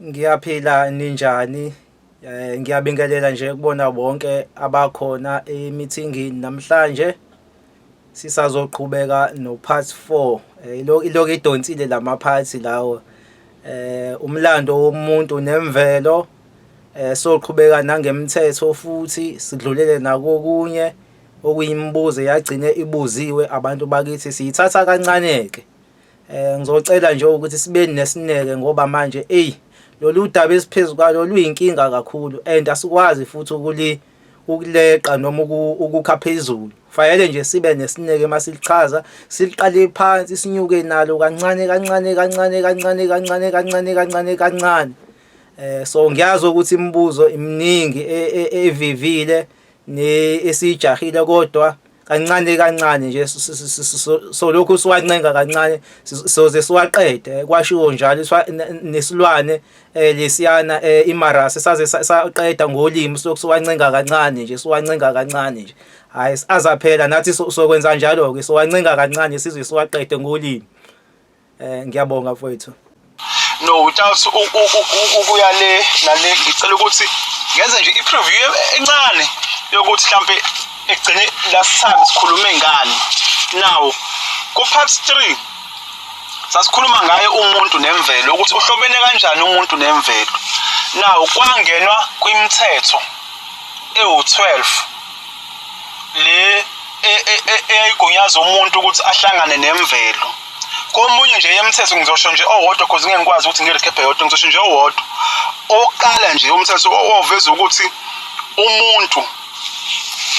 Ngiyaphila, ninjani? Ngiyabingelela nje kubona bonke abakhona emithingini namhlanje. Sisazoqhubeka no part 4. Ilokhu idonsile lama parts lawo. Umlando womuntu nemvelo, soqhubeka nangemthetho futhi sidlulele nakokunye okuyimibuzo eyagcine ibuziwe abantu bakithi, siyithatha kancane-ke. Ngizocela nje ukuthi sibe nesineke ngoba manje eyi lolu daba esiphezu kwalo luyinkinga kakhulu and asikwazi futhi ukuleqa noma ukukha phezulu. Kufanele nje sibe nesineke uma silichaza, siliqale phansi sinyuke nalo kancane kancane kancane kancane kancane kancane kancane kancane. So ngiyazi ukuthi imibuzo iminingi evivile esiyijahile, kodwa kancane kancane nje solokhu siwancenga kancane soze siwaqede. Kwashiwo njalo nesilwane lesiyana imarasi saze saqeda ngolimi, silokhu siwancenga kancane nje, siwancenga kancane nje. Hhayi, azaphela, nathi sokwenza njalo-ke, siwancenga kancane size siwaqede ngolimi. Ngiyabonga mfowethu. No, without ukuya le nale, ngicela ukuthi ngenze nje i-preview encane yokuthi mhlampe egcine last time sikhulume ngani. Now, ku-part 3 sasikhuluma ngaye umuntu nemvelo, ukuthi uhlobene kanjani umuntu nemvelo. Now, kwangenwa kwimithetho ewu-12 le eyayigunyaza umuntu ukuthi ahlangane nemvelo. Komunye nje yemthetho ngizosho nje owodwa, cause ngeke ngikwazi ukuthi ngirecap yodwa, ngizosho nje owodwa. Owokuqala nje umthetho owawuveza ukuthi umuntu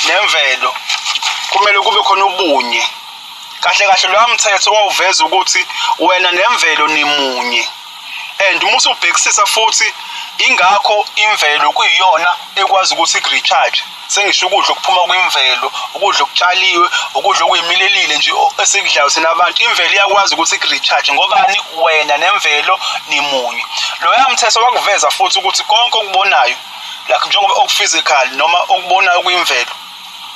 nemvelo kumele kube khona ubunye. Kahle kahle loya mthetho wawuveza ukuthi wena nemvelo nimunye, and uma usubhekisisa futhi, ingakho imvelo kuyiyona ekwazi ukuthi iku-recharge. Sengisho ukudla okuphuma kwimvelo, ukudla okutshaliwe, ukudla okuyimilelile nje esikudlayo thina abantu, imvelo iyakwazi ukuthi iku-recharge ngobani? Wena nemvelo nimunye. Loya mthetho wakuveza futhi ukuthi konke okubonayo, like njengoba oku-physical noma okubonayo kwimvelo,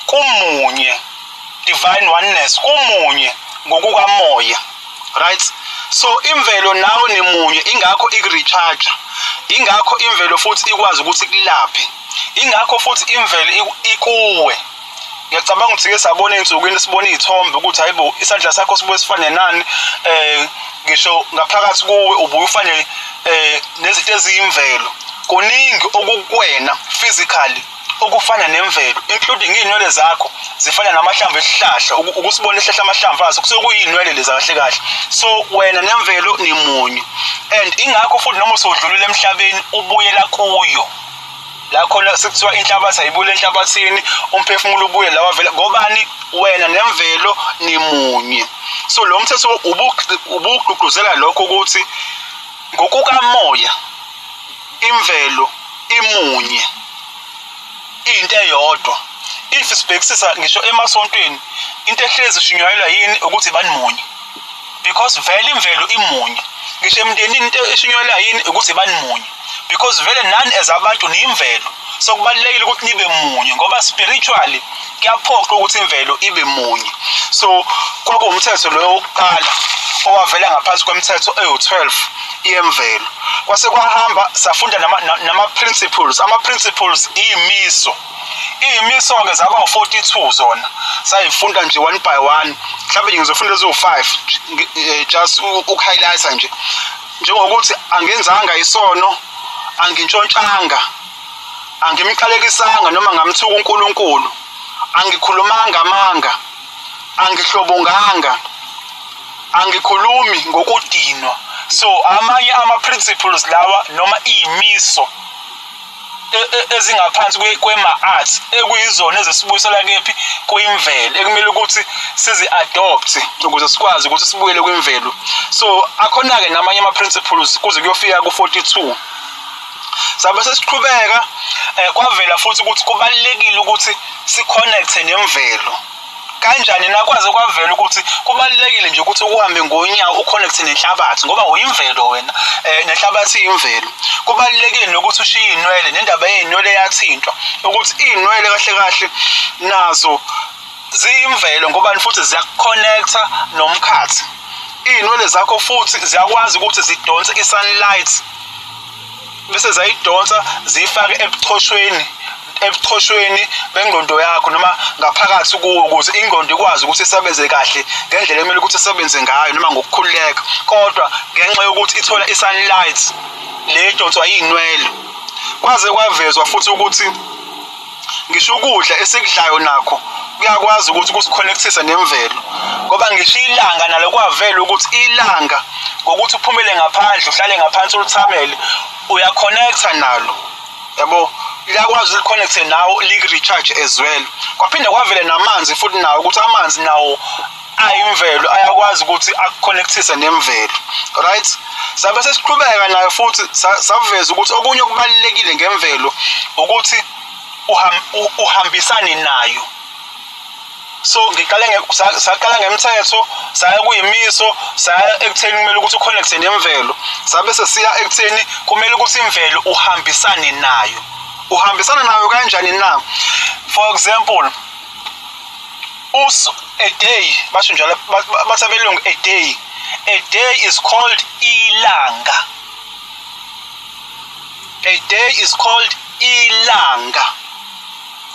kumunye, divine oneness, kumunye ngokukamoya, right? So imvelo nawe nimunye, ingakho iku-recharge, ingakho imvelo futhi ikwazi ukuthi ikulaphe, ingakho futhi imvelo ikuwe. Ngiyacabanga ukuthi ke sabona ey'nsukwini, sibona iy'thombe ukuthi hayibo, isandla sakho sibuye sifane nani, ngisho ngaphakathi kuwe ubuye ufane nezinto eziyimvelo. Kuningi okukuwena physically okufana nemvelo, including iy'nwele zakho zifana namahlamvu esihlahla. Ukusibona isihlahla amahlamvu aso kusuke kuyiy'nwele leza kahle kahle. So wena nemvelo nimunye, and ingakho futhi noma usudlulile emhlabeni ubuyela kuyo. La khona sekuthiwa inhlabathi ayibuyele enhlabathini, umphefumulo ubuye la wavela, ngobani? Wena nemvelo nimunye. So lo mthetho ubugqugquzela lokho ukuthi ngokukamoya imvelo imunye, into eyodwa. If sibhekisisa ngisho emasontweni, into ehlezi ishunyayelwa yini? Ukuthi bani munye, because vele imvelo imunye. Ngisho emndenini into eshunyayelwa yini? Ukuthi bani munye, because vele nani as abantu niyimvelo. So kubalulekile ukuthi nibe munye, ngoba spiritually kuyaphoqa ukuthi imvelo ibe munye. So kwakuwumthetho loyo wokuqala owavela ngaphansi kwemithetho ewu-12 yemvelo. Kwase kwahamba safunda nama-principles. Ama-principles iy'miso. Iy'miso-ke zaba u-42 zona, sayifunda nje one by one. Mhlawumbe nje ngizofunda eziwu-5 just uku-highlighta nje, njengokuthi angenzanga isono, angintshontshanga, angimqalekisanga noma ngamthuka uNkulunkulu, angikhulumanga amanga, angihlobonganga, angikhulumi ngokudinwa. So amanye ama-principles lawa noma iy'miso ezingaphansi kwema-art ekuyizona ezisibuyisela kephi? Kwimvelo, ekumele ukuthi sizi-adopt ukuze sikwazi ukuthi sibuyele kwimvelo. So akhona-ke namanye ama-principles kuze kuyofika ku-42. Sabe sesiqhubeka, kwavela futhi ukuthi kubalulekile ukuthi si-connect nemvelo. Kanjani nakwaze kwavela ukuthi kubalulekile nje ukuthi uhambe ngonyawo uconnect nenhlabathi, ngoba uyimvelo wena, nenhlabathi iyimvelo. Kubalulekile nokuthi ushiye iy'nwele, nendaba yey'nwele yathintwa ukuthi iy'nwele kahle kahle nazo ziyimvelo, ngobani? Futhi ziyakuconnecta nomkhathi. Iy'nwele zakho futhi ziyakwazi ukuthi zidonse i-sunlight. Bese zayidonsa ziyifake ebuchoshweni bengqondo yakho noma ngaphakathi kuwo, ukuze ingqondo ikwazi ukuthi isebenze kahle ngendlela ekumele ukuthi isebenze ngayo noma ngokukhululeka. Kodwa ngenxa yokuthi ithola i-sunlight le edonswa iy'nwele, kwaze kwavezwa futhi ukuthi ngisho ukudla esikudlayo nakho kuyakwazi ukuthi kusikhonekthise nemvelo, ngoba ngisho ilanga nalo kwavela ukuthi ilanga ngokuthi uphumele ngaphandle uhlale ngaphansi ulithamele uyakhonekhtha nalo, yabo, liyakwazi ulikhonekhthe nawe liku-recharge as well. Kwaphinde kwavele namanzi futhi nawo ukuthi amanzi nawo ayimvelo ayakwazi ukuthi akukhonekthise nemvelo, right? Sabe sesiqhubeka nayo futhi saveza ukuthi okunye okubalulekile ngemvelo ukuthi uhambisane nayo. So ngiqale saqala ngemthetho, saya kuyimiso, saya ekutheni kumele ukuthi uconnecte nemvelo, sabe sesiya ekutheni kumele ukuthi imvelo uhambisane nayo. Uhambisana nayo kanjani na? For example, a day, basho njalo bathi abelungu, a day, a day is called ilanga. A day is called ilanga.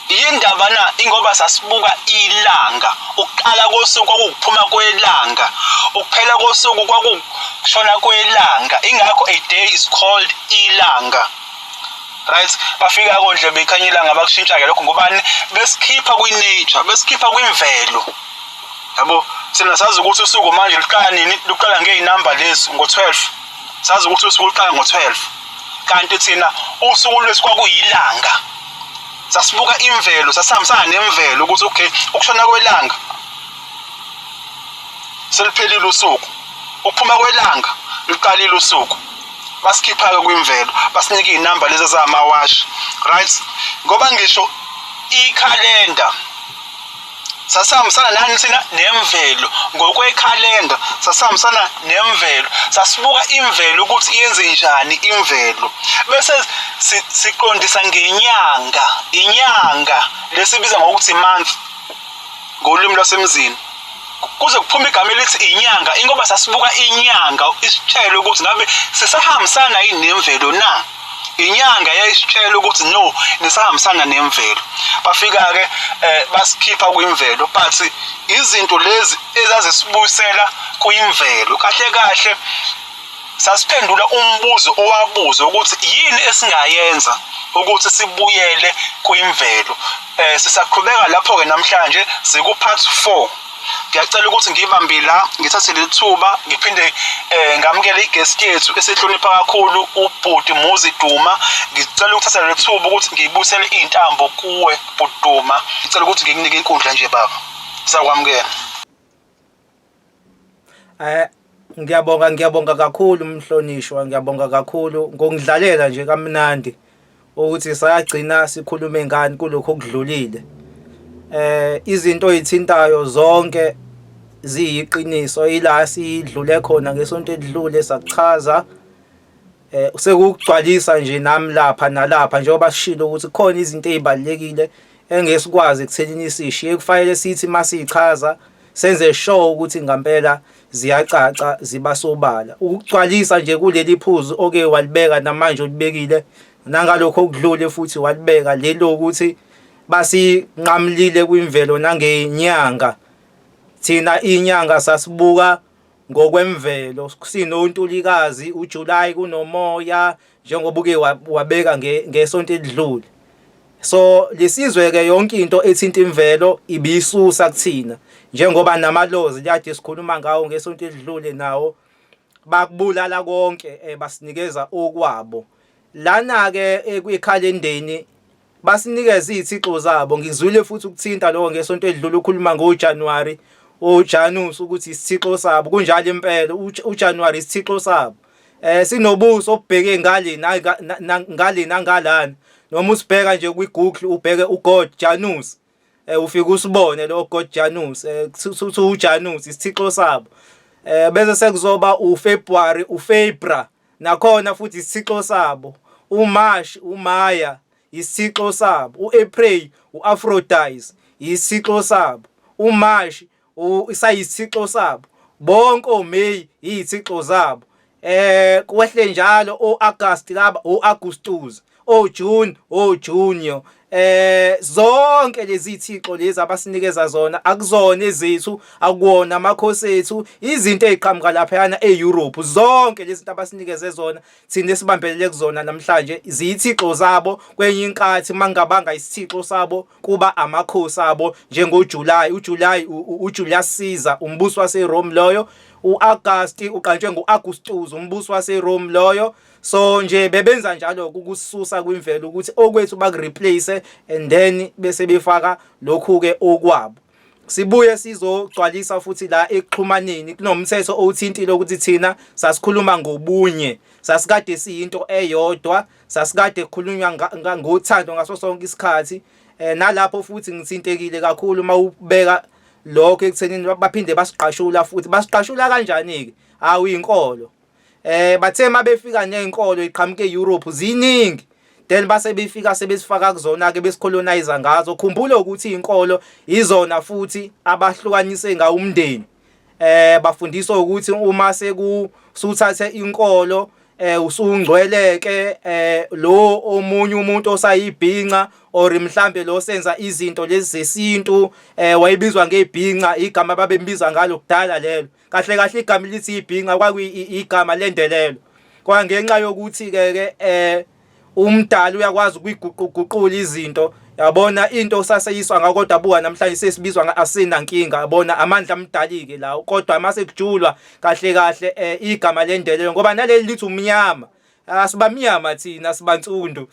Yindaba na? Ingoba sasibuka ilanga. Ukuqala kosuku kwakukuphuma kwelanga, ukuphela kosuku kwakukushona kwelanga. Ingakho a day is called ilanga, right? Bafika kondle bekhanya ilanga, bakushintsha-ke lokho. Ngobani? Besikhipha kwi-nature, besikhipha kwimvelo, yabo. Thina sazi ukuthi usuku manje luqala nini? Luqala ngey'namba lezi ngo-12. Sazi ukuthi usuku luqala ngo-12, kanti thina usuku lwethu kwakuyilanga. Sasibuka imvelo, sasihambisana nemvelo ukuthi okay, ukushona kwelanga seliphelile usuku, ukuphuma kwelanga luqalile usuku. Basikhipha-ke kwimvelo, basinika iy'namba lezi ezamawashi, right? Ngoba ngisho ikhalenda sasihambisana nani thina? Nemvelo. Ngokwekhalenda sasihambisana nemvelo, sasibuka imvelo ukuthi iyenze njani imvelo, bese siqondisa ngenyanga, inyanga lesibiza ngokuthi month ngolimi lwasemzini, kuze kuphume igama elithi inyanga, ingoba sasibuka inyanga isitshele ukuthi ngabe sisahambisana yini nemvelo na. Inyanga yayisitshela ukuthi no, nisahambisana nemvelo. Bafika-ke basikhipha kwimvelo, but izinto lezi ezazisibuyisela kwimvelo kahle kahle sasiphendula umbuzo owabuzwa ukuthi yini esingayenza ukuthi sibuyele kwimvelo. Sisaqhubeka lapho-ke namhlanje siku-part 4. Ngiyacela ukuthi ngiyibambe la, ngithathe leli thuba ngiphinde ngamukele i-guest yethu esihlonipha kakhulu, ubhuti Muzi Duma. Ngicela ukuthatha leli thuba ukuthi ngiyibuyisele iy'ntambo kuwe bhuti Duma. Ngicela ukuthi ngikunike inkundla nje baba, sakwamukela. Ngiyabonga, ngiyabonga kakhulu mhlonishwa, ngiyabonga kakhulu ngokudlalela nje kamnandi ukuthi sagcina sikhulume ngani kulokho okudlulile. Izinto oyithintayo zonke ziyiqiniso, ila sidlule khona ngesonto elidlule sakuchaza. Sekugcwalisa nje nami lapha nalapha, njengoba sishilo ukuthi kukhona izinto ezibalulekile engesikwazi ekuthenini sishiye, kufanele sithi masichaza senze sure ukuthi ngampela ziyacaca, ziba sobala. Ukugcwalisa nje kuleli phuzu oke walibeka namanje ulibekile nangalokho okudlule futhi walibeka leli lokuthi basinqamlile kwimvelo nangenyanga. Thina inyanga sasibuka ngokwemvelo, sinoNtulikazi, uJuly kunomoya, njengoba uke wabeka ngesonto elidlule. So lesizwe ke yonke into ethinta imvelo ibisusa kuthina, njengoba namalozi kade sikhuluma ngawo ngesonto elidlule nawo bakubulala konke, basinikeza okwabo. Lana ke kwikhalendeni basinikeza izithixo zabo. Ngizwile futhi ukuthinta lokho ngesonto edlule ukhuluma ngoJanuary, uJanus ukuthi isithixo sabo. Kunjalo impela, uJanuary isithixo sabo. Sinobuso obubheke ngale ngale nangalana. Noma usibheka nje kwi-Google ubheke uGod Janus, ufike usibone lo God Janus, kuthiwa uJanus isithixo sabo. Bese sekuzoba uFebruary, uFebra, nakhona futhi isithixo sabo. UMarch, uMaya, isithixo sabo. UApril, uAphrodite, isithixo sabo. UMarch isayisithixo sabo. Bonke oMay izithixo zabo. Kwehle njalo oAugust laba oAugustus, oJune, oJunio. Zonke lezi thixo lezi abasinikeza zona akuzona ezethu, akuwona amakhosi ethu, izinto eziqhamuka laphayana eEurope. Zonke lezi zinto abasinikeze zona thina esibambelele kuzona namhlanje ziyithixo zabo. Kwenye inkathi mangabanga isithixo sabo kuba amakhosi abo njengoJuly, uJuly uJulius Caesar umbusi waseRome loyo, uAugust uqanjwe nguAugustus umbusi waseRome loyo. So nje bebenza njalo ukususa kwimvelo ukuthi okwethu bakureplace and then bese befaka lokhu ke okwabo. Sibuye sizogcwalisa futhi la ekuxhumaneni kunomthetho owuthintile ukuthi thina sasikhuluma ngobunye, sasikade siyinto eyodwa, sasikade kukhulunywa ngothando ngaso sonke isikhathi. Nalapho futhi ngithintekile kakhulu uma ubeka lokho ekuthenini baphinde basiqashula futhi. Basiqashula kanjani-ke? Hawu, inkolo. Bathe mabefika nezinkolo iqhamuke eEurope ziningi, then base befika sebesifaka kuzona ke besicolonize ngazo. Khumbula ukuthi izinkolo izona futhi abahlukanise ngawo umndeni. Bafundiswa ukuthi uma seku suthathe inkolo usungcweleke, lo omunye umuntu osayibhinca or mhlambe lo senza izinto lezi zesintu wayebizwa ngebhinca, igama babembiza ngalo kudala lelo. Kahle kahle igama lithi ibhinca kwakuyigama lendelelo, kwangenxa yokuthi ke ke umdali uyakwazi ukuyiguquguqula izinto, yabona into saseyiswa ngakho. Kodwa buka namhlanje sesibizwa asinankinga, yabona amandla amdali ke lawo. Kodwa mase kujulwa kahle kahle igama lendelelo, ngoba naleli lithi umnyama, asibamnyama thina, sibansundu.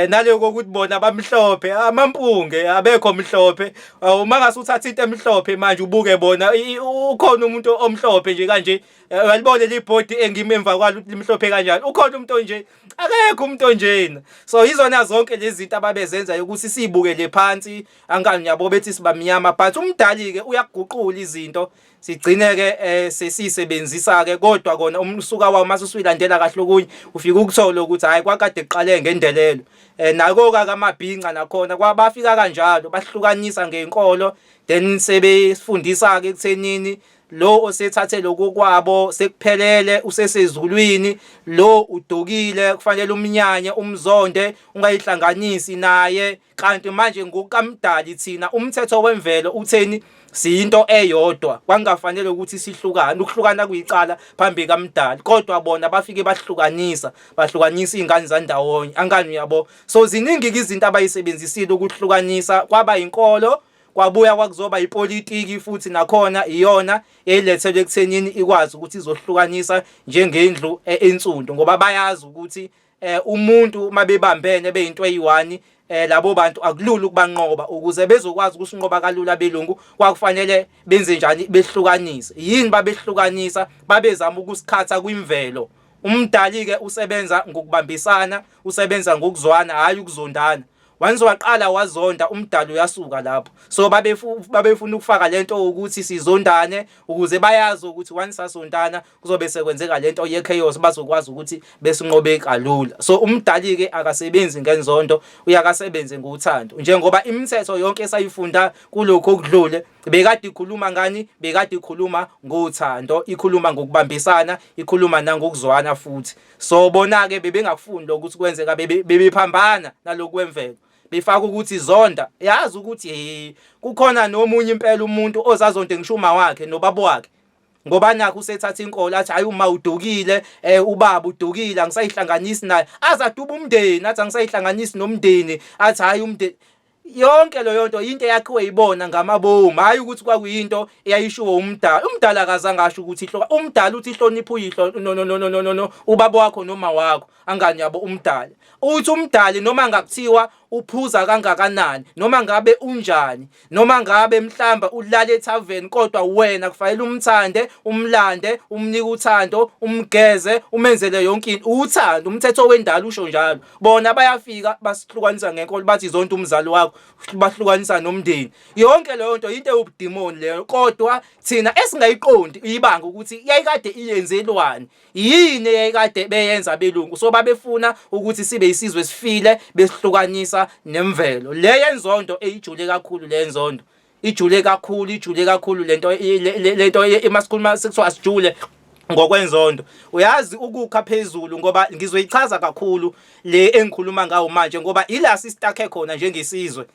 Naloko ukuthi bona bamhlophe, amampunge, abekho mhlophe. Uma ngase uthatha into emhlophe manje ubuke bona, ukhona umuntu omhlophe nje kanje? Uyalibona leli bhodi engimi emva kwalo ukuthi limhlophe kanjani? Ukhona umuntu onje? Akekho umuntu onjena. So izona zonke lezi zinto ababezenza ukuthi sibukele phansi, angani yabo, bethi sibamnyama, but umdali ke uyakuguqula izinto, sigcine ke sesisebenzisa ke. Kodwa kona umsuka wawo mase usuyilandela kahle okunye ufika ukuthola ukuthi hayi, kwakade kuqale ngendelelo. Nako ka kamabhinca nakhona kwabafika kanjalo, bahlukanisa ngenkolo, then sebefundisa ke ekuthenini lo osethathe lokho kwabo sekuphelele usesezulwini, lo udukile kufanele umnyanye, umzonde, ungayihlanganisi naye. Kanti manje ngokukamdali thina umthetho wemvelo utheni? Siyinto eyodwa, kwangafanele ukuthi sihlukane. Ukuhlukana kuyicala phambi kamdali, kodwa bona bafike bahlukanisa, bahlukanisa izingane zandawonye, angani uyabo. So ziningi izinto abayisebenzisile ukuhlukanisa, kwaba inkolo, kwabuya kwakuzoba ipolitiki futhi, nakhona iyona eyilethelwe ekuthenini ikwazi ukuthi izohlukanisa njengendlu ensundu, ngoba bayazi ukuthi umuntu uma bebambene beyinto eyi-one, labo bantu akulula ukubanqoba. Ukuze bezokwazi ukusinqoba kalula belungu kwakufanele benze njani? Behlukanise. Yini babehlukanisa? Babezama ukusikhatha kwimvelo. Umdali ke usebenza ngokubambisana, usebenza ngokuzwana, hayi ukuzondana. Once waqala wazonda, umdali uyasuka lapho. So babefuna ukufaka lento ukuthi sizondane, ukuze bayazi ukuthi once sasondana kuzobe sekwenzeka lento ye chaos, bazokwazi ukuthi besinqobe kalula. So umdali ke akasebenzi ngenzondo, uyakasebenze ngothando, njengoba imithetho yonke esayifunda kulokho okudlule bekade ikhuluma ngani? Bekade ikhuluma ngothando, ikhuluma ngokubambisana, ikhuluma nangokuzwana futhi. So bona ke bebengakufuni lokho ukuthi kwenzeka, bebephambana naloku kwemvelo, befaka ukuthi zonda. Yazi ukuthi hey, kukhona nomunye impela umuntu ozazonde ngisho uma wakhe nobaba wakhe, ngoba nakho usethatha inkolo, athi hayi, uma udukile, ubaba udukile, angisayihlanganisi naye, azaduba umndeni, athi angisayihlanganisi nomndeni, athi hayi, umndeni yonke leyo nto into eyakhiwe ibona ngamabomu, hayi ukuthi kwakuyinto eyayishiwo umdala. Umdala akazange asho ukuthi ihloka. Umdala uthi hlonipha uyihlo, no no no no no no no, ubaba wakho noma wakho, angani yabo. Umdali uthi, umdali noma ngakuthiwa uphuza kangakanani, noma ngabe unjani, noma ngabe mhlamba ulala ethaveni, kodwa wena kufanele umthande, umlande, umnike uthando, umgeze, umenzele yonke into, uthando. Umthetho wendalo usho njalo. Bona bayafika basihlukanisa ngenkolo, bathi zonke umzali wakho, bahlukanisa nomndeni. Yonke leyo nto into ewubudimoni leyo, kodwa thina esingayiqondi ibanga ukuthi yayikade iyenzelwani, yini eyayikade beyenza belungu. So babefuna ukuthi sibe isizwe esifile, besihlukanisa nemvelo. Le yenzondo eyijule kakhulu, le yenzondo ijule kakhulu, ijule kakhulu lento. Lento emasikhuluma sekuthiwa asijule. Ngokwenzondo uyazi ukukha phezulu ngoba ngizoyichaza kakhulu le engikhuluma ngawo manje ngoba ila sistakhe khona njengesizwe.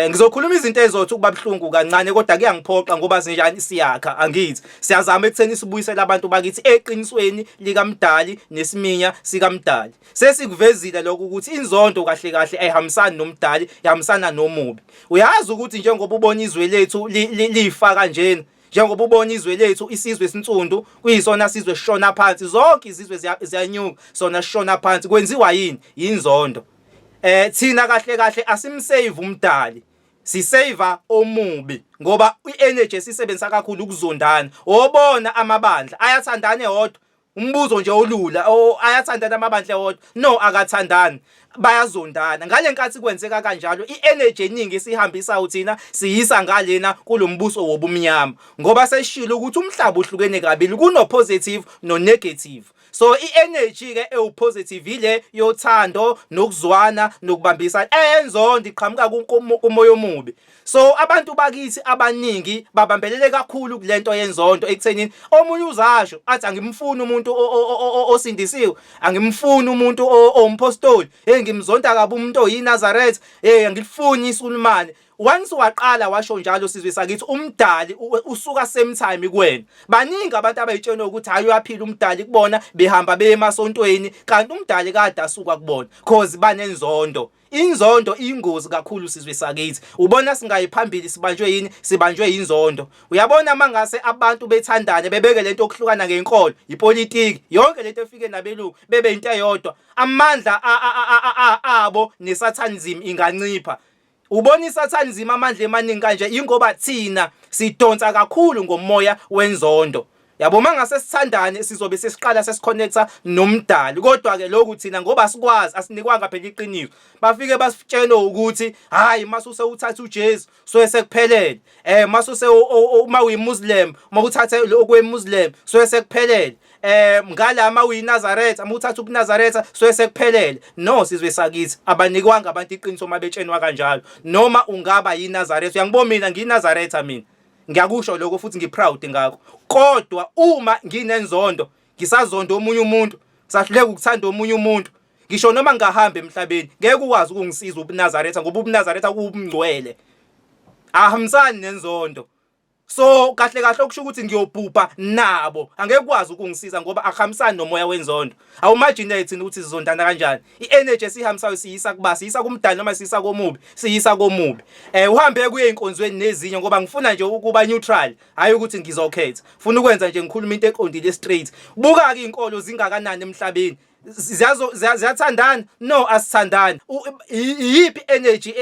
Ngizokhuluma izinto ezothi ukuba buhlungu kancane kodwa kuyangiphoxa ngoba sinjani siyakha angithi siyazama ekutheni sibuyisele abantu bakithi eqinisweni likaMdali nesiminya sikaMdali. Sesikuvezile lokho ukuthi inzondo kahle kahle ayihambisani noMdali, ihambisana nomubi. Uyazi ukuthi njengoba ubona izwe lethu lifaka njena njengoba ubona izwe lethu isizwe esinsundu kuyisona sizwe sishona phansi zonke izizwe ziyanyuka sona sishona phansi kwenziwa yini yinzondo. Thina kahle kahle asimsave umdali sisave omubi ngoba i-energy esisebenzisa kakhulu ukuzondana. Obona amabandla ayathandana ewodwa umbuzo nje olula ayathandana amabandla ewodwa no akathandani bayazondana ngale nkathi kwenzeka kanjalo i-energy eningi esihambisayo thina siyisa ngalena kulombuso wobumnyama ngoba seshilo ukuthi umhlaba uhlukene kabili kuno positive no negative. So i-energy ke ewu-positive ile yothando nokuzwana nokubambisana enzondo iqhamuka kumoya omubi. So abantu bakithi abaningi babambelele kakhulu kulento yenzondo ekuthenini omunye uzasho athi angimfuni umuntu osindisiwe, angimfuni umuntu owumpostoli, hey ngimzonda kabi umuntu oyiNazaretha, hey angilifuni isulumane. Once waqala washo njalo sizwe sakithi umdali usuka same time kuwena. Baningi abantu abayitshena ukuthi hayi uyaphila umdali kubona behamba beye emasontweni kanti umdali kade asuka kubona cause banenzondo. Inzondo iyingozi kakhulu sizwe sakithi. Ubona singayi phambili sibanjwe yini? Sibanjwe yinzondo. Uyabona mangase abantu bethandane bebeke lento yokuhlukana ngenkolo, ipolitiki, yonke lento efike nabelungu bebe into eyodwa. Amandla abo nesathanism ingancipha. Ubona isathanism amandla emaningi kanje ingoba thina sidonsa kakhulu ngomoya wenzondo. Yabo mangase sithandane sizobe sesiqala sesiconnecta nomdali kodwa ke lokhu thina ngoba sikwazi asinikwanga phela iqiniso. Bafike basitshele ukuthi hayi masuse uthatha uJesu so sekuphelele. Masuse uma uyiMuslim uma uthathe okweMuslim so sekuphelele. Ngala uma uyiNazaretha uma uthatha ubuNazaretha so sekuphelele. No sizwe sakithi abanikwanga abantu iqiniso uma betshenwa kanjalo. Noma ungaba yiNazaretha uyangibona mina ngiyiNazaretha mina. Ngiyakusho lokho futhi ngiproud ngakho. Kodwa uma nginenzondo ngisazonda omunye umuntu, ngisahluleka ukuthanda omunye umuntu, ngisho noma ngingahamba emhlabeni ngeke ukwazi ukungisiza ubuNazaretha ngoba ubuNazaretha kuwubungcwele. Ahambisani nenzondo. So kahle kahle okusho ukuthi ngiyobhubha nabo angeke ukwazi ukungisiza ngoba akuhambisani nomoya wenzondo. Awumagine thina ukuthi sizondana kanjani. I-energy esihambisayo siyisa kuba siyisa kumdali noma siyisa komubi, siyisa komubi. Uhambe kuye enkonzweni nezinye ngoba ngifuna nje ukuba neutral, hayi ukuthi ngizokhetha. Funa ukwenza nje ngikhuluma into eqondile straight. Buka ke izinkolo zingakanani emhlabeni. Ziyazo ziyathandana? No asithandani. Iyiphi energy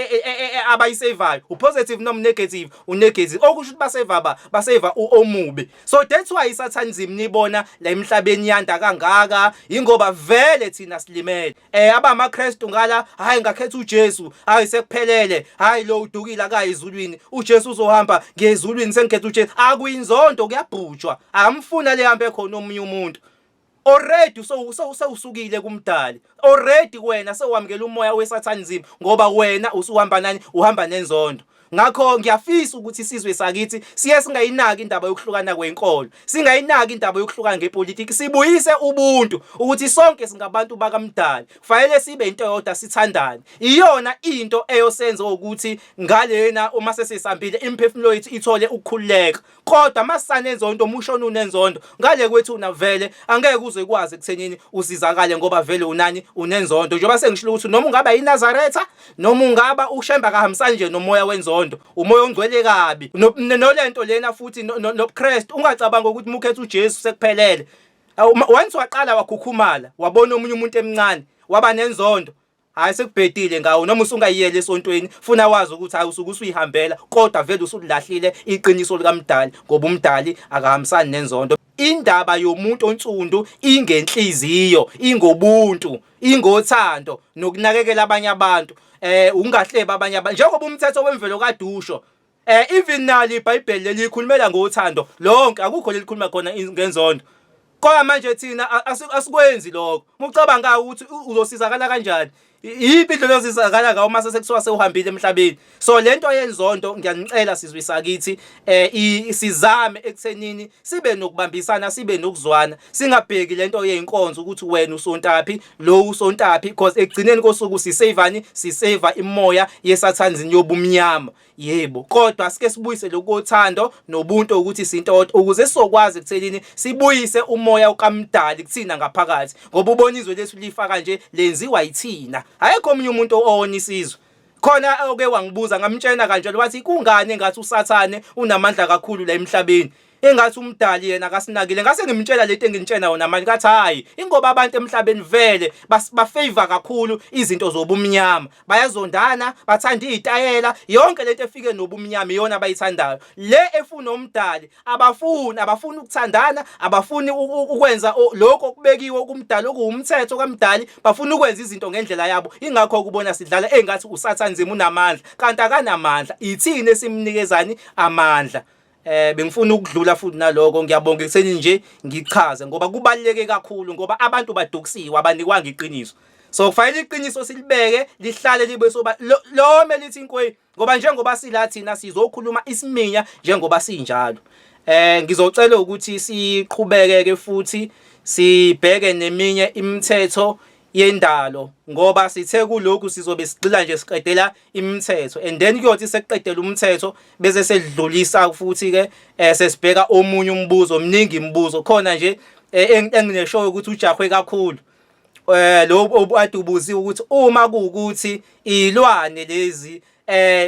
abayisevayo? Upositive noma negative? Unegative. Okusho ukuthi baseva ba baseva omubi. So that's why isathanism nibona la emhlabeni yanda kangaka ingoba vele thina silimele. AbamaKristu ngala hayi ngakhetha uJesu, hayi sekuphelele, hayi lo udukile akayi ezulwini. uJesu uzohamba ngezulwini sengikhetha uJesu. Akuyinzondo kuyabhujwa. Akamfuna lehambe khona omunye umuntu. Already sewusukile kumdali. Already wena sewamukela umoya wesathanism ngoba wena usuhamba nani uhamba nenzondo. Ngakho ngiyafisa ukuthi isizwe sakithi siye singayinaki indaba yokuhlukana kwenkolo, singayinaki indaba yokuhlukana ngepolitiki, sibuyise ubuntu ukuthi sonke singabantu bakaMdali. Kufanele sibe into eyodwa sithandane. Iyona into eyosenza ukuthi ngalena uma sesisambile imiphefumulo yethu ithole ukukhululeka. Kodwa masanenzondo uma ushona unenzondo ngale kwethu una vele angeke uze kwazi ekuthenini usizakale ngoba vele unani unenzondo njengoba sengishilo ukuthi noma ungaba yiNazaretha noma ungaba uShembe akahambisani nje nomoya wenzondo umoya ongcwele kabi nolento lena futhi nobuKristu ungacabanga ukuthi mukhetha uJesu sekuphelele. Once waqala wakhukhumala wabona omunye umuntu emncane waba nenzondo Hayi sekubhedile ngawo noma usungayiyela esontweni funa wazi ukuthi hayi usuke usuyihambela kodwa vele usulilahlile iqiniso likamdali ngoba umdali akahambisani nenzondo. Indaba yomuntu onsundu ingenhliziyo, ingobuntu, ingothando nokunakekela abanye abantu. Ungahleba abanye abantu njengoba umthetho wemvelo kade usho. Even nalo iBhayibheli leli likhulumela ngothando lonke akukho lelikhuluma khona ngenzondo. Kodwa manje thina asikwenzi lokho. Mucabanga ukuthi uzosizakala kanjani? Iyiphi indlela oyosizakala ngayo uma sekuthiwa sewuhambile emhlabeni? So lento yenzondo ngiyanicela sizwe sakithi sizame ekuthenini sibe nokubambisana, sibe nokuzwana, singabheki lento yey'nkonzo ukuthi wena usontaphi, lo usontaphi, because ekugcineni kosuku sisavani, siseva imoya yesathanzini yobumnyama. Yebo, kodwa sike sibuyise lokhu kothando nobuntu ukuthi sintoto ukuze sizokwazi ekuthenini sibuyise umoya kaMdali kuthina ngaphakathi, ngoba ubona izwe lethu lifa kanje lenziwa yithina. Ayekho omunye umuntu owona isizwe. Khona oke wangibuza ngamtshena kanjalo wathi kungani engathi uSathane unamandla kakhulu la emhlabeni. Engathi uMdali yena akasinakile. Ngase ngimtshela lento enginitshena yona manje ngathi hayi ingoba abantu emhlabeni vele bafavor kakhulu izinto zobumnyama. Bayazondana, bathanda izitayela, yonke lento efike nobumnyama iyona abayithandayo. Le efuna uMdali abafuni, abafuni ukuthandana, abafuni ukwenza lokho okubekiwe kumdali okuwumthetho kaMdali, bafuna ukwenza izinto ngendlela yabo. Ingakho ukubona sidlala engathi uSathane nzima unamandla, kanti akanamandla. Ithini esimnikezani amandla? Bengifuna ukudlula futhi naloko, ngiyabonga ekutheni nje ngichaze ngoba kubaluleke kakhulu ngoba abantu badukusiwe, abanikwanga iqiniso. So kufanele iqiniso silibeke lihlale libe soba lome lithi inkweyi, ngoba njengoba sila thina sizokhuluma isiminya njengoba sinjalo. Ngizocela ukuthi siqhubeke ke futhi sibheke neminye imithetho yendalo, ngoba sithe kulokhu sizobe sigxila nje siqedela imithetho, and then kuyothi sekuqedela umthetho bese sedlulisa futhi ke sesibheka omunye umbuzo. Mningi imibuzo khona nje engineshoyo ukuthi ujahwe kakhulu lo obukade ubuziwe ukuthi uma kuwukuthi izilwane lezi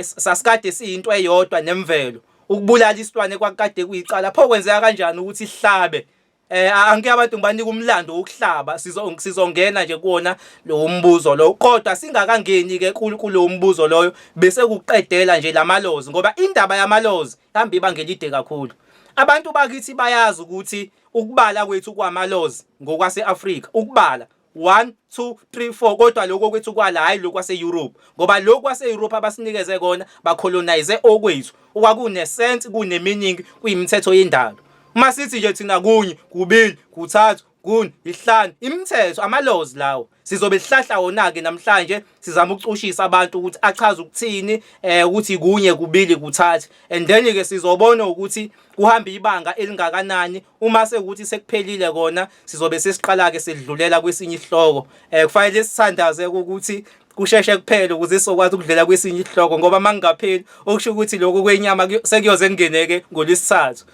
sasikade siyinto eyodwa nemvelo, ukubulala isilwane kwakade kuyicala, pho kwenzeka kanjani ukuthi sihlabe? Anke abantu ngibanika umlando wokuhlaba, sizongena nje kuwona lo mbuzo lo, kodwa singakangeni ke kulo mbuzo loyo bese kuqedela nje lamalozi, ngoba indaba yamalozi ihamba ibanga elide kakhulu. Abantu bakithi bayazi ukuthi ukubala kwethu kwamalozi ngokwase-Afrika, ukubala 1 2 3 4, kodwa lokho kwethu kwala, hayi lokhu kwase-Europe, ngoba lokhu kwase-Europe abasinikeze kona bacolonize okwethu okwakune sense, kune meaning, kuyimithetho yendalo. Uma sithi nje thina kunye, kubili, kuthathu, kune, isihlanu, imithetho, ama-laws lawo sizobe sihlahla wona-ke namhlanje. Sizama ukucushisa abantu ukuthi achaze ukuthini ukuthi kunye, kubili, kuthathu, and then-ke sizobona ukuthi kuhamba ibanga elingakanani. Uma sekuthi sekuphelile kona sizobe sesiqala-ke sedlulela kwesinye isihloko. Kufanele sithandaze ukuthi kusheshe kuphele ukuze sizokwazi ukudlela kwesinye isihloko, ngoba uma kungapheli okusho ukuthi lokhu kwenyama sekuyoze kungeneke ngolwesithathu.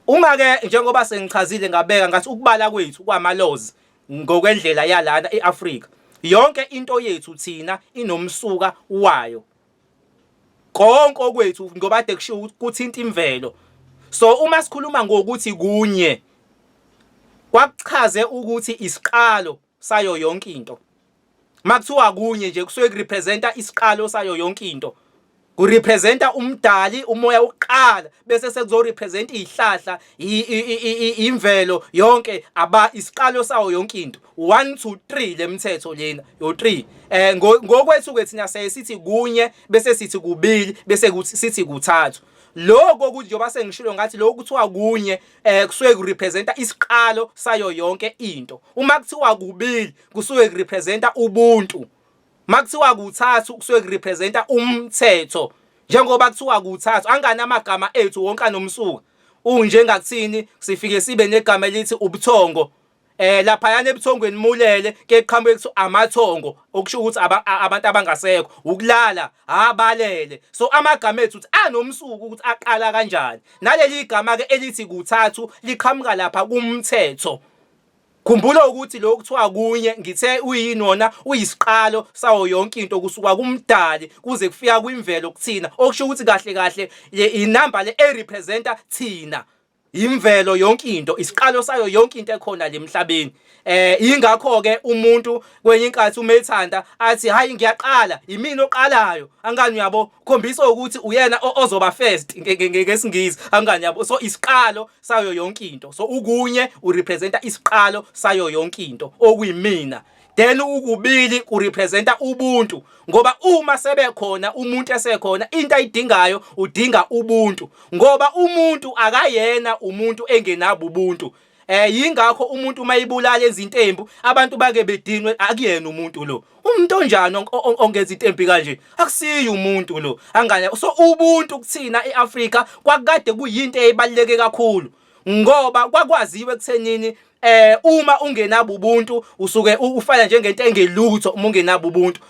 Uma-ke njengoba sengichazile ngabeka ngathi ukubala kwethu kwamalozi ngokwendlela yalana e-Afrika, yonke into yethu thina inomsuka wayo, konke okwethu, ngoba kade kushiwo ukuthi kuthinta imvelo. So uma sikhuluma ngokuthi kunye, kwakuchaze ukuthi isiqalo sayo yonke into. Makuthiwa kunye nje kusuke kurepresenta isiqalo sayo yonke into, kurepresenta umdali, umoya wokuqala, bese sekuzorepresenta izihlahla, imvelo yonke, aba isiqalo sawo yonke into. 1 2 3 lemithetho lena yo 3. Ngokwethu ke thina siyaye sithi kunye, bese sithi kubili, bese kuthi sithi kuthathu. Lokho ukuthi njengoba sengishilo ngathi lokho kuthiwa kunye kusuke kurepresenta isiqalo sayo yonke into. Uma kuthiwa kubili kusuke kurepresenta ubuntu. Makuthiwa kuthathu kusuke kurepresenta umthetho. Njengoba kuthiwa kuthathu, angani amagama ethu wonke anomsuka. Unjengakuthini sifike sibe negama elithi ubuthongo. Laphayana ebuthongweni mulele ke qhamuke kuthiwa amathongo, okusho ukuthi abantu abangasekho, ukulala abalele. So amagama ethu ukuthi anomsuka ukuthi aqala kanjani. Naleli gama ke elithi kuthathu liqhamuka lapha kumthetho. Khumbula ukuthi lokhu kuthiwa kunye ngithe uyini wona, uyisiqalo sawo yonke into kusuka kumdali kuze kufika kwimvelo kuthina, okusho ukuthi kahle kahle inamba le erepresenta thina, imvelo yonke into, isiqalo sayo yonke into ekhona le emhlabeni. Ingakho ke umuntu kwenye inkathi uma ethanda athi hayi ngiyaqala, yimina oqalayo, angani uyabo, khombisa ukuthi uyena ozoba first ngesingisi, angani yabo. So isiqalo sayo yonke into, so ukunye urepresenta isiqalo sayo yonke into okuyimina. Then ukubili kurepresenta ubuntu, ngoba uma sebekhona umuntu esekhona into ayidingayo udinga ubuntu, ngoba umuntu akayena umuntu engenabo ubuntu. Yingakho umuntu uma ibulala ezintembu abantu bake bedinwe akuyena umuntu lo. Umuntu onjani ongenza intembi kanje? Akusiyo umuntu lo. Angane so ubuntu kuthina eAfrika kwakade kuyinto eyibaluleke kakhulu. Ngoba kwakwaziwe ekuthenini uma ungenabo ubuntu usuke ufana njengento engelutho uma ungenabo ubuntu.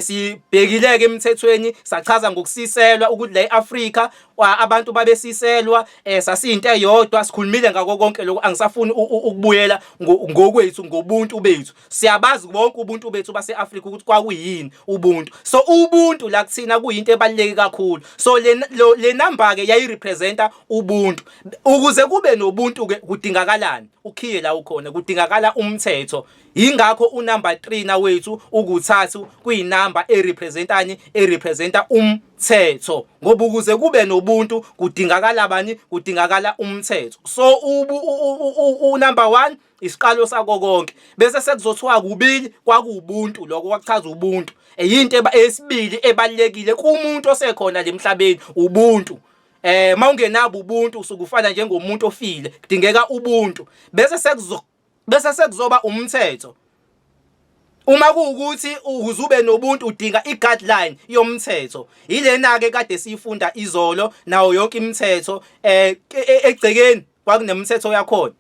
Sibhekileke emthethweni sachaza ngokusiselwa ukuthi la eAfrika abantu babesiselwa sasiyinto eyodwa sikhulumile ngako konke lokho angisafuni ukubuyela ngokwethu ngobuntu bethu. Siyabazi bonke ubuntu bethu base-Afrika ukuthi kwakuyini ubuntu. So ubuntu la kuthina kuyinto ebaluleke kakhulu. So le number ke yayirepresenta ubuntu. Ukuze kube nobuntu ke kudingakalani? Ukhiye la ukhona kudingakala umthetho. Yingakho unumber 3 na wethu ukuthathu kuyinamba erepresentani erepresenta umthetho. Ngoba ukuze kube nobuntu kudingakala bani? Kudingakala umthetho. So ubu unumber 1 isiqalo sako konke bese sekuzothiwa kubili kwakuwubuntu lokho kwakuchaza ubuntu eyinto esibili ebalekile kumuntu osekhona lemhlabeni ubuntu mawungenabo ubuntu usuke ufana njengomuntu ofile kudingeka ubuntu bese sekuzo bese sekuzoba umthetho uma kuwukuthi ukuze ube nobuntu udinga i-guideline yomthetho yilena ke kade siyifunda izolo nawo yonke imithetho egcekeni kwakunemithetho yakhona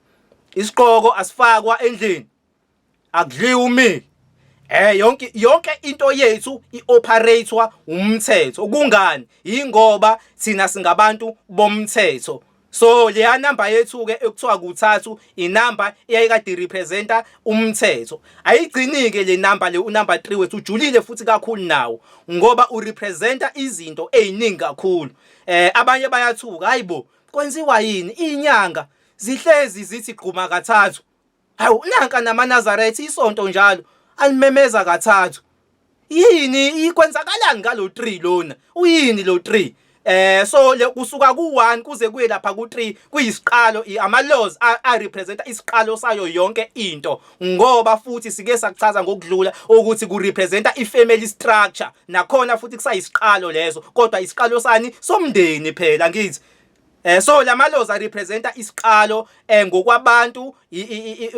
isiqoko asifakwa endlini akudliwa umile yonke yonke into yethu ioperatewa umthetho kungani ingoba thina singabantu bomthetho so leya number yethu ke ekuthiwa kuthathu inamba eyayikade representa umthetho ayigcinike le number le unumber 3 wethu ujulile futhi kakhulu nawo ngoba urepresenta izinto eziningi kakhulu abanye bayathuka hayibo kwenziwa yini inyanga zihlezi zithi gquma kathathu hawu nanka namaNazaretha isonto njalo alimemeza kathathu yini ikwenzakalani ngalo 3 lona uyini lo 3 so le kusuka ku1 kuze kuye lapha ku3 kuyisiqalo ama laws a representa isiqalo sayo yonke into ngoba futhi sike sakuchaza ngokudlula ukuthi ku representa i family structure nakhona futhi kusayisiqalo leso kodwa isiqalo sani somndeni phela ngithi so lamalozi arepresenta isiqalo ngokwabantu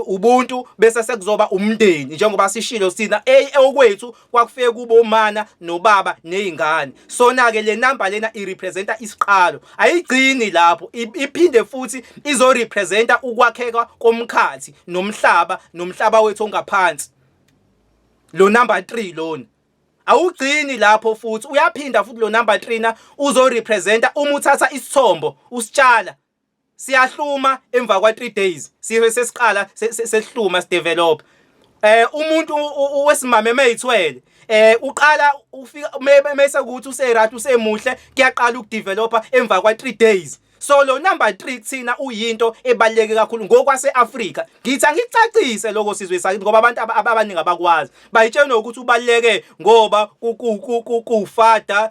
ubuntu bese sekuzoba umndeni njengoba sishilo sina okwethu kwakufike kubo umana nobaba nezingane sona ke le number lena irepresenta isiqalo ayigcini lapho iphinde futhi izorepresenta ukwakheka komkhathi nomhlaba nomhlaba wethu ongaphansi lo number 3 lona awugcini lapho futhi uyaphinda futhi lo number 3 na uzorepresenta uma uthatha isithombo usitshala siyahluma emva kwa 3 days sibe sesiqala sesihluma sidevelop umuntu wesimame mayithwele uqala ufika mase ukuthi useright usemuhle kuyaqala ukudevelopa emva kwa 3 days so lo number 3 kuthina uyinto ebaluleke kakhulu ngokwase-Afrika ngithi angicacise lokho sizwe sakithi ngoba abantu abaningi abakwazi bayitshena ukuthi ubaluleke ngoba kuFather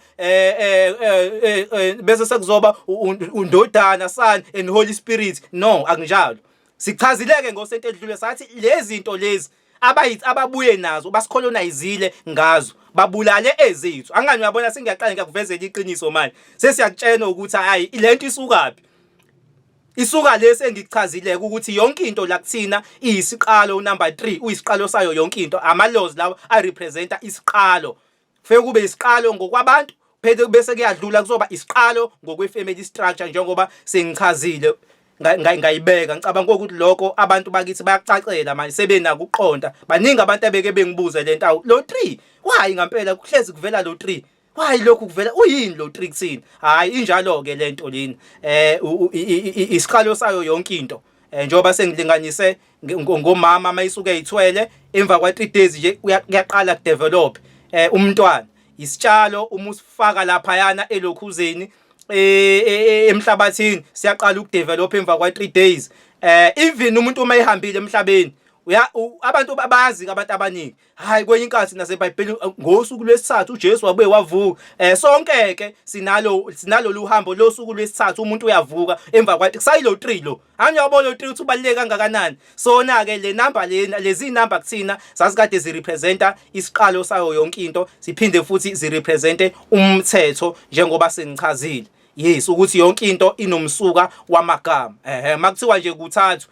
bese sekuzoba undodana Son and Holy Spirit no akunjalo sichazileke ngosento edlule sathi lezi zinto lezi abayithi ababuye nazo basicolonizile ngazo babulale ezethu angani uyabona sengiyaqala ngiyakuvezela iqiniso manje sesiyakutshena ukuthi hayi lento isukaphi isuka lesi engikuchazile ukuthi yonke into la kuthina iyisiqalo unumber 3 uyisiqalo sayo yonke into ama laws lawa a representa isiqalo kufike kube isiqalo ngokwabantu phethe bese kuyadlula kuzoba isiqalo ngokwefamily structure njengoba sengichazile ngayibeka ngicabanga ukuthi lokho abantu bakithi bayacacela manje sebenako ukuqonda baningi abantu abeke bengibuze lento awu lo 3 why ngempela kuhlezi kuvela lo 3 why lokhu kuvela uyini lo 3 kuthini hayi injalo ke lento lena isiqalo sayo yonke into njengoba sengilinganise ngomama mayisuke eyithwele emva kwa 3 days nje kuyaqala kudevelop umntwana isitshalo uma usifaka lapha yana elokhuzeni emhlabathini siyaqala ukudevelop emva kwa 3 days even umuntu uma ehambile emhlabeni abantu bayazi abantu abaningi hayi kwenye inkathi naseBhayibhelini ngosuku lwesithathu uJesu wabuye wavuka sonke ke sinalo sinalolu hambo losuku lwesithathu umuntu uyavuka emva kwathi kusayilo 3 lo angiyabona lo 3 ukuthi ubaluleke kangakanani sona ke le number lena lezi number kuthina zasikade zirepresenta isiqalo sayo yonke into siphinde futhi zirepresente umthetho njengoba sengichazile. Yes, ukuthi yonke into inomsuka wamagama. Ehhe, makuthiwa nje kuthathu,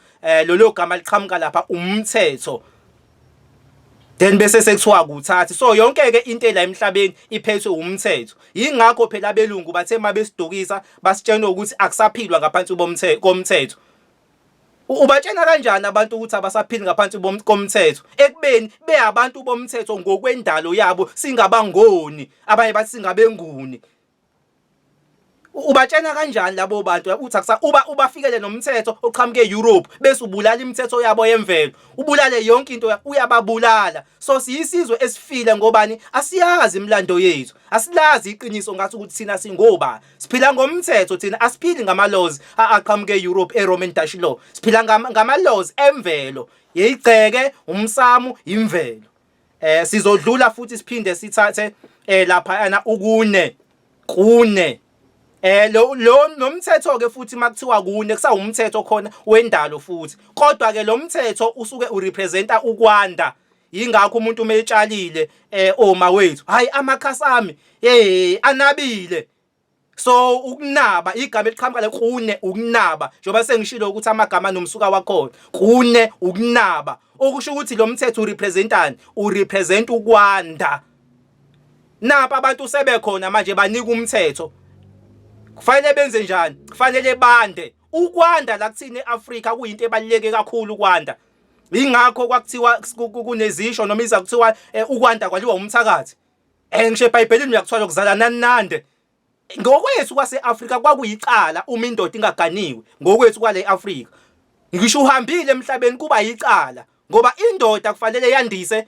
lolo gama liqhamuka lapha umthetho. Then bese sekuthiwa kuthathu. So yonke ke into la emhlabeni iphethwe umthetho. Yingakho phela abelungu bathe mabesidukisa basitshena ukuthi akusaphilwa ngaphansi komthetho. Ubatshena kanjani abantu ukuthi abasaphili ngaphansi komthetho ekubeni beyabantu bomthetho ngokwendalo yabo singabangoni abanye bathi singabenguni. Ubatshena kanjani labo bantu uthi akusa uba ubafikele nomthetho oqhamuke eEurope bese ubulala imithetho yabo yemvelo ubulale yonke into uyababulala. So siyisizwe esifile ngobani? Asiyazi imilando yethu, asilazi iqiniso ngathi ukuthi thina singoba siphila ngomthetho thina, asiphili ngama laws aqhamuke eEurope eRoman Dutch law. Siphila ngama laws emvelo yeyigceke umsamo imvelo. Sizodlula futhi siphinde sithathe lapha yana ukune kune lo lo nomthetho ke futhi makuthiwa kune kusawumthetho khona wendalo futhi, kodwa ke lo mthetho usuke urepresenta ukwanda. Yingakho umuntu uma etshalile oma wethu, hayi amakhasi ami hey anabile. So ukunaba igama eliqhamuka le kune ukunaba, njengoba sengishilo ukuthi amagama nomsuka wakhona kune ukunaba, okusho ukuthi lo mthetho urepresentani, urepresent ukwanda. Napa abantu sebekhona manje banika umthetho, kufanele benze njani? Kufanele bande. Ukwanda la kuthina eAfrika kuyinto ebaluleke kakhulu ukwanda. Ingakho kwakuthiwa kunezisho noma iza kuthiwa ukwanda kwaliwa umthakathi. Ngisho eBhayibhelini uyakuthola ukuzala nanande. Ngokwethu kwase-Afrika kwakuyicala uma indoda ingaganiwe, ngokwethu kwale Afrika. Ngisho uhambile emhlabeni kuba yicala ngoba indoda kufanele yandise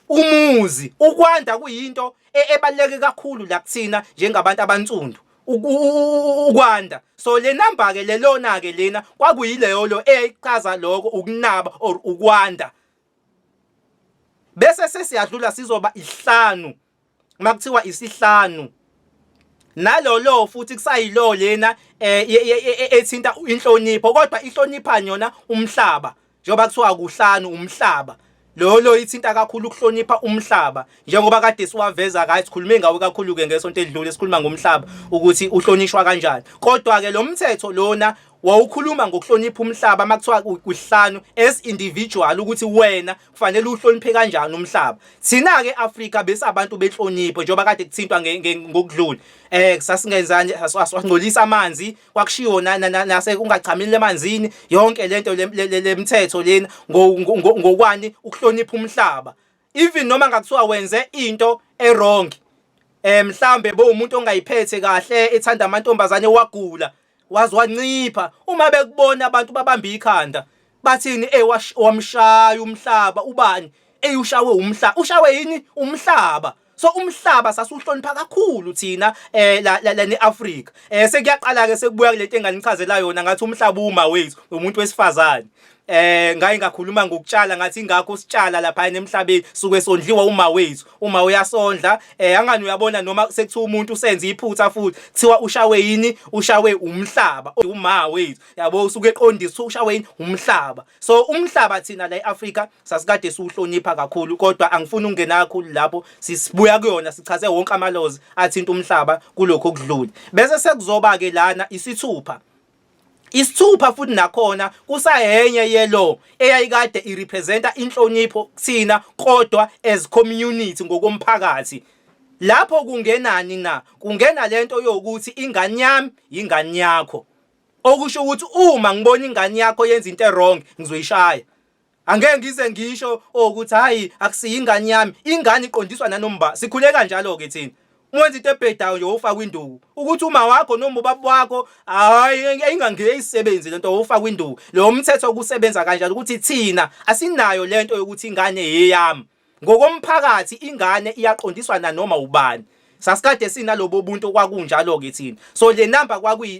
umuzi. Ukwanda kuyinto ebaluleke kakhulu la kuthina njengabantu abansundu. Ukwanda. So le number ke lelona ke lena kwakuyileyo lo eyayichaza lokho ukunaba or ukwanda. Bese sesiyadlula sizoba isihlanu. Makuthiwa isihlanu nalolo futhi kusayilo lena ethinta inhlonipho, kodwa ihlonipha yona umhlaba, njengoba kuthiwa kuhlanu umhlaba lolo ithinta kakhulu ukuhlonipha umhlaba, njengoba kade siwaveza kahle sikhulume ngawo kakhulu ke ngesonto edlule sikhuluma ngomhlaba ukuthi uhlonishwa kanjani. Kodwa ke lo mthetho lona wawukhuluma ngokuhlonipha umhlaba makuthiwa kuhlanu as individual, ukuthi wena kufanele uhloniphe kanjani umhlaba. Thina ke Afrika bese abantu benhlonipho, njengoba kade kuthintwa ngokudlula, sasingenzani, asingcolisa amanzi, kwakushiwo nase ungachamile emanzini, yonke lento lemthetho lena ngokwani ukuhlonipha umhlaba. Even noma ngakuthiwa wenze into e-wrong, mhlambe bowumuntu ongayiphethe kahle, ethanda amantombazane, wagula waze wancipha, uma bekubona abantu babamba ikhanda bathini? Wamshaya umhlaba ubani, eyushawe umhlaba, ushawe yini umhlaba. So umhlaba sasuhlonipha kakhulu thina la la neAfrika. Sekuyaqala ke sekubuya kulento enganichazela yona ngathi umhlaba uma wethu umuntu wesifazane. Ngaye ngakhuluma ngokutshala ngathi ingakho sitshala lapha emhlabeni suke sondliwa uma wethu, uma uyasondla. Angani uyabona noma sekuthiwa umuntu usenze iphutha futhi kuthiwa ushawe yini, ushawe umhlaba uma wethu, yabo, usuke eqondisa ushawe yini umhlaba. So umhlaba thina la eAfrika sasikade siwuhlonipha kakhulu, kodwa angifuni ukungena kakhulu lapho, sisibuya kuyona sichaze wonke amalozi athinta umhlaba kulokho okudlule. Bese sekuzoba ke lana isithupha. Isithupha futhi nakhona kusayenye yelo eyayikade irepresenta inhlonipho kuthina, kodwa as community ngokomphakathi. Lapho kungenani na? Kungena lento yokuthi ingane yami ingane yakho. Okusho ukuthi uma ngibona ingane yakho yenza into wrong ngizoyishaya. Angeke ngize ngisho ukuthi hayi akusiyo ingane yami, ingane iqondiswa nanomba. Sikhule kanjalo ke thina. Uma wenza into ebhedayo nje ufaka induku. Ukuthi uma wakho noma ubaba wakho, hayi ingangeke isebenze lento, ufaka induku. Lo mthetho kusebenza kanjalo ukuthi thina asinayo lento yokuthi ingane yeyami. Ngokomphakathi ingane iyaqondiswa nanoma ubani. Sasikade sinalobo buntu kwakunjalo ke thina. So le number kwakuyi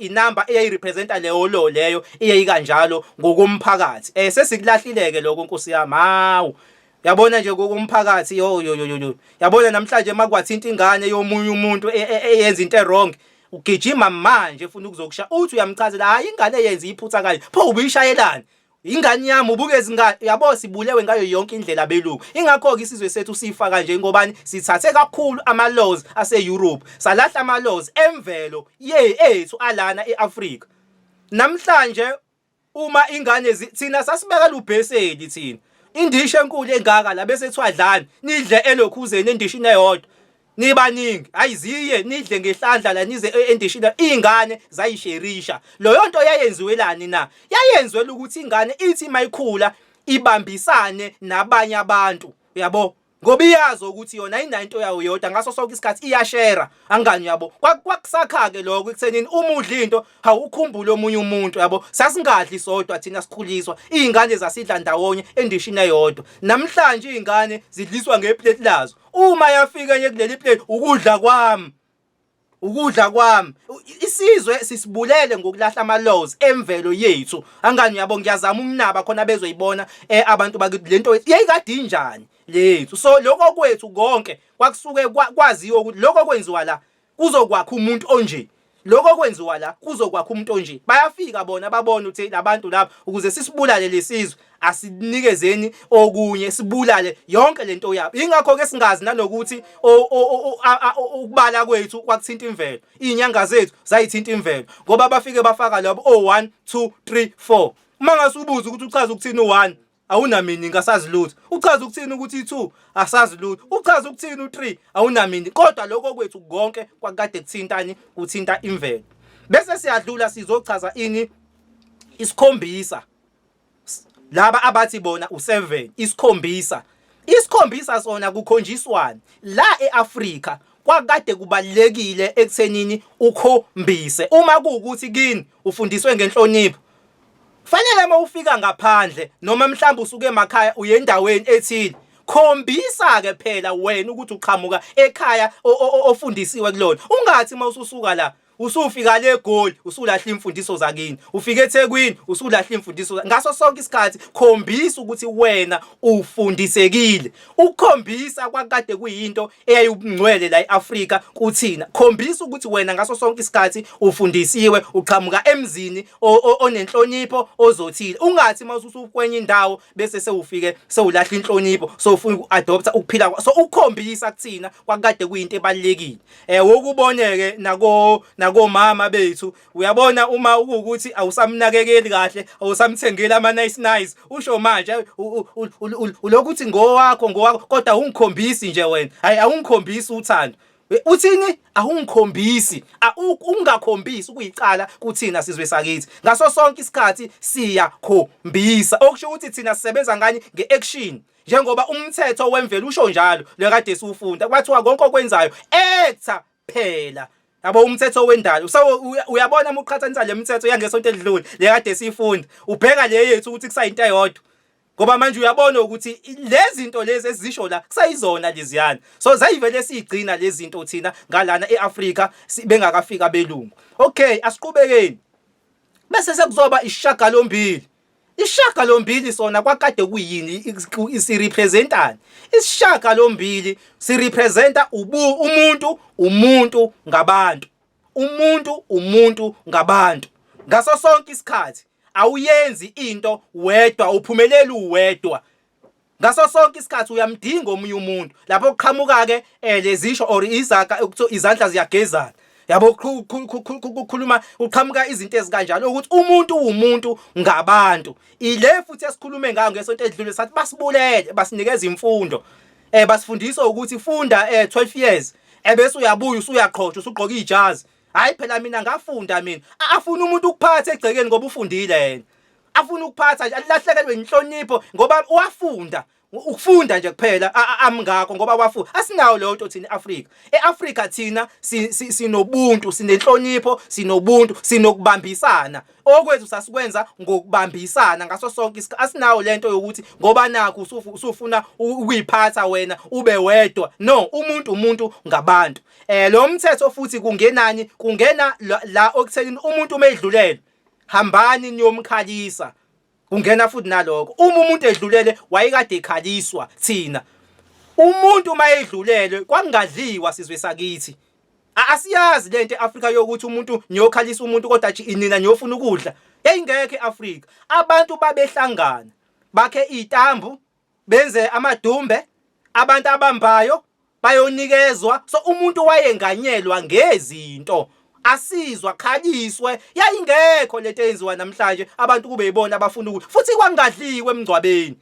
inumber eyayirepresenta leyo lo leyo eyayikanjalo ngokomphakathi. Sesikulahlileke lokho Nkosi yami. Hawu. Yabona nje ngokomphakathi yo yo yo yo. Yabona namhlanje makwathinta ingane yomunye umuntu eyenza into wrong, ugijima manje ufuna ukuzokusha, uthi uyamchazela hayi ingane yenza iphutha kanje, pho ubuyishayelani? Ingane yami ubuke izingane yabo sibulewe ngayo yonke indlela belungu. Ingakho-ke isizwe sethu sifa kanje ngobani sithathe kakhulu ama-laws ase-Europe salahla ama-laws emvelo ye ethu alana e-Afrika. Namhlanje uma ingane thina sasibekela ubheseli thina indishi enkulu engaka la bese kuthiwa dlani nidle elokhuzeni endishini eyodwa nibaningi hayi ziye nidle ngehlandla la nize endishini izingane zayisherisha leyo nto yayenziwelani na yayenziwela ukuthi ingane ithi mayikhula ibambisane nabanye abantu uyabo ngoba iyazi ukuthi yona ayinayo into yayo yodwa ngaso sonke isikhathi iyashera angani yabo kwakusakha-ke lokho ekuthenini uma udla into hawukhumbule omunye umuntu yabo sasingadli sodwa thina sikhuliswa iy'ngane zasidla ndawonye endishini eyodwa namhlanje iy'ngane zidliswa ngeplate lazo uma yafika enye kuleli plate ukudla kwami ukudla kwami isizwe sisibulele ngokulahla ama laws emvelo yethu angani yabo ngiyazama ukunaba khona bezoyibona eh, abantu bakithi lento yayikade injani lethu so lokho kwethu konke kwakusuke kwaziwa ukuthi lokho kwenziwa la kuzokwakha umuntu onje lokho kwenziwa la kuzokwakha umuntu onje bayafika bona babona ukuthi labantu laba ukuze sisibulale lesizwe asinikezeni okunye sibulale yonke lento yabo ingakho ke singazi nanokuthi ukubala kwethu kwakuthinta imvelo izinyanga zethu zayithinta imvelo ngoba bafike bafaka labo o 1 2 3 4 uma ngase ubuze ukuthi uchaza ukuthini u1 awunamini ngasazi lutho uchaza ukuthini ukuthi i2 asazi lutho uchaza ukuthini u3 awunamini kodwa lokho kwethu konke kwakade kuthintani kuthinta imvelo bese siyadlula sizochaza ini isikhombisa laba abathi bona u7 isikhombisa isikhombisa sona kukhonjiswana la eAfrika kwakade kubalekile ekuthenini ukhombise uma kuwukuthi kini ufundiswe ngenhlonipho fanele uma ufika ngaphandle noma mhlawumbe usuke emakhaya uye endaweni ethile khombisa ke phela wena ukuthi uqhamuka ekhaya ofundisiwe kulona ungathi uma ususuka la Usufika le Goli usulahla imfundiso zakini. Ufika eThekwini usulahla imfundiso ngaso sonke isikhathi khombisa ukuthi wena ufundisekile. Ukukhombisa kwakade kuyinto eyayibungcwele la eAfrika kuthina. Khombisa ukuthi wena ngaso sonke isikhathi ufundisiwe uqhamuka emzini onenhlonipho ozothile. Ungathi mawususukwenye indawo bese sewufike sewulahla inhlonipho sowufuna uku-adopta ukuphila so ukukhombisa kuthina kwakade kuyinto ebalulekile. Eh wokuboneke nako nakomama bethu uyabona uma ukuthi awusamnakekeli kahle awusamthengeli ama nice nice usho manje ulokuthi ngowakho ngowakho kodwa awungikhombisi nje wena hayi awungikhombisi uthando uthini awungikhombisi ungakhombisi ukuyicala kuthina sizwe sakithi ngaso sonke isikhathi siyakhombisa okusho ukuthi thina sisebenza ngani ngeaction Njengoba umthetho wemvelo usho njalo lekade siwufunda kwathiwa konke okwenzayo actor phela yabo umthetho wendalo so uyabona uma uqhathanisa le mithetho yangesonto elidlule lekade siyifunda ubheka le yethu ukuthi kusayinto eyodwa ngoba manje uyabona ukuthi lezi zinto lezi ezisho la kusayizona leziyana so zayivele siyigcina lezi zinto thina ngalana eAfrika bengakafika abelungu okay asiqhubekeni bese sekuzoba ishagalombili Isishagalombili sona kwakade kuyini isirepresentani? Isishagalombili sirepresenta ubu umuntu umuntu ngabantu. Umuntu umuntu ngabantu. Ngaso sonke isikhathi awuyenzi into wedwa uphumeleli uwedwa. Ngaso sonke isikhathi uyamdinga omunye umuntu. Lapho kuqhamuka ke eh, lezisho or izaga ekuthiwa izandla ziyagezana. Yabo kukhuluma uqhamuka izinto ezikanjalo ukuthi umuntu uwumuntu ngabantu. Ile futhi esikhulume ngayo ngesonto edlule sathi basibulele basinikeza imfundo. Eh basifundisa ukuthi funda eh 12 years ebese uyabuya usuyaqhosha usugqoka ijazi. Hayi phela mina ngafunda mina. Afuna umuntu ukuphatha egcekeni ngoba ufundile yena. Afuna ukuphatha nje alahlekelwe inhlonipho ngoba wafunda ukufunda nje kuphela amngakho ngoba wafunda asinawo leyo nto thina eAfrika eAfrika thina sinobuntu sinenhlonipho sinobuntu sinokubambisana okwethu sasikwenza ngokubambisana ngaso sonke isikhathi asinawo lento yokuthi ngoba nakho usufuna ukuyiphatha wena ube wedwa no umuntu umuntu ngabantu eh lo mthetho futhi kungenani kungena la okuthenini umuntu uma edlulele hambani niyomkhalisa kungena futhi nalokho uma umuntu edlulele wayekade ekhaliswa thina umuntu uma edlulele kwakungadliwa sizwe sakithi asiyazi lento eAfrika yokuthi umuntu niyokhalisa umuntu kodwa nina niyofuna ukudla. Yayingekho eAfrika. Abantu babehlangana bakhe izitambu benze amadumbe abantu abambayo bayonikezwa so umuntu wayenganyelwa ngezinto asizwa khaliswe yayingekho lento eyenziwa namhlanje abantu kube yibona abafuna ukuthi futhi kwangadliwe emngcwabeni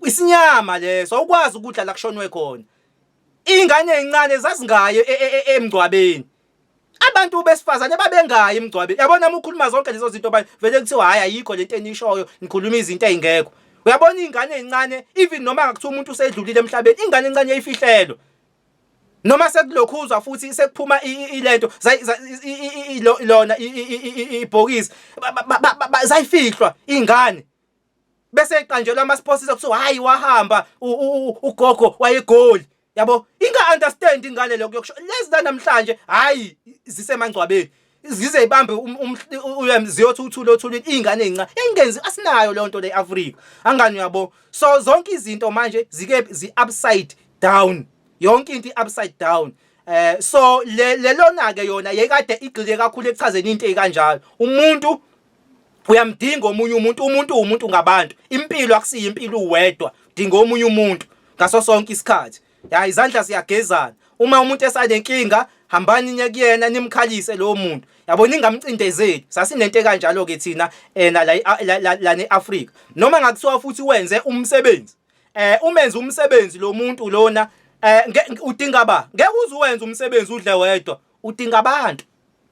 isinyama leso awukwazi ukudla la kushonwe khona ingane ezincane zazingaye e, e, e, emngcwabeni abantu besifazane babengayi emngcwabeni yabona uma ukhuluma zonke lezo zinto manje vele kuthiwa hayi ayikho lento enishoyo nikhuluma izinto ezingekho uyabona ingane ezincane even noma ngakuthiwa umuntu usedlulile emhlabeni ingane encane yayifihlelwa noma sekulokhuzwa futhi sekuphuma ilento lona ibhokisi zayifihlwa ingane bese eqanjelwa ama-sponsors kuthiwa hayi wahamba ugogo wayegoli yabo inga understand ingane lokho yokusho lezi namhlanje hayi zisemangcwabeni zize ibambe um, um, ziyothi uthule othulini iy'ngane ey'ncane yayingenzi asinayo leyo nto le Afrika angani uyabo so zonke izinto manje zike zi-upside down yonke into i-upside down eh so lelona ke yona yayikade igxile kakhulu ekuchazeni into ekanjalo umuntu uyamdinga omunye umuntu umuntu umuntu ngabantu impilo akusiyo impilo uwedwa dinga omunye umuntu ngaso sonke isikhathi ya izandla ziyagezana uma umuntu esanenkinga hambani niye kuyena nimkhalise lowo muntu yabo ningamcindezeli sasinento ekanjalo ke thina ena la la neAfrika noma ngakuthiwa futhi wenze umsebenzi eh umenze umsebenzi lo muntu lona eh udinga ba ngeke uze uwenze umsebenzi udle wedwa udinga abantu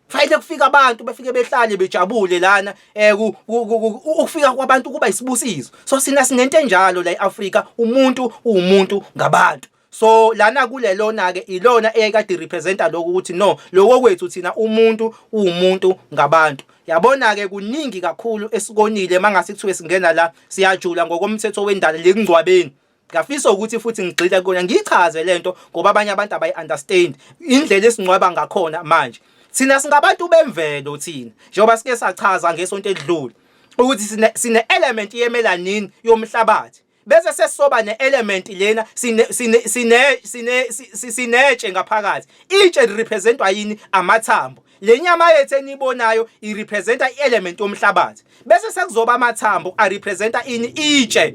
Fanele kufika abantu befike behlale bejabule lana eh ukufika kwabantu kuba isibusiso. So sina sinento enjalo la eAfrika umuntu uwumuntu ngabantu. So lana kulelona ke ilona eyayikade representa lokho ukuthi no lokho kwethu thina umuntu uwumuntu ngabantu. Yabona ke kuningi kakhulu esikonile mangase kuthiwe singena la siyajula ngokomthetho wendalo lekungcwabeni. Ngiyafisa ukuthi futhi ngigxile kuyona ngiyichaze lento ngoba abanye abantu abayi-understand indlela esingcwaba ngakhona manje. Thina singabantu bemvelo thina njengoba sike sachaza ngesonto elidlule ukuthi sine sine element yemelanin yomhlabathi bese sesisoba ne-element lena sine sine sine sine sinetshe ngaphakathi itshe lirepresentwa yini amathambo Le nyama yethu eniyibonayo irepresenta i-element yomhlabathi. Bese sekuzoba amathambo arepresenta ini itshe.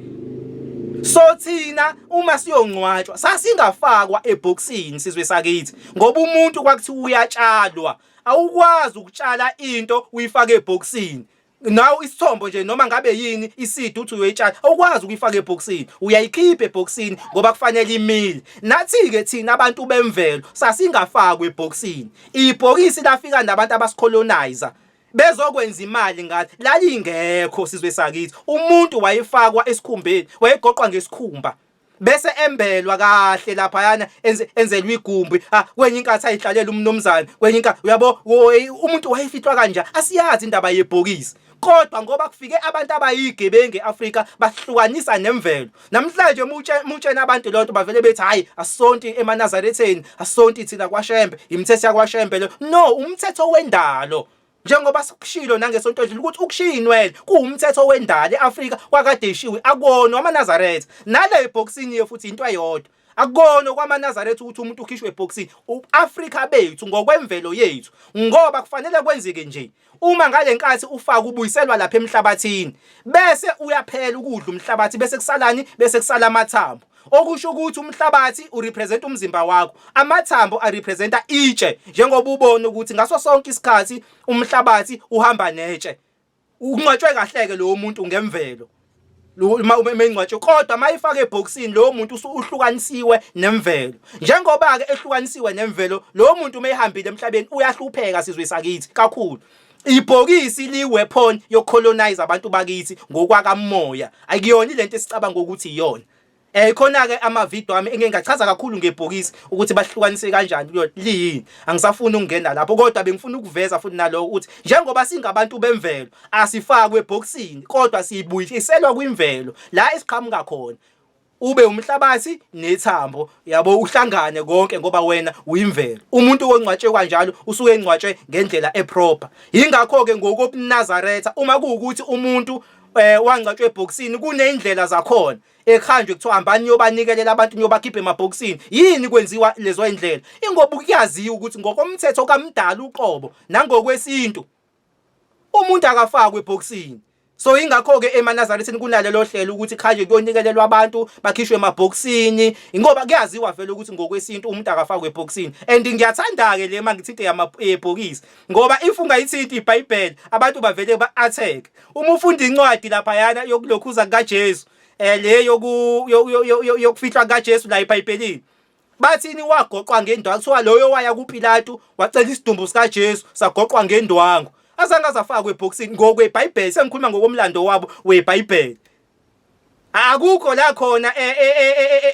So thina uma siyongcwatshwa sasingafakwa ebhokisini sizwe sakithi ngoba umuntu kwakuthiwa uyatshalwa. Awukwazi ukutshala into uyifake ebhokisini. Nawe isithombo nje noma ngabe yini isidi uthi uyoyitshala awukwazi ukuyifaka ebhokisini uyayikhipha ebhokisini ngoba kufanele imile nathi-ke thina abantu bemvelo sasingafakwa ebhokisini ibhokisi lafika nabantu abasicolonizer bezokwenza imali ngathi lalingekho sizwe sakithi umuntu wayefakwa esikhumbeni wayegoqwa ngesikhumba bese embelwa kahle laphayana enzelwa igumbi ah kwenye inkathi ayihlalela umnumzane kwenye inkathi uyabo umuntu wayefihlwa kanja asiyazi indaba yebhokisi kodwa ngoba kufike abantu abayigebengu eAfrika bahlukanisa nemvelo namhlanje mutshena abantu lonto bavele bethi hayi asonti emaNazaretheni asonti thina kwaShembe imithetho yakwaShembe lo no umthetho wendalo Njengoba sikushilo nangesonto edlule ukuthi ukushiya inwele kuwumthetho wendalo e-Afrika kwakade ishiwe akuwona amaNazaretha. Nale ebhokisini ye futhi into eyodwa. Akukona okwamaNazaretha ukuthi umuntu ukhishwe ebhokisini. U-Afrika bethu ngokwemvelo yethu ngoba kufanele kwenzeke nje. Uma ngale nkathi ufaka ubuyiselwa lapha emhlabathini bese uyaphela ukudla umhlabathi bese kusalani bese kusala amathambo. Okusho ukuthi umhlabathi urepresent umzimba wakho, amathambo arepresenta itshe njengoba ubona ukuthi ngaso sonke isikhathi umhlabathi uhamba netshe. Ungcwatshwe kahleke lowo muntu ngemvelo. Uma emengcwatshwe kodwa mayifaka ebhokisini lowo muntu uhlukanisiwe nemvelo. Njengoba ke ehlukanisiwe nemvelo lowo muntu uma ehambile emhlabeni uyahlupheka sizwe sakithi kakhulu. Ibhokisi liyi-weapon yokucolonize abantu bakithi ngokwakamoya. Akuyona lento esicabanga ukuthi iyona. Eh khona ke ama video ami engeke ngachaza kakhulu ngebhokisi ukuthi bahlukanise kanjani kuyo liyini. Angisafuni ukungena lapho kodwa bengifuna ukuveza futhi naloko ukuthi njengoba singabantu bemvelo asifakwe ebhokisini kodwa sibuyiselwa kwimvelo la esiqhamuka khona. Ube umhlabathi nethambo yabo uhlangane konke ngoba wena uyimvelo. Umuntu ongcwatshwe kanjalo usuke engcwatshwe ngendlela eproper. Yingakho ke ngokobuNazaretha uma kuwukuthi umuntu eh wangcwatshwa ebhokisini kunezindlela zakhona ekuhanjwe kuthiwa hambani niyobanikelela abantu niyobakhipha emabhokisini yini kwenziwa lezo indlela ingoba kuyaziwa ukuthi ngokomthetho kamdala uqobo nangokwesintu. Umuntu akafakwe ebhokisini. So ingakho ke emaNazarethini kunalelo hlelo ukuthi khanje kuyonikelelwa abantu bakhishwe emabhokisini ngoba kuyaziwa vele ukuthi ngokwesintu umuntu akafakwe ebhokisini. And ngiyathanda ke le mangithinte yamabhokisi ngoba if ungayithinti iBhayibheli abantu bavele ba-attack. Uma ufunda incwadi laphayana yokulokhuza kukaJesu le yokufihlwa kukaJesu la eBhayibhelini Bathini wagoqwa ngendwangu kuthiwa loyo waya kuPilatu wacela isidumbu sikaJesu sagoqwa ngendwangu. Azange azafakwe ebhokisini ngokweBhayibheli sengikhuluma ngokomlando wabo weBhayibheli. Akukho la khona e, e,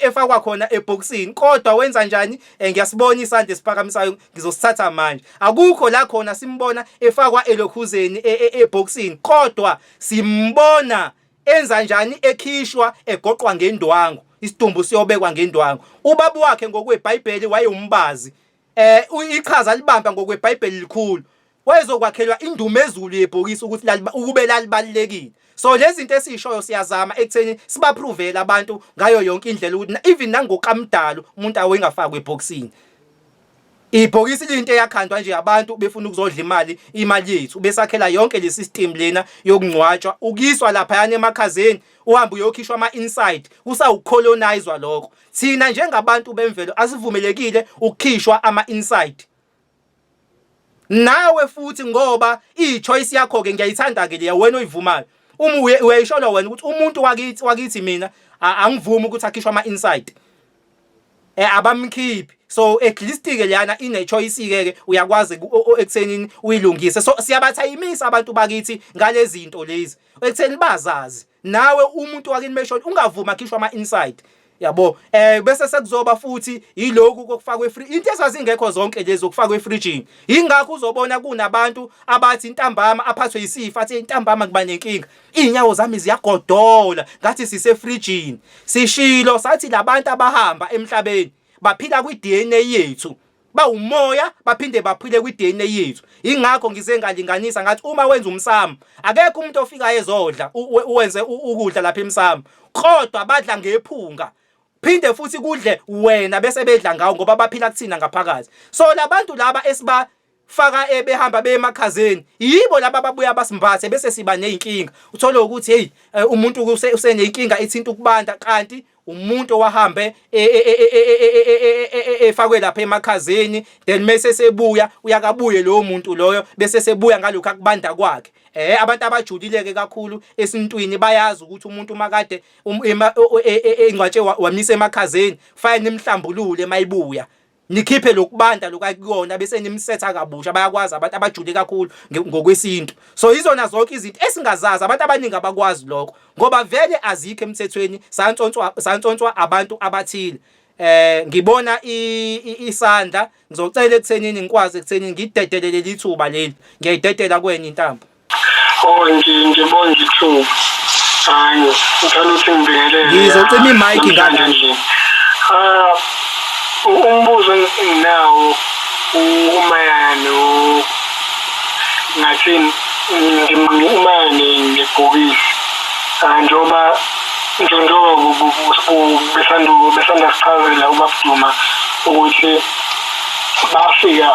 e, efakwa khona ebhokisini kodwa wenza njani ngiyasibona isandla esiphakamisayo ngizosithatha manje. Akukho la khona simbona efakwa elokhuzeni ebhokisini kodwa simbona Enza njani ekhishwa egoqwa ngendwangu, isidumbu siyobekwa ngendwangu. Ubaba wakhe ngokweBhayibheli wayewumbazi. Eh iqhaza libamba ngokweBhayibheli likhulu. Wayezokwakhelwa indumezulu yebhokisi ukuthi ukube lalibalulekile. So lezi zinto esishoyo siyazama ekutheni sibaphrovele abantu ngayo yonke indlela ukuthi even nangokamdalo umuntu awengafakwa ebhokisini. Ibhokisi liyinto eyakhandwa nje abantu befuna ukuzodla imali, imali yethu besakhela yonke le system lena yokungcwatshwa, ukuyiswa laphayana emakhazeni uhambe uyokhishwa ama-inside, kusawukucolonizwa lokho. Thina njengabantu bemvelo asivumelekile ukukhishwa ama-inside. Nawe futhi ngoba i-choice yakho-ke ngiyayithanda-ke leya wena oyivumayo. Uma uyayisholo wena ukuthi umuntu wakithi wakithi mina angivumi ukuthi akhishwe ama-inside. Abamkhiphi so at least ke leyana ine choice ke ke uyakwazi ekuthenini uyilungise so siyabathayimisa abantu bakithi ngalezi zinto lezi ekutheni bazazi nawe umuntu wakini meshona ungavuma akhishwa ama inside yabo bese sekuzoba futhi yiloku kokufakwa efree into ezazingekho zonke lezi okufakwa efrijini ingakho uzobona kunabantu abathi intambama aphathwe isifa athi intambama kuba nenkinga Iy'nyawo zami ziyagodola ngathi sisefrijini. Sishilo sathi labantu abahamba emhlabeni baphila kwi-DNA yethu. Bawumoya baphinde baphile kwi-DNA yethu. Ingakho ngize ngalinganisa ngathi uma wenza umsamo akekho umuntu ofikayo ezodla uwenze ukudla lapha emsamo kodwa badla ngephunga phinde futhi kudle wena bese bedla ngawo ngoba baphila kuthina ngaphakathi. So labantu laba esiba faka ebehamba beye emakhazeni yibo laba ababuya basimbathe bese siba nezinkinga uthole ukuthi hey umuntu usenenkinga ethinta ukubanda kanti umuntu owahambe efakwe lapha emakhazeni then mase sebuya uyakabuye lowo muntu loyo bese sebuya ngalokhu akubanda kwakhe abantu abajulile ke kakhulu esintwini bayazi ukuthi umuntu makade engcwatshe wamisa emakhazeni kufanele nimhlambulule mayibuya nikhiphe lokubanda lokakuyona bese nimsetha kabusha. Bayakwazi abantu abajule kakhulu ngokwesintu. So izona zonke izinto esingazazi, abantu abaningi abakwazi lokho ngoba vele azikho emthethweni, santsontswa santsontswa abantu abathile. Ngibona isandla, ngizocela ekuthenini ngikwazi ekuthenini ngidedele leli thuba leli, ngiyayidedela kuwena intambo. Oh ngibonga ithuba. Hayi ngithanda ukuthi ngibingelele. Ngizocima i-mic ngala. Ah umbuzo enginawo umayelana no ngathi umayelana nebhokisi. Ah njengoba njengoba besanda besanda sichazela ubabDuma ukuthi bafika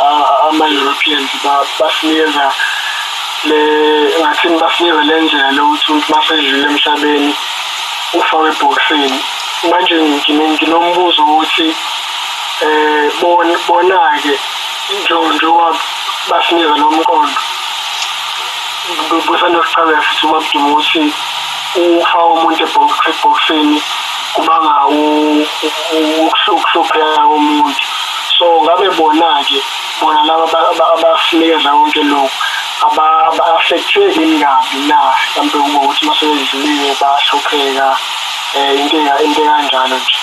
ama-Europeans basinikeza le ngathini basinikeza le ndlela lokuthi umuntu masedlule emhlabeni ufakwe ebhokisini. Manje nginombuzo ukuthi um bona-ke njengoba basinikeza lo mqondo busanda kuchazela futhi ubabDuma ukuthi ukufaka umuntu ebhokisini kubanga ukuhlupheka komuntu. So ngabe bona-ke bona laba abasinikeza konke lokhu aba-affecteki yini kabi na mhlawumbe kube ukuthi uma sebedlulile bayahlupheka um into into ekanjalo nje.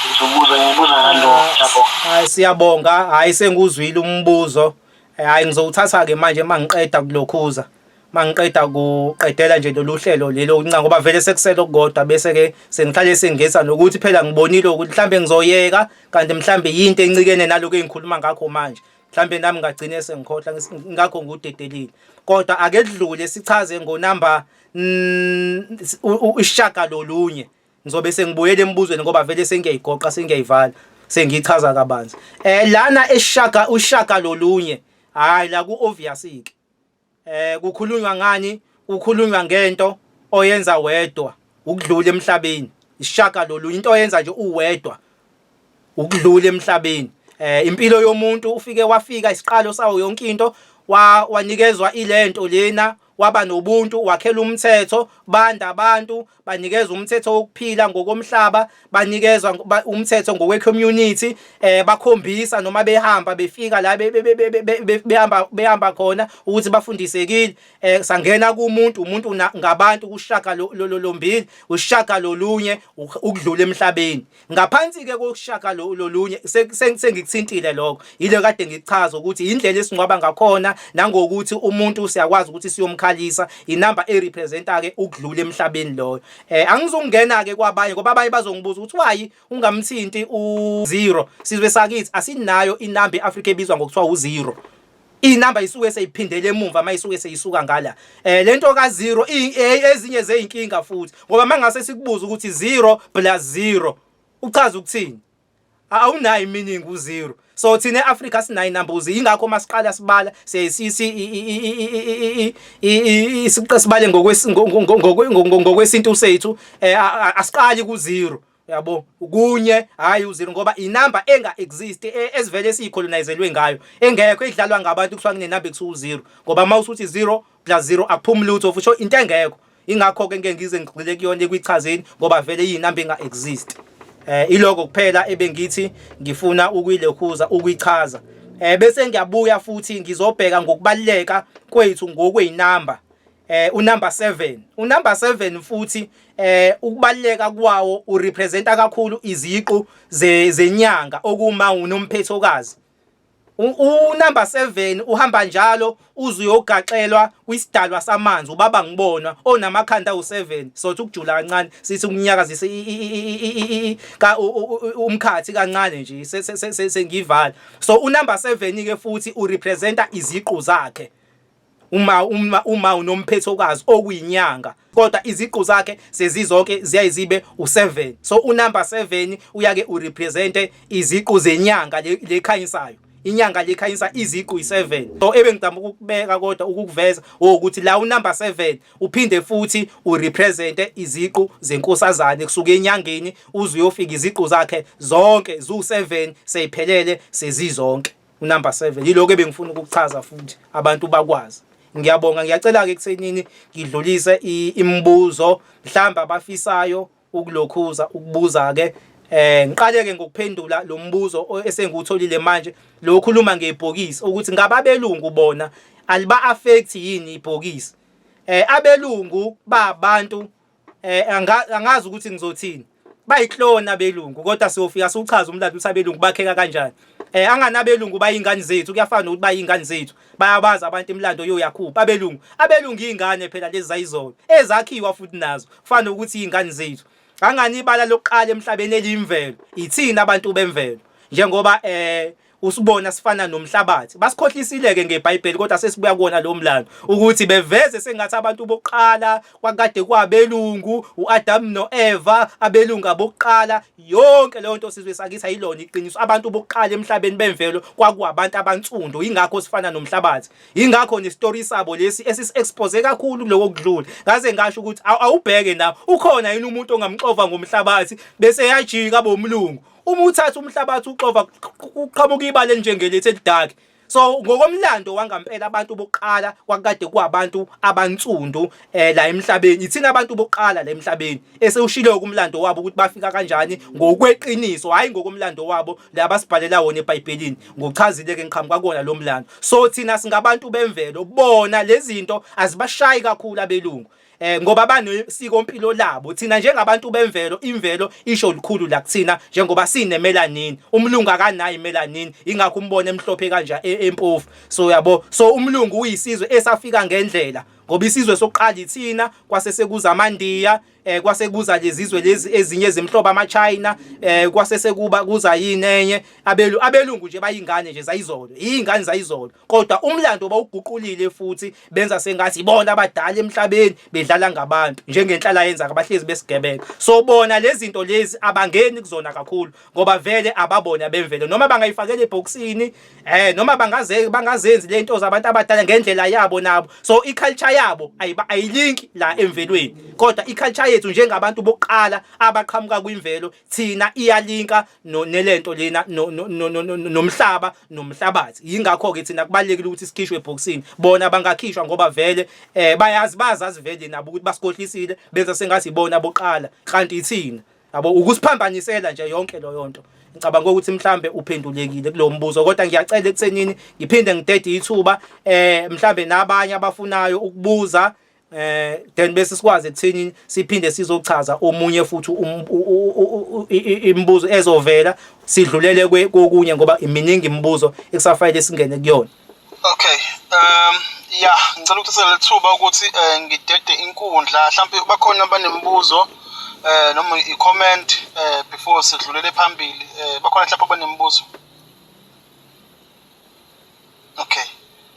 Ngizobuza ngibuza ngalokho, ngiyabonga. Hayi siyabonga, hayi senguzwile umbuzo. Hayi ngizowuthatha-ke manje uma ngiqeda kulokhuza. Mangiqeda kuqedela nje lolu hlelo leli oluncane ngoba vele sekusele okukodwa bese ke sengihlale sengisa nokuthi phela ngibonile ukuthi mhlambe ngizoyeka kanti mhlambe yinto encikene nalokho engikhuluma ngakho manje mhlambe nami ngagcine sengikhohlwa ngakho ngiwudedelile kodwa ake kudlule sichaze ngonamba isishagalolunye ngizobe sengibuyela embuzweni ngoba vele sengiyayigoqa sengiyayivala sengiyichaza kabanzi lana eshaga ushaka lolunye hayi la ku obvious ke. Kukhulunywa ngani? Kukhulunywa ngento oyenza wedwa ukudlula emhlabeni. Isishaka lolu into oyenza nje uwedwa ukudlula emhlabeni. Impilo yomuntu ufike wafika isiqalo sawo yonke into wanikezwa ilento lena waba nobuntu wakhela umthetho banda abantu banikezwa umthetho wokuphila ngokomhlaba banikezwa umthetho ngokwe-community bakhombisa noma behamba befika la behamba behamba khona ukuthi bafundisekile. Sangena kumuntu umuntu ngabantu kushaka lombili ushaka lolunye ukudlula emhlabeni. Ngaphansi-ke kokushaka lolunye sengikuthintile lokho, yile kade ngikuchaza ukuthi indlela esingcwaba ngakhona nangokuthi umuntu siyakwazi ukuthi siyomkhalisa, inamba erepresenta-ke ukudlula emhlabeni loyo. Angizungena-ke kwabanye ngoba abanye bazongibuza ukuthi why ungamthinti u-zero. Sizwe sakithi asinayo inamba e-Afrika ebizwa ngokuthiwa u-zero. Inamba isuke seyiphindele emumva uma isuke seyisuka ngala. Lento ka zero ezinye zezinkinga futhi ngoba mangase sikubuza ukuthi 0 plus 0 uchaza ukuthini? Awunayo meaning u-zero. So thina e-Afrika sinayo inamba u-zero, ingakho masiqala sibala siyayisisi sibale ngokwesintu sethu, asiqali ku-zero. Yabo, kunye hayi u-zero ngoba inamba enga exist esivele siyicolonizelwe ngayo engekho idlalwa ngabantu kuthiwa kunenamba ekuthiwa u-zero ngoba uma usuthi 0 plus 0 akuphumi lutho futhi into engekho. Ingakho ke ngeke ngize ngigxile kuyona ekuyichazeni ngoba vele iyinamba enga exist. Iloko kuphela ebengithi ngifuna ukuyilekhuza ukuyichaza. Bese ngiyabuya futhi ngizobheka ngokubaluleka kwethu ngokweyinamba. Unumber 7, unumber 7 futhi ukubaluleka kwawo urepresenta kakhulu iziqu zenyanga okuma unomphethokazi. Unumber 7 uhamba njalo uze uyogaxelwa kwisidalwa samanzi ubaba ngibonwa onamakhanda awu7. Sothi ukujula kancane sithi ukunyakazisa umkhathi kancane nje sengivala. So unumber 7 ke futhi urepresenta iziqu zakhe uma unomphethokazi okuyinyanga, kodwa iziqu zakhe sezizonke ziyaye zibe u7. So unumber 7 uyake urepresente iziqu zenyanga lekhanyisayo, inyanga lekhanyisa iziqu i7. So ebengizama ukukubeka kodwa ukukuveza ukuthi la unumber 7 uphinde futhi urepresente iziqu zenkosazane kusuka enyangeni uze uyofika iziqu zakhe zonke zu7 seyiphelele sezizonke. Unumber 7 yiloko ebengifuna ukukuchaza futhi abantu bakwazi. Ngiyabonga, ngiyacela-ke ekuthenini ngidlulise imibuzo mhlawumbe abafisayo ukulokhuza ukubuza-ke. Ngiqale-ke ngokuphendula lo mbuzo esengiwutholile manje lo okhuluma ngebhokisi ukuthi ngabe abelungu bona aliba-affect yini ibhokisi. Abelungu babantu angazi ukuthi ngizothini, bayiklona abelungu kodwa siyofika siwuchaza umlando ukuthi abelungu bakheka kanjani. Anganabelungu bayingane zethu, kuyafana nokuthi bayingane zethu, bayabazi abantu imilando yoyakhupha abelungu. Abelungu izingane phela lezi zayizolo ezakhiwa futhi nazo kufana nokuthi izingane zethu. Angani ibala lokuqala emhlabeni eliyimvelo ithina abantu bemvelo, njengoba usibona sifana nomhlabathi. Basikhohlisile-ke ngeBhayibheli kodwa sesibuya kuwona lo mlando ukuthi beveze sengathi abantu bokuqala kwakade kwabelungu u-Adam no-Eva, abelungu abokuqala. Yonke leyo nto sizwe sakithi ayilona iqiniso. Abantu bokuqala emhlabeni bemvelo kwakuwabantu abansundu, yingakho sifana nomhlabathi. Yingakho nesitori sabo lesi esisi-expose kakhulu kuloko kudlula. Ngaze ngasho ukuthi awubheke nawe, ukhona yini umuntu ongamxova ngomhlabathi bese eyajika bomlungu. Uma uthatha umhlabathi uxova kuqhamuka ibala elinjengelethu elidaki. So ngokomlando wangampela abantu bokuqala kwakade kwabantu abansundu la emhlabeni. Ithina abantu bokuqala la emhlabeni esewushilo kumlando wabo ukuthi bafika kanjani ngokweqiniso, hayi ngokomlando wabo labasibhalela wona eBhayibhelini. Ngokuchazile ke ngiqhamuka kuwona lo mlando. So thina singabantu bemvelo, bona lezi zinto azibashayi kakhulu abelungu. Ngoba banesiko mpilo labo. Thina njengabantu bemvelo, imvelo isho lukhulu la kuthina njengoba sinemelanin. Umlungu akanayo imelanin, ingakho umbona emhlophe kanje empofu. So yabo, so umlungu uyisizwe esafika ngendlela ngoba isizwe sokuqala ithina, kwase sekuza amaNdiya. Kwase kuza lezizwe lezi ezinye ezimhlobo amaChina, kwase sekuba kuza yini enye abelu abelungu nje bayingane nje zayizolo, izingane zayizolo. Kodwa umlando bawuguqulile futhi benza sengathi ibona abadala emhlabeni, bedlala ngabantu njengenhlala yenza abahlezi besigebenga. So bona lezi zinto lezi abangeni kuzona kakhulu ngoba vele ababona bemvelo, noma bangayifakela ebhokisini, noma bangaze bangazenzi lento zabantu abadala ngendlela yabo nabo. So iculture yabo ayilinki la emvelweni, kodwa iculture yethu njengabantu bokuqala abaqhamuka kwimvelo thina iyalinka no nelento lena nomhlaba nomhlabathi. Yingakho ke thina kubalekile ukuthi sikhishwe ebhokisini, bona bangakhishwa ngoba vele bayazi, bazazi vele nabo ukuthi basikhohlisile, benza sengathi ibona boqala kanti ithina yabo, ukusiphambanisela nje yonke leyo nto. Ngicabanga ukuthi mhlambe uphendulekile kulo mbuzo, kodwa ngiyacela ekuthenini ngiphinde ngidede ithuba mhlambe nabanye abafunayo ukubuza, then bese sikwazi ekutheni siphinde sizochaza omunye futhi imibuzo ezovela, sidlulele kokunye ngoba iminingi imibuzo ekusafanele singene kuyona. Okay, ya, ngicela ukuthatha leli thuba ukuthi ngidede inkundla, mhlawumbe bakhona abanemibuzo noma i-comment before sidlulele phambili. Bakhona mhlawumbe abanemibuzo? Okay.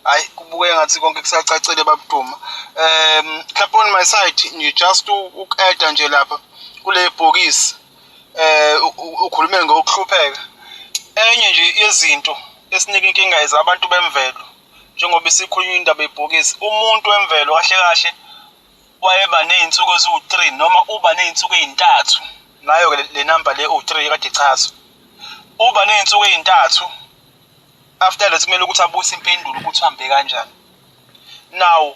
Hayi, kubukeka ngathi konke kusacacile babuduma. Mhlawumbe on my side nje just uku-add nje lapha kule bhokisi, ukhulume ngokuhlupheka. Enye nje yezinto esinika inkinga izabantu bemvelo, njengoba isikhulunywa indaba yebhokisi, umuntu wemvelo kahle kahle wayeba ney'nsuku eziwu-3 noma uba ney'nsuku ey'ntathu, nayo-ke le number le u-3 kade ichazwa, uba ney'nsuku ey'ntathu. After that kumele ukuthi abuyise impendulo ukuthi uhambe kanjani. Now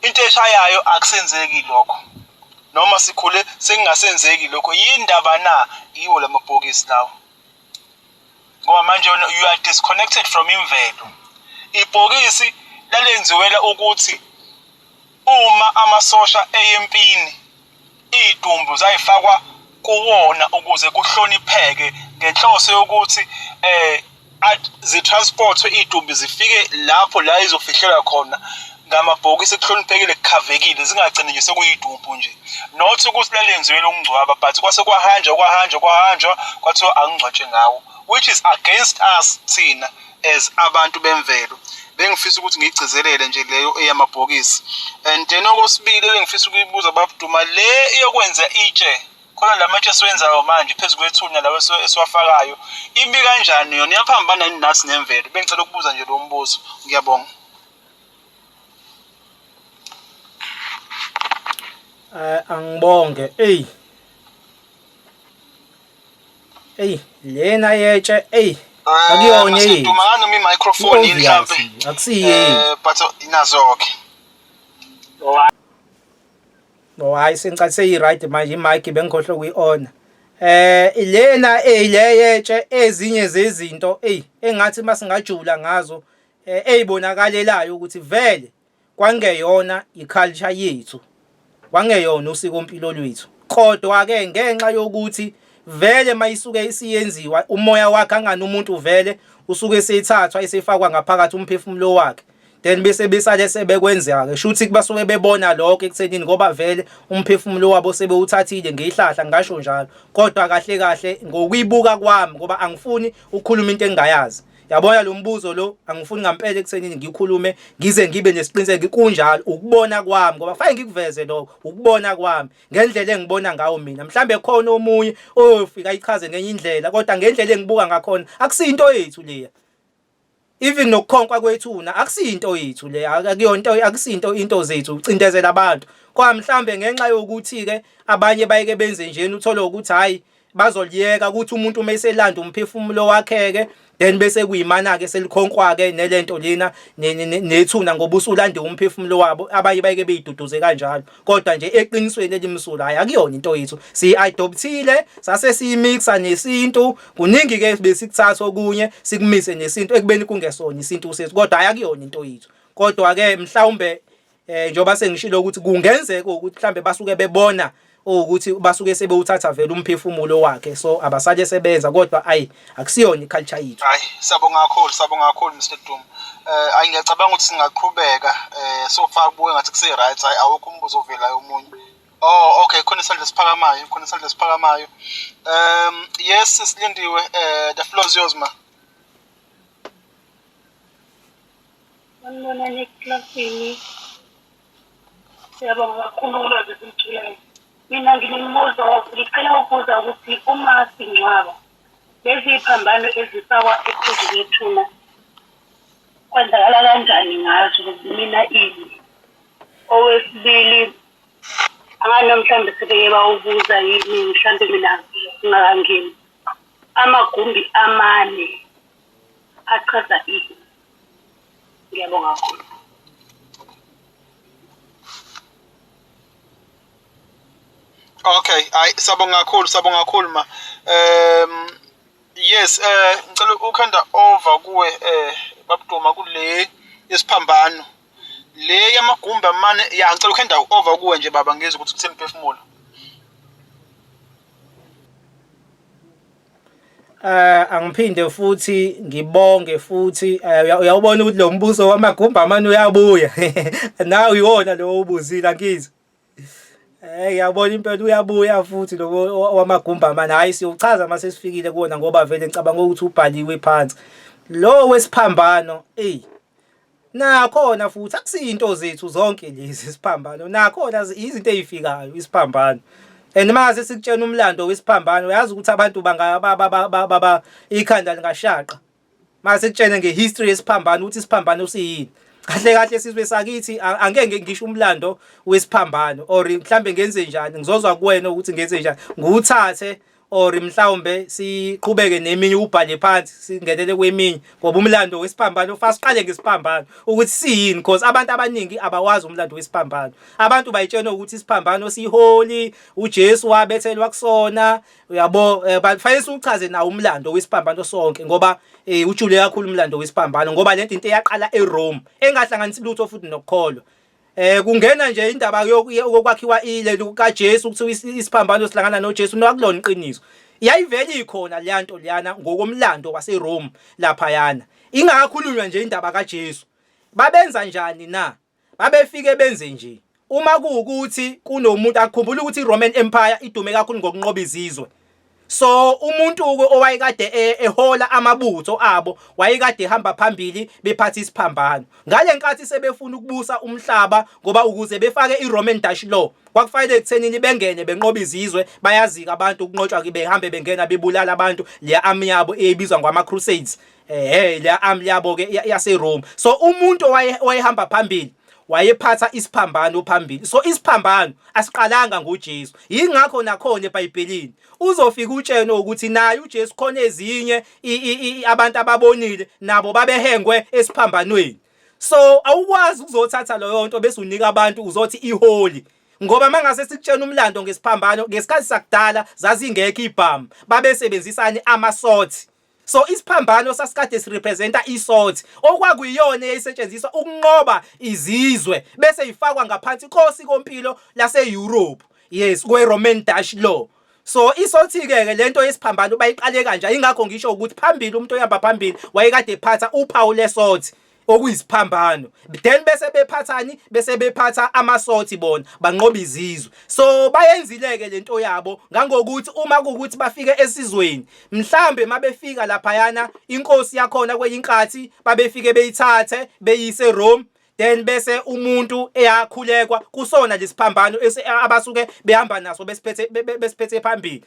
into eshayayo akusenzeki lokho, noma sikhule sekungasenzeki lokho, yindaba na? Yiwo lamabhokisi lawo, ngoba manje you are disconnected from imvelo. Ibhokisi lalenziwela ukuthi uma amasosha eyempini, idumbu zayifakwa kuwona ukuze kuhlonipheke, ngenhloso yokuthi zitransportwe idumbu zifike lapho la izofihlelwa khona ngamabhokisi kuhloniphekile, kukhavekile, zingagcini nje sekuyidumbu nje. Not ukuthi lalenziwele ukungcwaba, but kwase kwahanjwa kwahanjwa kwahanjwa kwathiwa akungcwatshwe ngawo, which is against us thina as abantu bemvelo. Bengifisa ukuthi ngiyigcizelele nje leyo eyamabhokisi. And then okwesibili ebengifisa ukuyibuza babuduma, le eyokwenza itshe khona, la matshe esiwenzayo manje phezu kwethuna lawo esiwafakayo, imi kanjani yona, iyaphambana yini nathi nemvelo? Bengicela ukubuza nje lo mbuzo, ngiyabonga. Angibonge. Ey. Ey, lena yetshe, ey. Akuyona yethu. Duma noma i-microphone yini mhlambe? Akusiyi. But inazo ke. Oh hayi, sengicathi seyi-right manje i-mic, bengikhohlwe ukuyi-ona. Lena le yetshe, ezinye zezinto ey engathi masingajula ngazo ezibonakalelayo ukuthi vele kwangeyona iculture yethu, kwangeyona usikompilo lwethu. Kodwa ke ngenxa yokuthi vele mayisuke isiyenziwa, umoya wakhe angani umuntu vele usuke eseyithathwa esefakwa ngaphakathi umphefumulo wakhe, then bese besale sebekwenzeka ke, shuthi basuke bebona lokho ekuthenini ngoba vele umphefumulo wabo sebewuthathile ngeyihlahla, ngisho njalo. Kodwa kahle kahle ngokuyibuka kwami, ngoba angifuni ukukhuluma into engingayazi, yabona lo mbuzo lo angifuni ngampela ekuthenini ngikhulume ngize ngibe nesiqiniseko kunjalo. Ukubona kwami, ngoba fanele ngikuveze lokho, ukubona kwami ngendlela engibona ngawo mina. Mhlambe khona omunye oyofika ayichaze ngenye indlela, kodwa ngendlela engibuka ngakhona akusinto yethu leya. Even nokukhonkwa kwethuna akusinto yethu le, akuyonto, akusinto into zethu ucindezela abantu. Kwa mhlambe ngenxa yokuthi ke abanye bayeke benze njena, uthole ukuthi hayi bazoliyeka ukuthi umuntu uma eselanda umphefumulo wakhe ke, then bese kuyimana ke selikhonkwa ke nelento lena nethuna ngoba usulande umphefumulo wabo. Abanye bayeke beyiduduze kanjalo, kodwa nje eqinisweni elimsulwa hayi akuyona into yethu. Siyi-adoptile sase siyimixa nesintu, kuningi ke besikuthatha okunye sikumise nesintu ekubeni kungesona isintu sethu, kodwa hayi akuyona into yethu. Kodwa ke mhlawumbe njengoba sengishilo ukuthi kungenzeka ukuthi mhlambe basuke bebona ukuthi basuke sebewuthatha vele umphefumulo wakhe, so abasale sebenza, kodwa ayi akusiyona iculture yethu. Hayi, siyabonga kakhulu, siyabonga kakhulu Mr Duma. Hayi, ngiyacabanga ukuthi singaqhubeka. So far kubuke ngathi kuse right, hayi awukho umbuzo ovelayo omunye. Oh okay, khona isandla esiphakamayo, khona isandla esiphakamayo. Yes, silindiwe, the floor is yours ma. Sanibonani eklasini. Siyabonga kakhulu ulwazi esilitholayo. Mina nginombuzo, ngicela ukubuza ukuthi uma singcwaba lezi phambano ezifakwa ephezu kwethuna kwenzakala kanjani ngazo mina ini? Owesibili, anganoma mhlawumbe sebeke bawubuza yini mhlawumbe mina ngingakangeni. Amagumbi amane achaza ini? Ngiyabonga kakhulu. Okay, hayi sabonga kakhulu, sabonga kakhulu ma. Yes, ngicela ukhanda over kuwe babuduma kule yesiphambano. Le yamagumbi amane, ya ngicela ukhanda over kuwe nje baba ngizwe ukuthi kutheni phefumulo. Angiphinde futhi ngibonge futhi uyawubona ukuthi lo mbuso wamagumbi amane uyabuya. Nawe iwona lo ubuzile angizwa. Ngiyabona impela uyabuya futhi lo wamagumbi amane. Hhayi siyochaza uma sesifikile kuwona ngoba vele ngicabanga ukuthi ubhaliwe phansi. Lo wesiphambano, eyi nakhona futhi akusiyo zethu zonke lezi isiphambano. Nakhona izinto ey'fikayo isiphambano. And mase sikutshena umlando wesiphambano uyazi ukuthi abantu banga ikhanda lingashaqa. Mase kutshene ngehistory yesiphambano ukuthi isiphambano siyini. Kahle kahle sizwe sakithi angeke ngisho umlando wesiphambano or mhlambe ngenze njani ngizozwa kuwena ukuthi ngenze njani ngiwuthathe or mhlawumbe siqhubeke neminye ubhale phansi singenele kweminye ngoba umlando wesiphambano fa siqale ngesiphambano ukuthi siyini because abantu abaningi abawazi umlando wesiphambano. Abantu bayitshena ukuthi isiphambano siholi uJesu wabethelwa kusona uyabo, fanele siwuchaze nawo umlando wesiphambano sonke ngoba ujule kakhulu umlando wesiphambano ngoba lento into eyaqala eRome engahlanganisi lutho futhi nokukholwa. Kungena nje indaba yokwakhiwa ile kaJesu kuthiwa isiphambano sihlangana noJesu nakulona iqiniso. Yayivele ikhona leya nto leyana ngokomlando waseRome laphayana. Ingakakhulunywa nje indaba kaJesu. Babenza njani na? Babefike benze nje. Uma kuwukuthi kunomuntu akukhumbula ukuthi iRoman Empire idume kakhulu ngokunqoba izizwe. So umuntu-ke owayekade ehola amabutho abo wayekade ehamba phambili bephatha isiphambano. Ngale nkathi sebefuna ukubusa umhlaba ngoba ukuze befake iRoman Dutch law kwakufanele ekuthenini bengene benqobe izizwe bayazika abantu ukunqotshwa ke behambe bengena bebulala abantu le army yabo eyibizwa ngama Crusades. Le army yabo ke yaseRome. So umuntu owayehamba phambili wayephatha isiphambano phambili. So isiphambano asiqalanga ngoJesu. Yingakho nakhona eBhayibhelini uzofika utshene ukuthi naye uJesu khona ezinye abantu ababonile nabo babehengwe esiphambanweni. So awukwazi ukuzothatha leyo nto bese unika abantu uzothi iholi. Ngoba mangase sikutshena umlando ngesiphambano ngesikhathi sakudala zazingekho ibhamu babesebenzisani amasothi. So isiphambano sasikade sirepresenta isothi okwakuyiyona eyayisetshenziswa ukunqoba izizwe bese ifakwa ngaphansi kosikompilo lase-Europe. Yes, kwe-Roman Dutch law. So isothi-ke ke lento yesiphambano bayiqale kanje ingakho ngisho ukuthi phambili umuntu oyamba phambili wayekade ephatha uphawu lesothi okuyisiphambano then bese bephathani bese bephatha amasothi bona banqoba izizwe. So bayenzile-ke lento yabo ngangokuthi uma kuwukuthi bafike esizweni mhlambe mabefika laphayana inkosi yakhona kwenye inkathi babefike beyithathe beyise eRome then bese umuntu eyakhulekwa kusona lesiphambano abasuke behamba naso besiphethe besiphethe phambili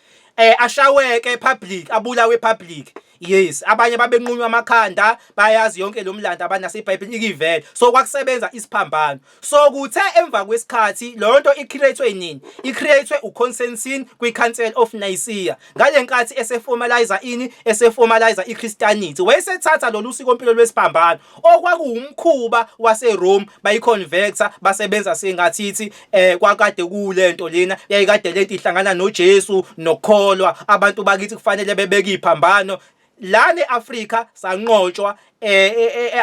ashaweke public abulawe public. Yes, abanye babenqunywa amakhanda bayazi yonke lo mlando abanase iBhayibheli ikivele. So kwakusebenza isiphambano. So kuthe emva kwesikhathi leyo nto icreatewe nini? Icreatewe uConstantine kwiCouncil of Nicaea. Ngale nkathi eseformalize ini? Eseformalize iChristianity. Wayesethatha lolu sikompilo lwesiphambano okwakuwumkhuba waseRome bayiconverta basebenza sengathithi kwakade kulento lena yayikade lento ihlangana noJesu nokukholwa abantu bakithi kufanele bebeke iphambano la neAfrika sanqotshwa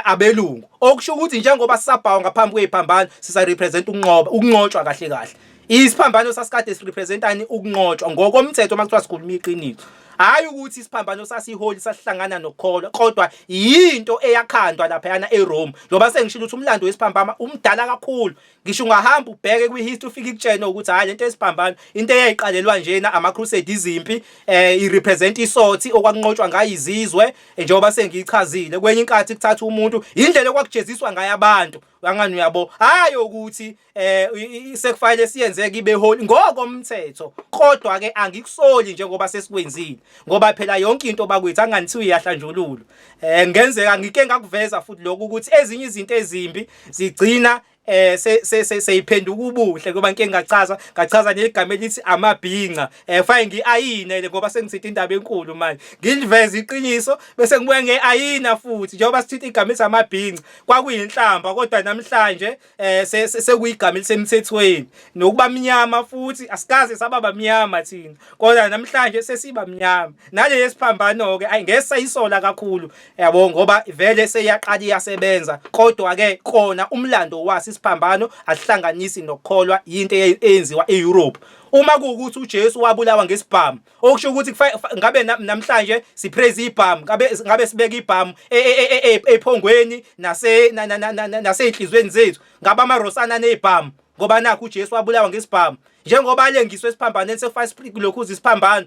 abelungu okusho ukuthi njengoba sisabhawa ngaphambi kweziphambano sisa represent ukunqoba ukunqotshwa kahle kahle isiphambano sasikade sirepresentani ukunqotshwa ngokomthetho uma kuthiwa sikhuluma iqiniso. Hhayi ukuthi isiphambano sasiholi sasihlangana nokukholwa, kodwa yinto eyakhandwa laphayana eRome. Njengoba sengishilo ukuthi umlando wesiphambano umdala kakhulu. Ngisho ungahamba ubheke kwi-history ufike ikutshene ukuthi hhayi lento yesiphambano into eyayiqalelwa njena ama-crusade izimpi i-represent isothi okwakunqotshwa ngayo izizwe njengoba sengiyichazile. Kwenye inkathi kuthatha umuntu indlela okwakujeziswa ngayo abantu. Angani uyabo? Hhayi ukuthi sekufanele siyenzeke ibe holy ngokomthetho kodwa ke angikusoli njengoba sesikwenzile ngoba phela yonke into bakwethu anganithiwa iyahlanjululwa ngenzeka ngike ngakuveza futhi lokhu ukuthi ezinye izinto ezimbi zigcina seyiphenduka ubuhle ngoba ngike ngachaza ngachaza negama elithi amabhinca fake ngiayine le ngoba sengithinta indaba enkulu manje ngiliveze iqiniso bese ngibuya ngeayina futhi njengoba sithinta igama elithi amabhinca kwakuyinhlamba kodwa namhlanje sekuyigama elisemthethweni nokuba mnyama futhi asikaze saba bamnyama thina kodwa namhlanje sesiba mnyama nale yesiphambano ke ayi ngeke sayisola kakhulu yabo ngoba vele seyaqala iyasebenza kodwa ke kona umlando waso isiphambano asihlanganisi nokukholwa into eyenziwa eEurope uma kuwukuthi uJesu wabulawa ngesibhamu okusho ukuthi ngabe namhlanje sipraise ibhamu ngabe ngabe sibeka ibhamu e, e, e, ephongweni nase naseyinhlizweni zethu ngabe amarosana nezibhamu ngoba nakho uJesu wabulawa ngesibhamu njengoba alengiswe esiphambanweni sekufaka lokhu isiphambano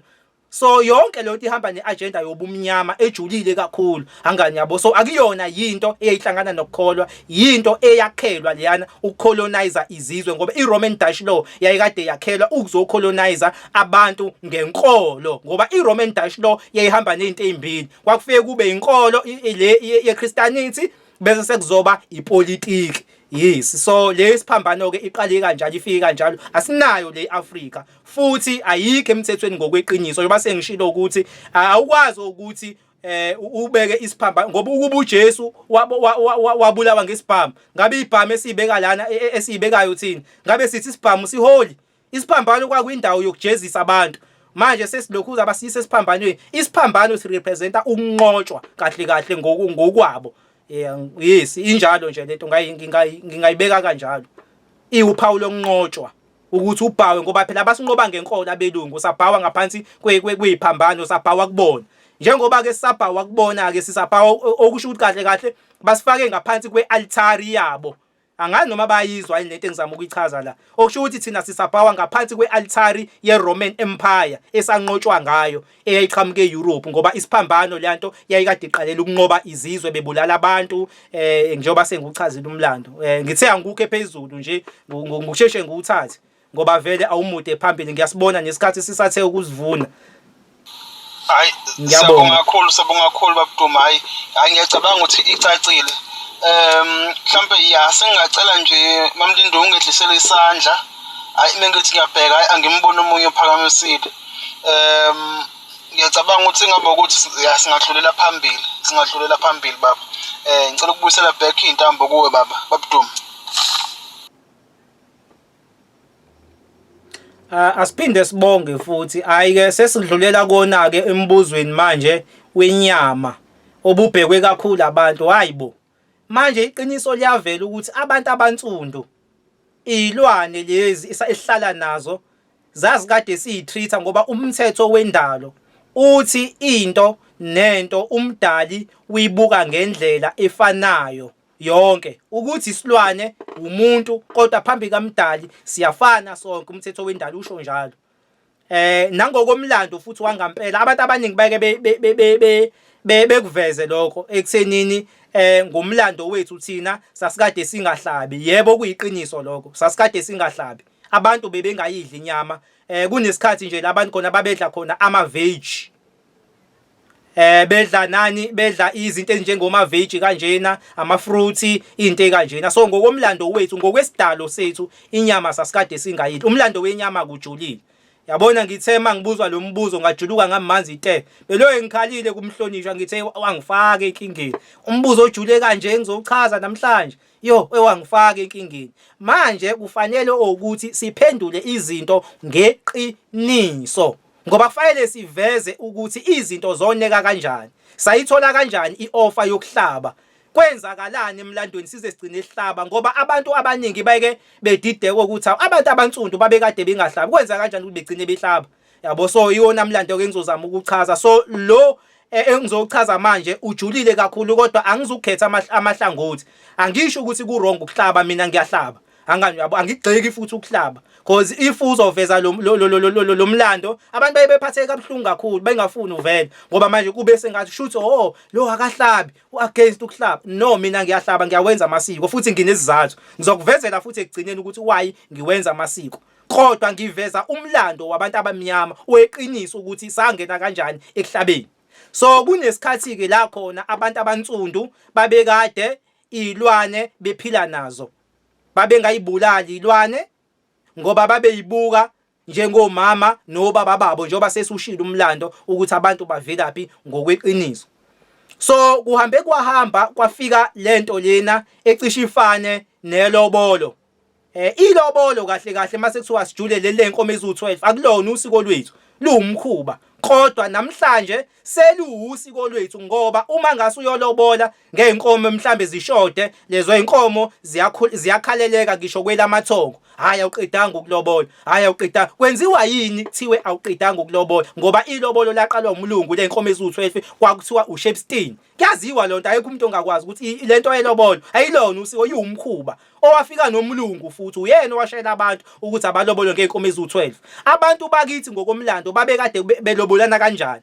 so yonke leyo nto ihamba ne-agenda yobumnyama ejulile kakhulu angani yabo so akuyona yinto eyayihlangana nokukholwa yinto eyakhelwa leyana ukucolonize izizwe ngoba i-Roman Dutch law yayikade yakhelwa ukuzocolonize abantu ngenkolo ngoba i-Roman Dutch law yayihamba nezinto ezimbili kwakufike kube inkolo le ye-Christianity bese sekuzoba ipolitiki yes so le siphambano ke iqale kanjalo ifike kanjalo asinayo le Africa futhi ayikho emthethweni ngokweqiniso njengoba sengishilo ukuthi awukwazi ukuthi ubeke isiphambano ngoba ukuba uJesu wabulawa ngesibhamu ngabe ibhamu esibeka lana e, e, esibekayo thina ngabe sithi isibhamu siholi isiphambano kwakwindawo yokujezisa abantu manje sesilokhu abasiyise esiphambanweni isiphambano sirepresenta ukunqotshwa kahle kahle ngokwabo yes injalo nje lento ngingayibeka kanjalo iwuphawu lokunqotshwa ukuthi ubhawe ngoba phela basinqoba ngenkolo abelungu sabhawa ngaphansi kweyiphambano sabhawa kubona njengoba ke sabhawa kubona ke sisabhawa okusho ukuthi kahle kahle basifake ngaphansi kwe-altari yabo angazi noma bayizwa yini lento engizama ukuyichaza la okusho ukuthi thina sisabhawa ngaphansi kwe-altari ye-Roman Empire esanqotshwa ngayo eyayiqhamuke e-Europe ngoba isiphambano leyanto yayikade iqalela ukunqoba izizwe bebulala abantu njengoba sengiwuchazile umlando ngithe angikukhe phezulu nje ngikusheshe ngiwuthathe ngoba vele awumude phambili ngiyasibona nesikhathi sisathe ukuzivuna Hayi siyabonga kakhulu siyabonga kakhulu babuduma hayi hayi ngiyacabanga ukuthi icacile mhlambe ya sengingacela nje mamlindo ungedlisele isandla hayi mengithi ngiyabheka hayi angimboni omunye ophakamisile ngiyacabanga ukuthi ngabe ukuthi singadlulela phambili singadlulela phambili baba ngicela ukubuyisela back iy'ntambo kuwe baba babuduma Asiphinde sibonge futhi hayi ke sesidlulela kona ke embuzweni manje wenyama obubhekwe kakhulu abantu hayibo manje iqiniso liyavela ukuthi abantu abansundu Iy'lwane lezi esihlala nazo zazikade siyi-treat-a ngoba umthetho wendalo uthi into nento umdali uyibuka ngendlela efanayo yonke ukuthi isilwane umuntu kodwa phambi kamdali siyafana sonke umthetho wendalo usho njalo. Nangokomlando futhi wangampela abantu abaningi bake bekuveze lokho ekuthenini ngomlando wethu thina sasikade singahlabi. Yebo, kuyiqiniso lokho, sasikade singahlabi. Abantu bebengayidli inyama. Kunesikhathi nje la bantu khona babedla khona ama-veg. Bedla nani bedla izinto ezinjengoma veg kanjena ama fruits into ekanjena so ngokomlando wethu ngokwesidalo sethu inyama sasikade singayidli umlando wenyama kujulile yabona ngithe mangibuzwa lo mbuzo ngajuluka ngamanzi te beloye ngikhalile kumhlonishwa ngithe wangifaka enkingeni umbuzo ojule kanje ngizowuchaza namhlanje yo ewangifaka enkingeni manje kufanele ukuthi siphendule izinto ngeqiniso Ngoba kufanele siveze ukuthi izinto zoneka kanjani. Sayithola kanjani i-ofa yokuhlaba? Kwenzakalani emlandweni size sigcine sihlaba? Ngoba abantu abaningi bayeke bedideka ukuthi abantu abansundu babekade bengahlabi. Kwenza kanjani ukuthi begcine behlaba? Yabo, so iwona mlando ke engizozama ukuchaza. So lo engizochaza manje ujulile kakhulu, kodwa angizukhetha amahlangothi. Angisho ukuthi ku wrong ukuhlaba, mina ngiyahlaba. Angani yabo, angigxeki futhi ukuhlaba, cause if uzoveza lo lo mlando abantu baye bephatheke kabuhlungu kakhulu, bengafuni uvele, ngoba manje kube sengathi shuthi, oh, lo akahlabi, u-against ukuhlaba. No, mina ngiyahlaba, ngiyawenza amasiko futhi nginesizathu. Ngizokuvezela futhi ekugcineni ukuthi why ngiwenza amasiko, kodwa ngiveza umlando wabantu abamnyama weqiniso ukuthi sangena kanjani ekuhlabeni. So kunesikhathi ke la khona abantu abansundu babekade izilwane bephila nazo, babengayibulali ilwane ngoba babeyibuka njengomama nobaba babo, njengoba sesushilo umlando ukuthi abantu bavelaphi ngokweqiniso. So kuhambe kwahamba kwafika lento lena ecishe ifane nelobolo. Ilobolo kahle kahle mase kuthiwa sijule leli lenkomo eziwu12, akulona usiko lwethu, luwumkhuba, kodwa namhlanje seluwusiko lwethu, ngoba uma ngase uyolobola ngey'nkomo mhlambe zishode lezo y'nkomo, ziyakhaleleka ngisho kwelamathongo, hhayi, awuqedanga ukulobola, hhayi, awuqedanga. Kwenziwa yini kuthiwe awuqedanga ukulobola? Ngoba ilobolo laqalwa umlungu, ley'nkomo eziwu-12, kwakuthiwa uShepstone. Kuyaziwa lonto, ayikho umuntu ongakwazi ukuthi lento yelobolo ayilona usiko, iwumkhuba owafika nomlungu, futhi uyena owashela abantu ukuthi abalobolo ngey'nkomo eziwu-12. Abantu bakithi ngokomlando babekade belobolana kanjani?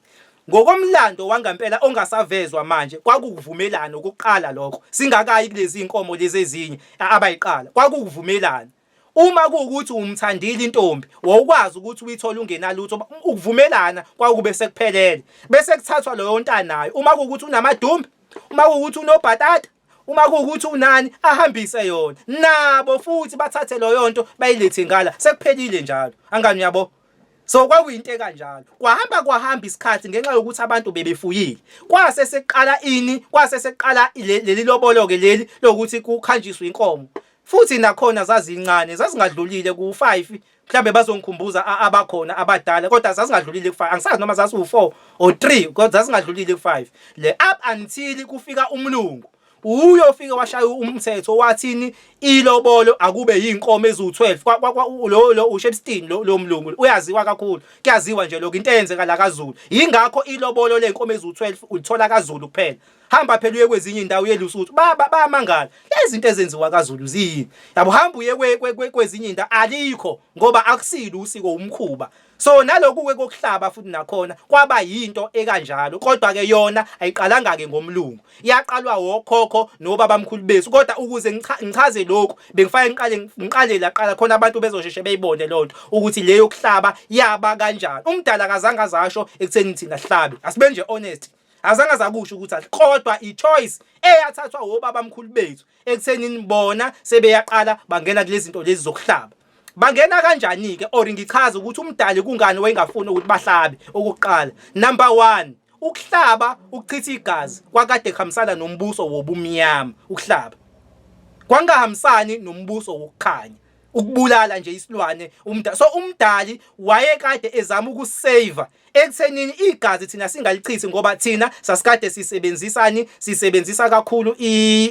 Ngokomlando wangampela ongasavezwa manje, kwakukuvumelana okokuqala lokho, singakayi kulezi iy'nkomo lezi ezinye abayiqala. Kwakukuvumelana. Uma kuwukuthi umthandile intombi, wawukwazi ukuthi uyithole ungenalutho, ukuvumelana kwakube sekuphelele. Bese kuthathwa loyo ntanayo. Uma kuwukuthi unamadumbe, uma kuwukuthi unobhatata, uma kuwukuthi unani, ahambise yona. Nabo futhi bathathe leyo nto bayilethe ngala, sekuphelile njalo. Angani uyabo? So kwakuyinto ekanjalo. Kwahamba kwahamba isikhathi, ngenxa yokuthi abantu bebefuyile. Kwase sekuqala ini? Kwase sekuqala leli lobolo ke leli lokuthi kukhanjiswe inkomo. Futhi nakhona zazincane, zazingadlulile ku-5, mhlambe bazongikhumbuza abakhona abadala, kodwa zazingadlulile ku-5. Angisazi noma zaziwu-4 or 3, kodwa zazingadlulile ku-5. Le up until kufika umlungu. Uyo fike washaya umthetho, wathini? Ilobolo akube yinkomo eziwu12. Lo uShepstone, lo mlungu uyaziwa kakhulu, kuyaziwa nje lokho, into eyenzeka la kaZulu. Yingakho ilobolo lenkomo eziwu12 ulithola kaZulu kuphela. Hamba phela uye kwezinye indawo, uye Lesotho, baba bayamangala lezi zinto ezenziwa kaZulu ziyini. Yabo, hamba uye kwezinye indawo, alikho, ngoba akusilo usiko, umkhuba. So naloku ke kokuhlaba futhi nakhona kwaba yinto ekanjalo, kodwa ke yona ayiqalanga ke ngomlungu, yaqalwa wokhokho nobabamkhulu bethu. Kodwa ukuze ngichaze lokhu, bengifake ngiqale laqala khona abantu bezosheshe beyibone lonto ukuthi leyo kuhlaba yaba kanjani. Umdala akazange azasho ekutheni thina sihlabe, asibe nje honest, azange azakusho ukuthi, kodwa i-choice eyathathwa obabamkhulu bethu ekuthenini bona sebeyaqala bangena kulezi zinto lezi zokuhlaba. Bangena kanjani ke? Or ngichaza ukuthi umdali kungani wayengafuni ukuthi bahlabe. Okokuqala, number 1, ukuhlaba, ukuchitha igazi, kwakade kuhambisana nombuso wobumnyama. Ukuhlaba kwangahambisani nombuso wokukhanya, ukubulala nje isilwane umdali. So umdali wayekade ezama ukusave ekuthenini igazi thina singalichithi, ngoba thina sasikade sisebenzisani? Sisebenzisa kakhulu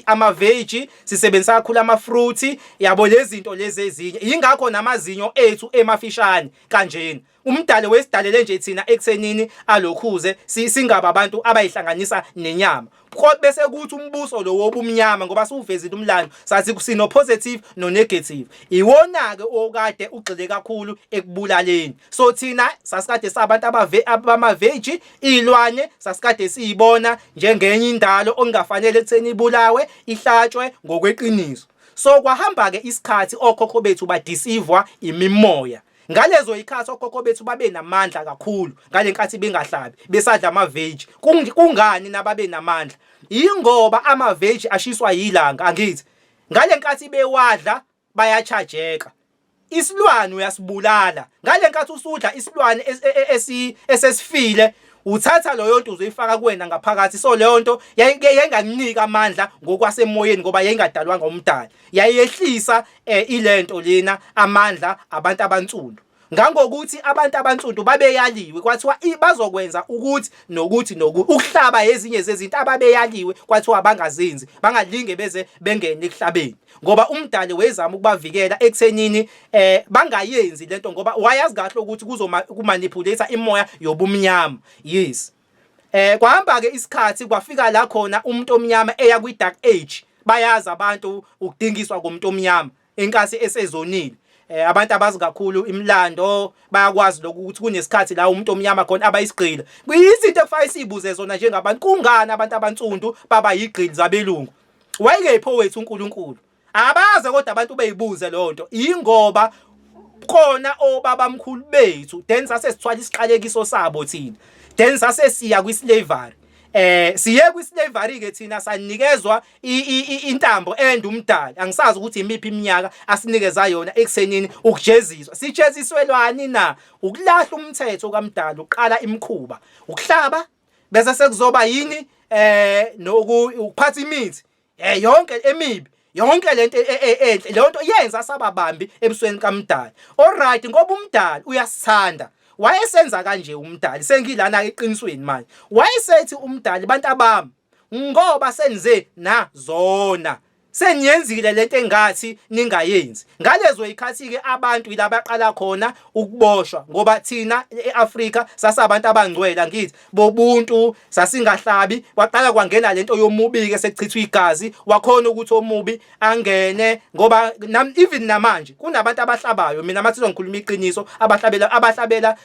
ama-veg, sisebenzisa kakhulu ama-fruit, yabo, lezi zinto lezi ezinye. Yingakho namazinyo ethu emafishane kanjena. Umdali wesidalele nje thina ekuthenini alokhuze singaba abantu abayihlanganisa nenyama. Bese kuthi umbuso lo wobumnyama, ngoba siwuvezile umlando, sathi sino positive no negative, iwona ke okade ugxile kakhulu ekubulaleni. So thina sasikade sabantu abama-veg, izilwane sasikade siyibona njengenye indalo okungafanele ekutheni ibulawe, ihlatshwe ngokweqiniso. So kwahamba ke isikhathi, okhokho bethu badeceivwa imimoya. Ngalezo ikhathi okhokho bethu babe namandla kakhulu ngale nkathi bengahlabi, besadla ama-veg. Kungani nababe namandla? Yingoba ama-veg ashiswa yilanga, angithi? Ngale nkathi bewadla bayachajeka. Isilwane uyasibulala ngale nkathi usudla isilwane esesifile, uthatha leyo nto uzoyifaka kuwena ngaphakathi. So leyo nto yayingakunika amandla ngokwasemoyeni, ngoba yayingadalwanga umdali, yayehlisa ilento lena amandla abantu abansundu. Ngangokuthi abantu abansundu babeyaliwe kwathiwa bazokwenza ukuthi nokuthi nokuthi ukuhlaba ezinye zezinto ababeyaliwe kwathiwa bangazenzi bangalinge beze bengene ekuhlabeni ngoba umdali wezama ukubavikela ekuthenini eh bangayenzi lento ngoba wayazi kahle ukuthi kuzomanipulate imoya yobumnyama. Yes. Kwahamba ke isikhathi kwafika la khona umuntu omnyama eya kwi dark age. Bayazi abantu ukudingiswa komuntu omnyama enkathi esezonile. Abantu abazi kakhulu imilando bayakwazi lokhu ukuthi kunesikhathi la umuntu omnyama khona abayisigqila. Kuyizinto ekufanele sizibuze zona njengabantu, kungani abantu abansundu baba yigqili zabelungu? Wayekephi owethu uNkulunkulu? Abaze kodwa abantu beyibuze leyo nto. Ingoba khona obabamkhulu bethu then sase sithwala isiqalekiso sabo thina. Then sase siya kwi-slavery. Siye kwi-slavery ke thina sanikezwa intambo and umdali. Angisazi ukuthi imiphi iminyaka asinikeza yona ekusenini ukujeziswa. Sijeziswelwani na? Ukulahla umthetho kamdali, uqala imikhuba, ukuhlaba bese sekuzoba yini noku ukuphatha imithi yonke emibi yonke lento enhle leyo nto yenza sababambi ebusweni kaMdali. Alright, ngoba uMdali uyasithanda wayesenza kanje uMdali, sengilana eqinisweni manje. Wayesethi uMdali, bantu abami, ngoba senze nazona seniyenzile lento engathi ningayenzi. Ngalezo ikhathi ke abantu ilabaqala khona ukuboshwa ngoba thina eAfrika sasabantu abangcwele angithi bobuntu sasingahlabi. Kwaqala kwangena lento yomubi ke sekuchithwa igazi, wakhona ukuthi omubi angene ngoba even namanje kunabantu abahlabayo. Mina mathi ngikhuluma iqiniso, abahlabela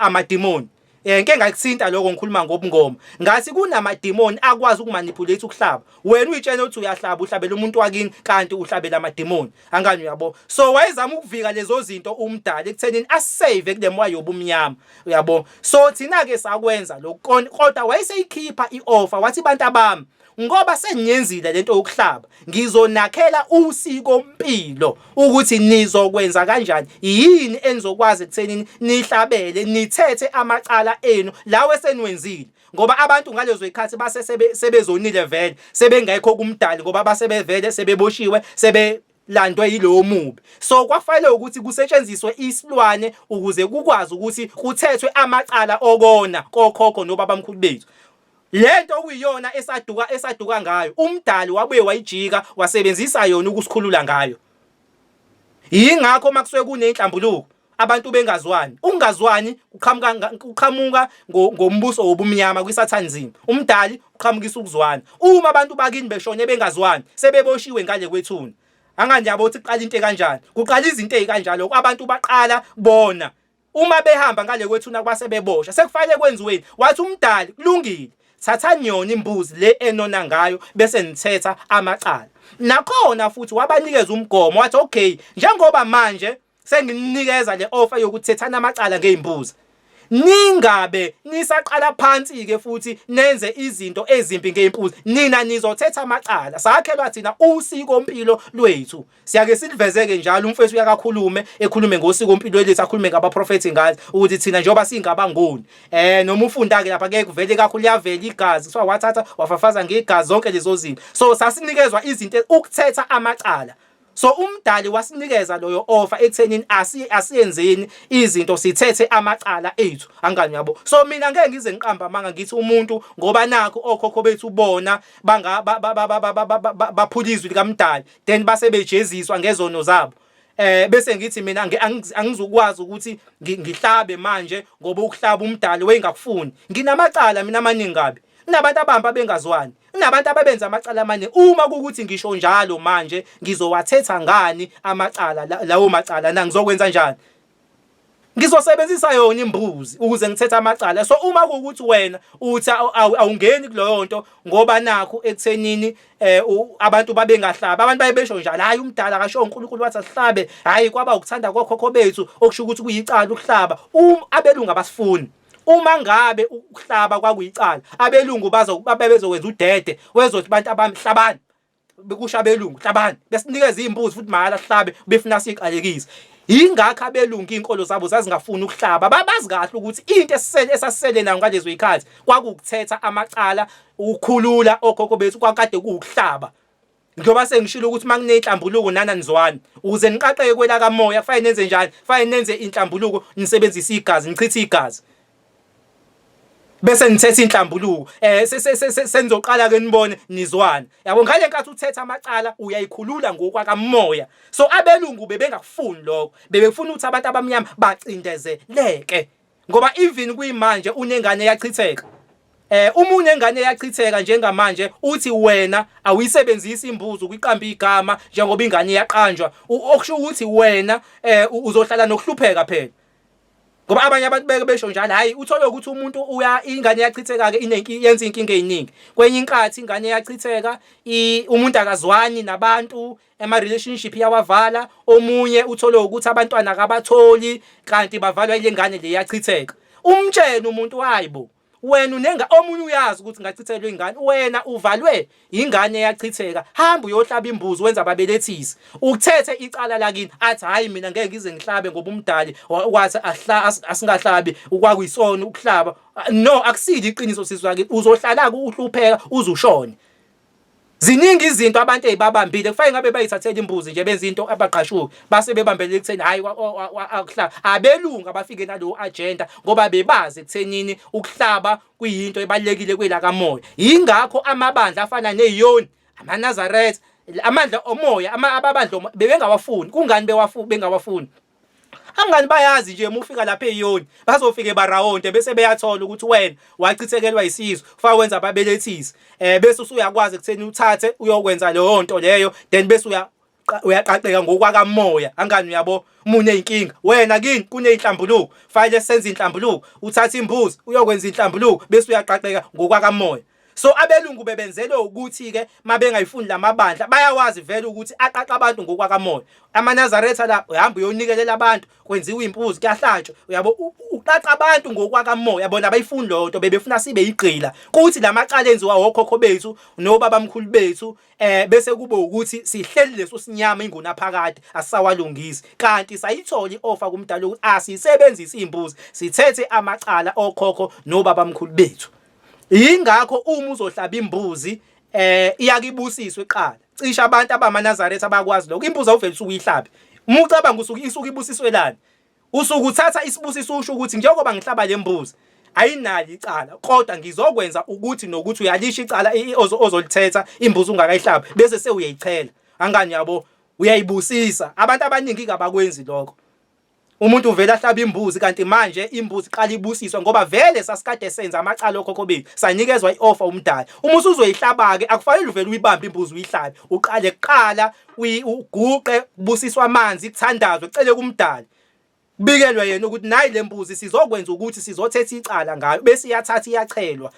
amadimoni. Ngike ngakuthinta lokho ngikhuluma ngobungoma, ngathi kunamadimoni akwazi ukumanipulate ukuhlaba. Wena uyitshela ukuthi uyahlaba, uhlabela umuntu wakini kanti uhlabela amadimoni. Angani uyabo? So wayezama ukuvika lezo zinto umdali ekuthenini asave kule moya yobumnyama, uyabo? So thina ke sakwenza lokho, kodwa wayeseyikhipha ioffer wathi bantu abami, ngoba seniyenzile lento yokuhlaba, ngizonakhela usiko mpilo ukuthi nizokwenza kanjani, yini enizokwazi ekuthenini nihlabele nithethe amacala enu lawo eseniwenzile. Ngoba abantu ngalezo zikhathi base sebezonile vele, sebengekho kumdali ngoba basebevele sebeboshiwe, sebelandwe yilowo mubi. So kwafanele ukuthi kusetshenziswe isilwane ukuze kukwazi ukuthi kuthethwe amacala okona kokhokho nobabamkhulu bethu. Lento okuyiyona esaduka ngayo umdali wabuye wayijika wasebenzisa yona ukusikhulula ngayo. Yingakho makusuke kunenhlambuluko abantu bengazwani. Ukungazwani kuqhamuka ngombuso wobumnyama kwisathanism. Umdali uqhamukisa ukuzwana. Uma abantu bakini beshone bengazwani, sebeboshiwe ngale kwethuna. Angani yabo ukuthi kuqala into ekanjani? Kuqala izinto ezikanjalo abantu baqala bona. Uma behamba ngale kwethuna kwase bebosha. Sekufanele kwenziweni? Wathi umdali kulungile. Thathani yona imbuzi le enona ngayo bese nithetha amacala. Nakhona futhi wabanikeza umgomo wathi okay, njengoba manje sengininikeza le offer yokuthethana amacala ngezimbuzi, ningabe nisaqala phansi ke futhi nenze izinto ezimbi ngezimbuzi, nina nizothetha amacala. Sakhelwa thina usiko mpilo lwethu, siyake silivezeke njalo. Umfethu uyakakhulume ekhulume ngosiko mpilo lethu, akhulume ngabaprofethi ngathi ukuthi thina njengoba singabangoni noma ufunda ke lapha ke kuvele kakhulu, liyavela igazi, kuthiwa wathatha wafafaza ngegazi, zonke lezo zinto. So sasinikezwa izinto ukuthetha amacala. So umdali wasinikeza loyo offer ekuthenini asiyenzeni izinto sithethe amacala ethu. Angani yabo? So mina ngeke ngize ngiqamba amanga ngithi umuntu ngoba nakho okhokho bethu bona banga baphula izwi likamdali then base bejeziswa ngezono zabo, bese ngithi mina angizukwazi ukuthi ngihlabe manje ngoba ukuhlaba umdali wayengakufuni. Nginamacala mina amaningi kabi, kunabantu abamba bengazwani, kunabantu ababenza amacala amaningi. Uma kukuthi ngisho njalo manje, ngizowathetha ngani amacala lawo macala na? Ngizokwenza njani? Ngizosebenzisa yona imbuzi ukuze ngithethe amacala. So uma kuwukuthi wena uthi awungeni kuleyo nto ngoba nakho ekuthenini abantu babengahlabi, abantu baye besho njalo, hayi umdala akasho, uNkulunkulu wathi asihlabe, hayi kwaba ukuthanda kokhokho bethu, okusho ukuthi kuyicala ukuhlaba. Abelungu abasifuni. Uma ngabe ukuhlaba kwakuyicala, abelungu babezokwenza udede wezothi abantu abamhlabani, bekusho abelungu hlabani, besinikeza izimbuzi futhi mahhala sihlabe, befuna siqalekise. Yingakho abelungu izinkolo zabo zazingafuni ukuhlaba, babazi kahle ukuthi into esisele esasisele nayo ngalezo zikhathi kwakukuthetha amacala, ukukhulula okhokho bethu kwakade kuwukuhlaba. Njengoba sengishilo ukuthi uma kunenhlambuluko nana nizwani ukuze niqaqeke kwelakamoya kufanele nenze njani? Kufanele nenze inhlambuluko nisebenzise igazi nichithe igazi. Bese nithetha inhlambuluko eh senizoqala ke nibone nizwana. Yabo ngale nkathi uthetha amacala uyayikhulula ngokwakamoya. So abelungu bebengakufuni lokho. Bebefuna ukuthi abantu abamnyama bacindezeleke. Ngoba even kuyimanje unengane eyachitheka. Eh uma unengane eyachitheka njengamanje uthi wena awuyisebenzisi imbuzi ukuqamba igama njengoba ingane iyaqanjwa okusho ukuthi wena eh uzohlala nokuhlupheka phela. Ngoba abanye abantu beke besho njalo hayi uthole ukuthi umuntu uya ingane iyachitheka ke inenki yenza inkinga eziningi. Kwenye inkathi ingane iyachitheka umuntu akazwani nabantu Ama relationship iyawavala, omunye uthole ukuthi abantwana akabatholi kanti bavalwa ile ngane le yachitheka. Umtshene umuntu hayibo wena unenga omunye uyazi ukuthi ngachithelwa ingane wena uvalwe ingane eyachitheka hamba uyohlaba imbuzi wenza ababelethisi ukuthethe icala lakini athi hayi mina ngeke ngize ngihlabe ngoba umdali wathi asingahlabi ukwakuyisona ukuhlaba no akusile iqiniso sisi wakini uzohlala uhlupheka uzushone Ziningi izinto abantu ezibabambile kufanele ngabe bayithathela imbuzi nje benza into abaqashuki base bebambelele ekutheni hayi akuhlaba abelungu abafike nalowo agenda ngoba bebazi ekuthenini ukuhlaba kuyinto ebalekile kwelakamoya yingakho amabandla afana neziyoni amaNazaretha amandla omoya amabandla bebengawafuni kungani bewafuni bengawafuni Angani bayazi nje uma ufika lapha eyoni bazofike barawonde bese beyathola ukuthi wena wachithekelwa isizwe ufaka wenza ababelethisi eh bese usuyakwazi ekutheni uthathe uyokwenza leyo nto leyo then bese uya uyaqaqeka ngokwakamoya angani uyabo umunye inkinga wena kini kuneyinhlambuluko fanele senze inhlambuluko uthatha imbuzi uyokwenza inhlambuluko bese uyaqaqeka ngokwakamoya So abelungu bebenzelwe ukuthi ke mabengayifuni lamabandla bayawazi vele ukuthi aqaqa abantu ngokwakamoya. AmaNazaretha la uhamba uyonikelela abantu kwenziwa impuzi kuyahlatshwa uyabo uqaqa abantu ngokwakamoya bona abayifuni leyo nto bebefuna sibe igqila kuthi lamacala enziwa okhokho bethu nobabamkhulu bethu eh bese kube ukuthi sihleli leso sinyama ingunaphakade asisawalungisi kanti sayithola iofa kumdala ukuthi asisebenzise imbuzi sithethe amacala okhokho nobabamkhulu bethu. Yingakho uma uzohlaba imbuzi eh iyakibusiswe kuqala. Cishe abantu abamaNazaretha abakwazi lokho. Imbuzi awuvele usuke uyihlabe. Uma ucabanga usuke isuke ibusiswelani? Usuke uthatha isibusiso usho ukuthi njengoba ngihlaba le mbuzi ayinalo icala kodwa ngizokwenza ukuthi nokuthi uyalisha icala ozolithetha imbuzi ungakayihlabi bese sewuyayichela. Angani yabo uyayibusisa. Abantu abaningi kabakwenzi lokho. Umuntu uvele ahlabe imbuzi kanti manje imbuzi iqala ibusiswa ngoba vele sasikade senza amacala okhokho bethu sanikezwa i-offer umdali. Uma usuzoyihlaba-ke akufanele uvele uyibambe imbuzi uyihlabe, uqale kuqala uguqe kubusiswe amanzi kuthandazwe kucele kumdali. Kubikelwe yena ukuthi nayi le mbuzi sizokwenza ukuthi sizothetha icala ngayo bese iyathatha iyachelwa.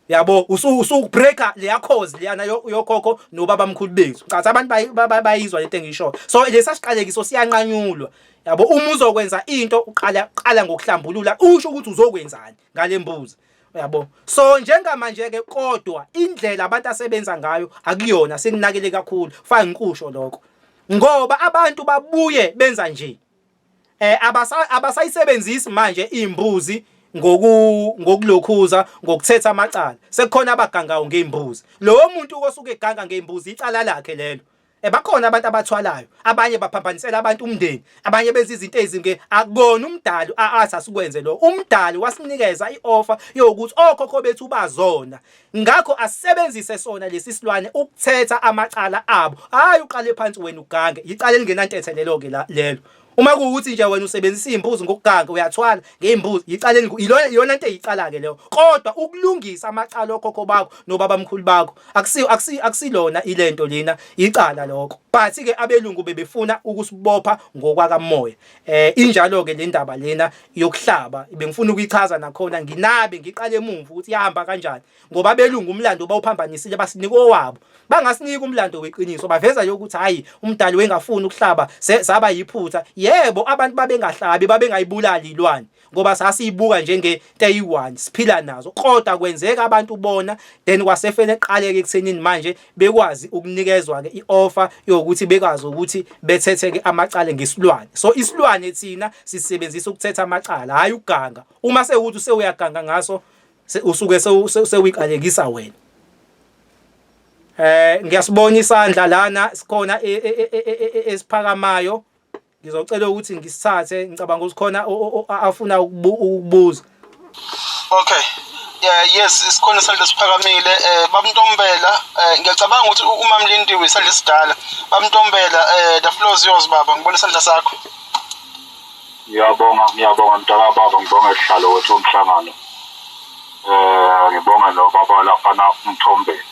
Yabo usubreaker leya cause leyana yokhokho nobabamkhulu bethu. Cha abantu bayizwa lento engishoyo. So lesa siqalekiso siyanqanyulwa. Yabo uma uzokwenza into uqala qala ngokuhlambulula usho ukuthi uzokwenzani ngale mbuzi. Uyabo. So njengamanje ke kodwa indlela abantu asebenza ngayo akuyona sekunakele kakhulu. Fake ngikusho lokho. Ngoba abantu babuye benza nje. Eh abasayisebenzisi manje imbuzi ngoku ngokulokhuza ngokuthetha amacala. Sekukhona abagangayo ngeimbuzi. Lowo muntu osuke eganga ngeimbuzi icala lakhe lelo. Eh bakhona abantu abathwalayo, abanye baphambanisela abantu umndeni, abanye benza izinto ezinge akubona umdali athi asikwenze lo. Umdali wasinikeza ioffer yokuthi okhokho bethu bazona. Ngakho asisebenzise sona lesi silwane ukuthetha amacala abo. Hhayi uqale phansi wena ugange. Yicala elingenantethe lelo-ke la lelo. Uma kuwukuthi nje wena usebenzisa iy'mbuzi ngokuganga uyathwala ngey'mbuzi yicala iyona nto eyicala-ke leyo. Kodwa ukulungisa amacala okhokho bakho nobabamkhulu bakho akusiyo akusilona ilento lena icala lokho. But-ke abelungu bebefuna ukusibopha ngokwakamoya. Eh injalo-ke le ndaba lena yokuhlaba bengifuna ukuyichaza nakhona nginabe ngiqale emumva ukuthi yahamba kanjani ngoba abelungu umlando bawuphambanisile basinika owabo bangasinika umlando weqiniso baveza yokuthi hayi umdali wengafuni ukuhlaba saba yiphutha yebo abantu babengahlabi babengayibulali ilwane ngoba sasiyibuka njenge nto eyi-one siphila nazo kodwa kwenzeka abantu bona then kwasefele eqaleke ekuthenini manje bekwazi ukunikezwa-ke i-offer yokuthi bekwazi ukuthi bethethe-ke amacala ngesilwane so isilwane thina sisebenzisa ukuthetha amacala hhayi ukuganga uma sewukuthi usewuyaganga ngaso usuke sewuyiqalekisa wena. Ngiyasibona isandla lana sikhona esiphakamayo. Ngizocela ukuthi ngisithathe ngicabanga ukuthi khona afuna ukubuza. Okay. Yeah, yes, isikhona isandla esiphakamile. BabNtombela, ngiyacabanga ukuthi uma Mlindiwe isandla esidala. BabNtombela, the floor is yours baba, ngibona isandla sakho. Ngiyabonga, ngiyabonga mntakababa, ngibonge sihlalo wethu womhlangano. Ngibonge nobaba laphana uMthombeni.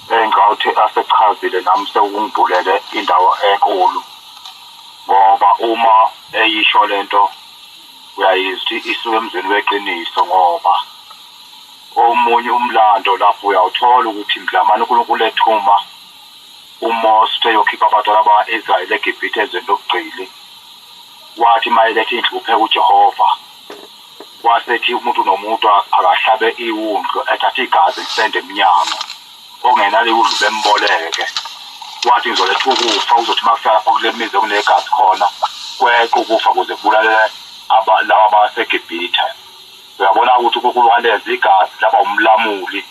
Engawuthi asechazile nami sekungibulele indawo enkulu ngoba uma eyisho lento uyayizwa ukuthi isuke emzini weqiniso ngoba omunye umlando lapho uyawuthola ukuthi mdlamane uNkulunkulu ethuma uMose eyokhipha abantwana bakwa-Israyeli eGibhithe ezweni lobugqili wathi mayeletha inhlupheko uJehova Wasethi umuntu nomuntu akahlabe iwundlu ethathe igazi elisende emnyango ongenalo iwundlu bemboleke. Wathi ngizoletha ukufa kuzothi uma kufika lapha kule mizi okunegazi khona kweqe ukufa kuze kubulale laba baseGibhithe. Uyabona ukuthi uNkulunkulu walenza igazi laba umlamuli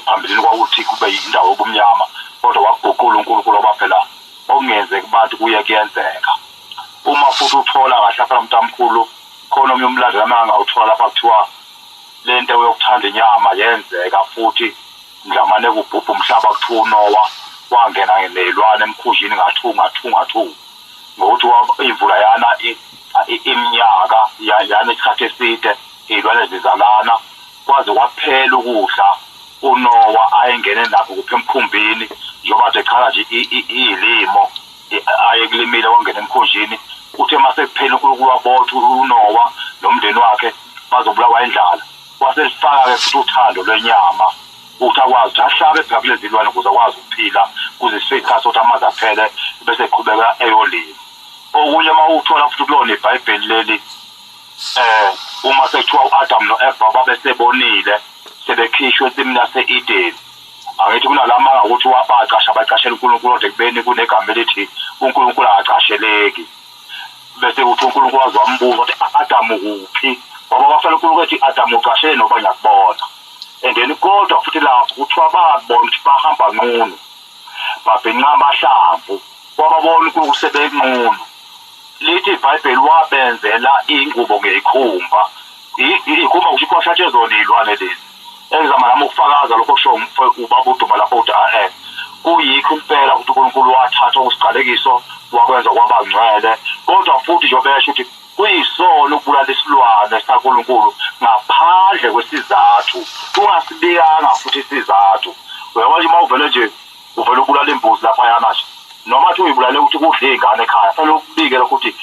phambilini kwakuthi kube yindawo yobumnyama kodwa wakuguqula uNkulunkulu ngoba phela okungenzeki kubantu kuye kuyenzeka. Uma futhi uthola kahle lapha mntamkhulu khona omunye umlando nami angawuthola lapha kuthiwa le nto yokuthanda inyama yenzeka futhi mdlamane kubhubha umhlaba kuthiwa uNowa wangena ney'lwane emkhunjini ngathu ngathu ngathu ngokuthi imvula yana iminyaka yana isikhathi eside iy'lwane zizalana kwaze kwaphela ukudla uNowa ayengene nakho kuphi emkhumbini njengoba kade echaza nje iy'limo ayekulimile wangena emkhunjini uthe uma sekuphela uNkulunkulu wabotha uNowa nomndeni wakhe bazobulawa indlala waselifaka-ke futhi uthando lwenyama ukuthi akwazi ukuthi ahlabe phela kulezi lwane ukuze akwazi ukuphila kuze sifike isikhathi sokuthi amanzi aphele bese eqhubeka eyolima okunye uma uthola futhi kulona ibhayibheli leli uma sekuthiwa u-Adam no-Eva babesebonile sebekhishwe ensimini yase-Edeni angithi kunalamanga ukuthi wabaqasha baqashela uNkulunkulu kodwa ekubeni kunegama elithi uNkulunkulu akaqasheleki bese kuthi uNkulunkulu waze wambuza ukuthi Adamu kuphi ngoba kwafela uNkulunkulu ethi Adamu ucashele noba ngiyakubona and then kodwa futhi lapho kuthiwa babona ukuthi bahamba nqunu babhinqa amahlamvu wababona uNkulunkulu sebenqunu lithi iBhayibheli wabenzela ingubo ngeyikhumba ikhumba kusho kwashatshwe zona iy'lwane lezi engizama nami ukufakaza lokho kusho ubaba uDuma lapho ukuthi eh kuyikho impela ukuthi uNkulunkulu wathatha okusiqalekiso wakwenza kwaba ngcwele kodwa futhi njengoba esho ukuthi kuyisono ukubulala isilwane sikaNkulunkulu ngaphandle kwesizathu ungasibikanga futhi isizathu uyabona nje uma uvele nje uvele ubulala imbuzi laphayana nje noma athi uyibulale ukuthi kudle iy'ngane ekhaya fanele ukubike lokho ukuthi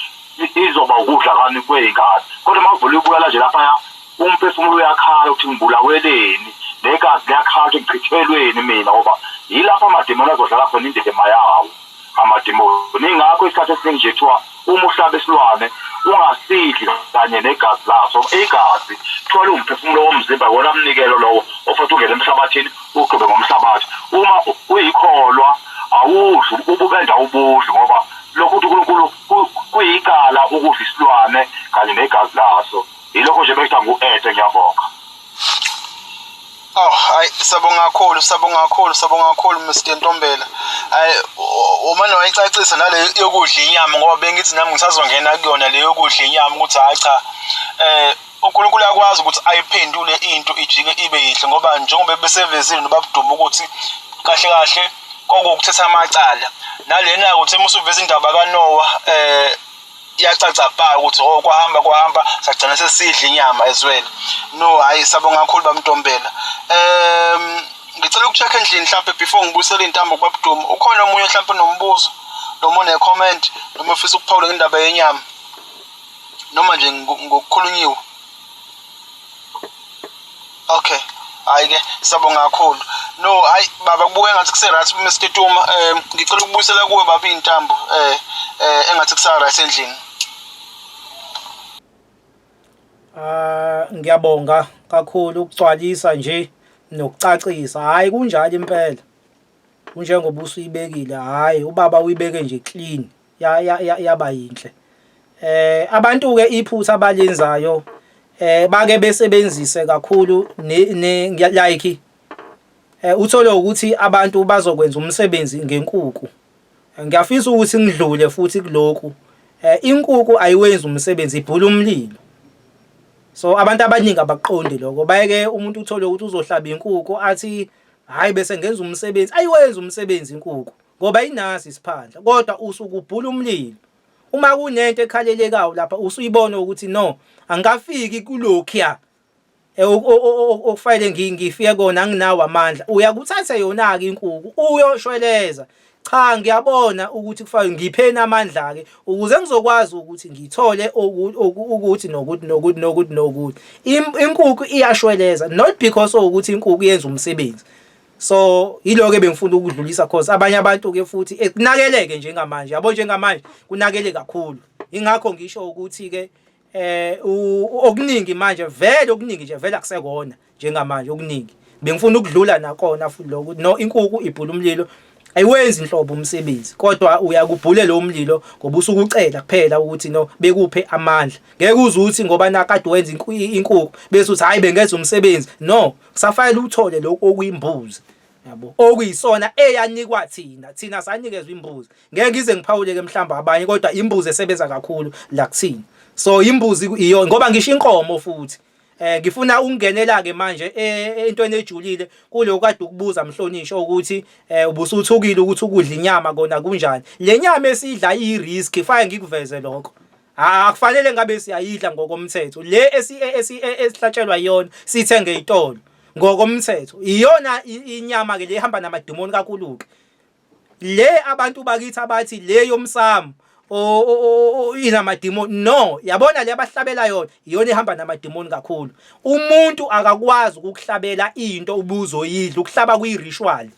izoba ukudla kani kwey'ngane kodwa uma uvele uyibulala nje laphaya umphefumulo uyakhala ukuthi ngibulaweleni negazi liyakhala ukuthi ngichithelweni mina ngoba yilapho amadimoni azodlala khona indima yawo amadimoni ingakho isikhathi esiningi nje kuthiwa uma uhlaba isilwane ungasidli kanye negazi laso igazi kuthiwa liwumphefumulo womzimba wona mnikelo lowo ofanele ungene emhlabathini ugqibe ngomhlabathi uma uyikholwa awudli ububenda ubudli ngoba lokhu ukuthi uNkulunkulu kuyicala ukudla isilwane kanye negazi laso yilokho nje bekuthiwa ngu-ete ngiyabonga. Oh, hayi sabonga kakhulu, sabonga kakhulu, sabonga kakhulu Mr Ntombela. Hayi uma noyicacisa nale yokudla inyama ngoba bengithi nami ngisazongena kuyona le yokudla inyama ukuthi hayi cha uNkulunkulu uyakwazi ukuthi ayiphendule into ijike ibe yinhle ngoba njengoba besevezile nobabudumo ukuthi kahle kahle kwakukuthetha amacala nalena ukuthi uma usuveza indaba kaNoah iyacaca bha ukuthi oh kwahamba kwahamba sagcina sesidla inyama as well no hayi sabonga kakhulu bamntombela ngicela ukucheck endlini mhlawumbe before ngibuyisele intambo kubabudumo ukhona omunye mhlawumbe nombuzo noma une-comment noma ufisa ukuphawula ngendaba yenyama noma nje ngokukhulunyiwe Okay. Hayi ke sabonga kakhulu. No, hayi baba kubuka engathi kuse right Mr Tuma. Ngicela ukubuyisela kuwe baba intambo engathi kusa right endlini. Ah ngiyabonga kakhulu ukugcwalisa nje nokucacisa. Hayi kunjalo impela. Kunjengoba usuyibekile hayi ubaba uyibeke nje clean. Ya yaba yinhle. Abantu ke iphutha abalenzayo bake besebenzise kakhulu ne like Uthole ukuthi abantu bazokwenza umsebenzi ngenkukhu. Ngiyafisa ukuthi ngidlule futhi kulokhu. Inkukhu ayiwenzi umsebenzi ibhula umlilo. So abantu abaningi abakuqondi lokho. Bayeke umuntu uthole ukuthi uzohlaba inkukhu athi hhayi bese ngenza umsebenzi. Ayiwenzi umsebenzi inkukhu ngoba ayinaso isiphandla kodwa usuke ubhula umlilo. Uma kunento ekhalelekayo lapha usuyibona ukuthi no angikafiki kulokhuya okufanele ngifike kona anginawo amandla uyakuthatha yona-ke inkukhu uyoshweleza cha ngiyabona ukuthi kufanele ngipheni amandla-ke ukuze ngizokwazi ukuthi ngithole ukuthi nokuthi nokuthi nokuthi nokuthi inkukhu iyashweleza not because ukuthi inkukhu yenza umsebenzi so yiloko ebengifuna ukudlulisa cause abanye abantu ke futhi ekunakeleke njengamanje yabo njengamanje kunakele kakhulu ingakho ngisho ukuthi ke okuningi manje vele okuningi nje vele akusekona njengamanje okuningi bengifuna ukudlula nakona futhi lokho no inkukhu ibhula umlilo ayiwenzi inhlobo umsebenzi kodwa uyakubhule lo mlilo ngoba usuke ucela kuphela ukuthi no bekuphe amandla ngeke uze uthi ngoba nakade wenza inkukhu bese uthi hayi bengenza umsebenzi no kusafanele uthole lokhu okuyimbuzi yabo okuyisona eyanikwa thina thina sanikezwa imbuzi ngeke ngize ngiphawule ke mhlamba abanye kodwa imbuzi esebenza kakhulu la kuthina so imbuzi iyo ngoba ngisho inkomo futhi eh ngifuna ukungenela ke manje eh, entweni ejulile kuloko kade ukubuza mhlonishwa ukuthi eh ubusuthukile ukuthi ukudla inyama kona kunjani le nyama esidla iyi risk fake ngikuveze lokho akufanele ngabe siyayidla ngokomthetho le esihlatshelwa iyona sithenge itolo ngokomthetho iyona inyama ke le ihamba namadimoni kakhulu ke le abantu bakithi abathi le yomsamo inamadimoni no yabona le abahlabela yona iyona ihamba namadimoni kakhulu umuntu akakwazi ukukuhlabela into ubuzoyidla ukuhlaba kuyi-ritual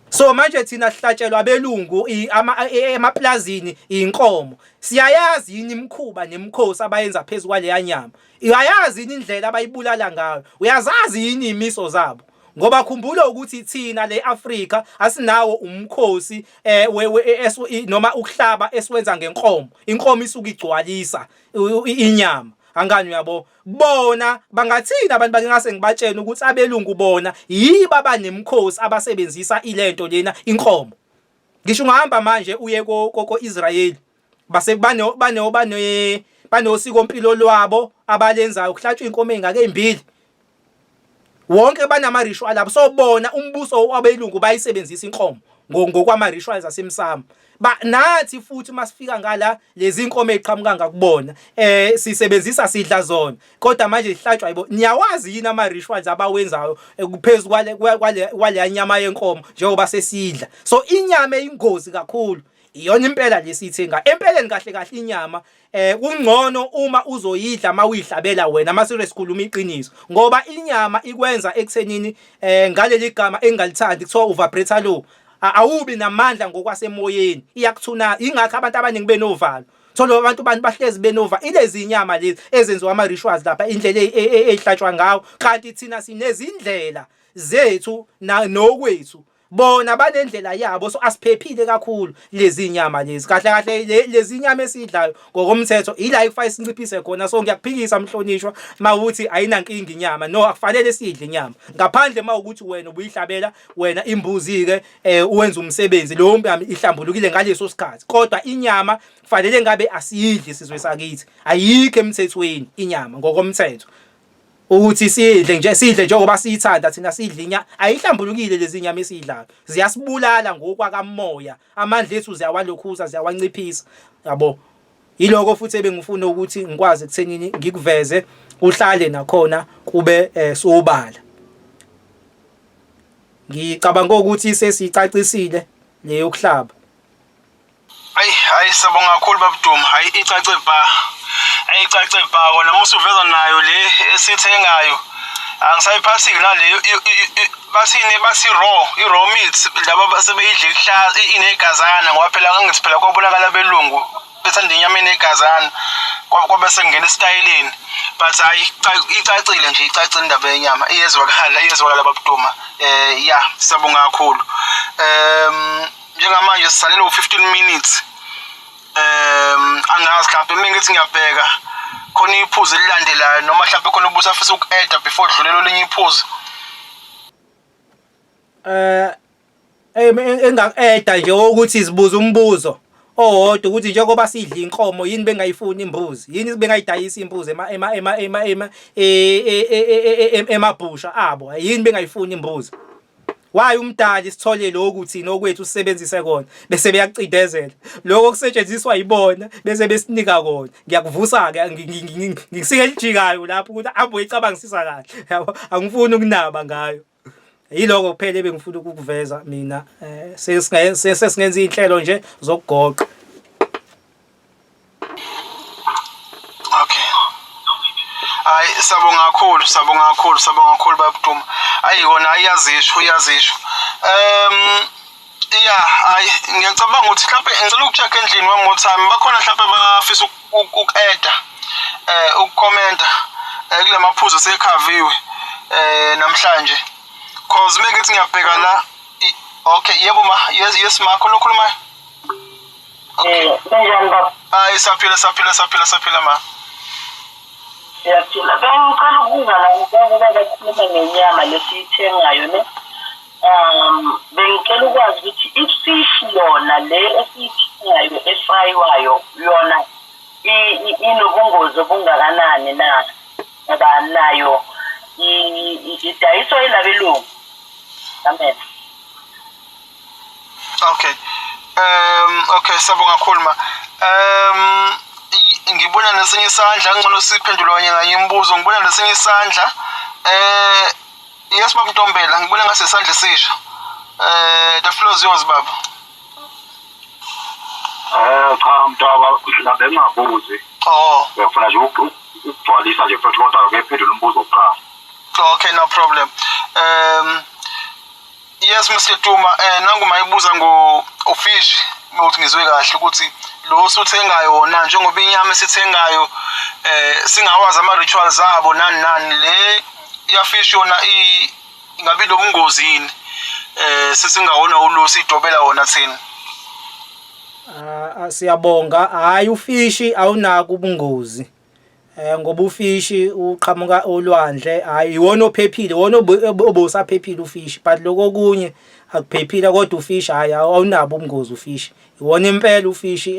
So manje thina sihlatshelwa abelungu emaplazini inkomo. Siyayazi yini imikhuba nemikhosi abayenza phezu kwaleya nyama. Uyayazi yini indlela abayibulala ngayo? Uyazazi yini imiso zabo? Ngoba khumbula ukuthi thina le Afrika asinawo umkhosi eh noma ukuhlaba esiwenza ngenkomo. Inkomo isuke igcwalisa inyama. Angani uyabo? Bona bangathini abantu bake ngase ngibatshene ukuthi abelungu bona yibo abanemikhosi abasebenzisa ilento lena inkomo. Ngisho ungahamba manje uye ko ko Israel base bane bane bane banosiko mpilo lwabo abalenzayo kuhlatshwa inkomo ezingaka ezimbili wonke banama ritual abo so bona umbuso wabelungu bayisebenzisa inkomo ngokwama rituals asemsamo ba nathi futhi masifika ngala lezi inkomo eziqhamuka ngakubona eh sisebenzisa sidla zona kodwa manje zihlatshwa yibo niyawazi yini ama rituals abawenzayo kuphezulu kwale kwale kwale nyama yenkomo njengoba sesidla so inyama eyingozi kakhulu iyona impela lesiyithenga empeleni kahle kahle inyama Eh kungcono uma uzoyidla mawuyihlabela wena masire sikhuluma iqiniso ngoba inyama ikwenza ekuthenini eh ngaleli gama engingalithandi kuthiwa uvibrator lo awubi namandla ngokwasemoyeni iyakuthuna ingakho abantu abaningi benovalo thola abantu bantu bahlezi benova ilezi inyama lezi ezenziwa ama rituals lapha indlela e, e, e, ehlatshwa ngawo kanti thina sinezindlela zethu nokwethu Bona banendlela yabo so asiphephile kakhulu lezi nyama lezi. Kahle kahle lezi nyama esidlayo ngokomthetho ila ekufanele sinciphise khona so ngiyakuphikisa mhlonishwa mawuthi ayinankinga inyama. No akufanele sidle inyama. Ngaphandle mawukuthi wena ubuyihlabela wena imbuzi ke eh, uwenza umsebenzi leyo nyama ihlambulukile ngaleso sikhathi. Kodwa inyama kufanele ngabe asiyidli sizwe sakithi. Ayikho emthethweni inyama ngokomthetho. Ukuthi sidle nje sidle njengoba siyithanda thina sidla inya ayihlambulukile lezi nyama esiyidlayo ziyasibulala ngokwakamoya amandla ethu ziyawalokhuza ziyawanciphisa yabo yiloko futhi ebengifuna ukuthi ngikwazi ekuthenini ngikuveze kuhlale nakhona kube eh, sobala ngicabanga ukuthi sesicacisile leyokuhlaba Ayi hayi siyabonga kakhulu babuduma hayi icace bha ayi icace bha kona uma usuveza nayo le esithengayo angisayiphathi-ke naleyo bathini bathi raw i-raw meat laba sebeyidla ihlaza inegazana ngoba phela ngangithi phela kwabonakala abelungu bethanda inyama enegazana kwabe sekungena esitayeleni but hayi icacile nje icacile indaba yenyama iyezwakala iyezwakala babuduma um ya siyabonga kakhulu um njengamanje sisalele u-15 minutes um angazi mhlawumbe uma ngithi ngiyabheka khona iphuzu elilandelayo noma mhlawumbe khona ubusafisa uku-eda before dlulele olunye iphuzu. Engaku-eda nje ukuthi sibuza umbuzo owodwa ukuthi njengoba sidla inkomo yini bengayifuni imbuzi, yini bengayidayisi imbuzi emabhusha abo, yini bengayifuni imbuzi? Why umdali sithole lokhu thina okwethu sisebenzise kona bese beyakucindezela lokho okusetshenziswa yibona bese besinika kona. Ngiyakuvusa-ke, ngisike elijikayo lapho ukuthi hambe uyicabangisisa kahle, yabo, angifuni ukunaba ngayo. Yiloko kuphela ebengifuna ukukuveza mina. Sesingenza iy'nhlelo nje zokugoqa. Okay. Hayi, sabonga kakhulu, sabonga kakhulu, sabonga kakhulu babuduma. Hayi kona ayazisho, uyazisho. Yeah, hayi ngiyacabanga ukuthi mhlawumbe ngicela ukucheck endlini one more time. Bakhona mhlawumbe bafisa uku-adda, ukukhomenta kule maphuzu asekhaviwe namhlanje. Cause mengithi ngiyabheka la, okay, yebo ma, yes, yes ma, khona okhulumayo. Okay. Kunjani baba? Hayi, saphila, saphila, saphila, saphila ma. Siyaphila. Bengicela ukubuza la ngoba bakhuluma ngenyama lesiyithengayo ne. Bengicela ukwazi ukuthi i-fish yona le esiyithengayo efraywayo yona inobungozi obungakanani na? Ngoba nayo idayiswa yilabelungu. Amen. Okay. Okay, sabonga kakhulu ma. Ngibona nesinye isandla, ngcono siphendule kanye kanye imibuzo. Ngibona nesinye isandla. Yes baba Ntombela, ngibona ngase isandla esisha. The floor is yours baba. Cha mntaba, bengingabuzi. Oh. Ngiyafuna nje ukugcwalisa nje futhi kodwa ke phendula umbuzo kuqala. Okay, no problem. Yes Mr Duma, nangu mayibuza ngo ufish ukuthi ngizwe kahle ukuthi lo osuthengayo wona njengoba inyama esithengayo singawazi ama rituals abo nani nani, le ya fish yona ingabe lobungozi yini? Sesingawona ulusi idobela wona thina. Siyabonga. Hayi, ufishi awunako ubungozi. Ngoba ufishi uqhamuka olwandle, hayi iwona ophephile, iwona obusaphephile ufishi, but lokho okunye akuphephile. Kodwa ufishi hayi awunabo ubungozi ufishi. Iwona impela ufishi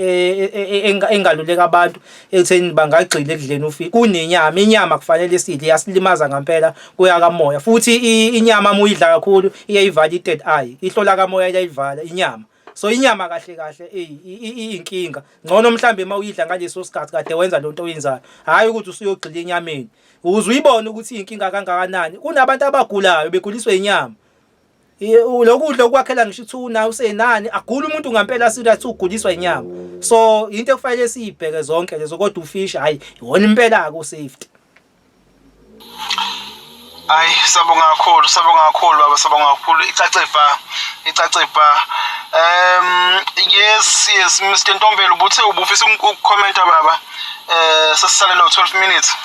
engaluleka abantu ekutheni bangagxila ekudleni ufishi kunenyama. Inyama kufanele sidle, iyasilimaza ngempela kuya kamoya. Futhi inyama uma uyidla kakhulu iyayivala i-third eye, ihlola kamoya iyayivala inyama. So inyama kahle kahle iyinkinga. Ngcono mhlambe uma uyidla ngaleso sikhathi kade wenza lonto oyenzayo, hhayi ukuthi usuyogxila enyameni ukuze uyibone ukuthi iyinkinga kangakanani. Kunabantu abagulayo beguliswe inyama. Lokudla okwakhela ngisho ithuna usenani, agula umuntu ngampela serious uguliswa inyama. So into ekufanele siyibheke zonke lezo, kodwa ufish hayi iwona impela ke safety. Hayi, sabonga kakhulu, sabonga kakhulu baba, sabonga kakhulu. Icace ba, icace ba. Yes, yes Mr Ntombela, ubuthe ubufisa ukukhomenta baba. Sesisalele 12 minutes.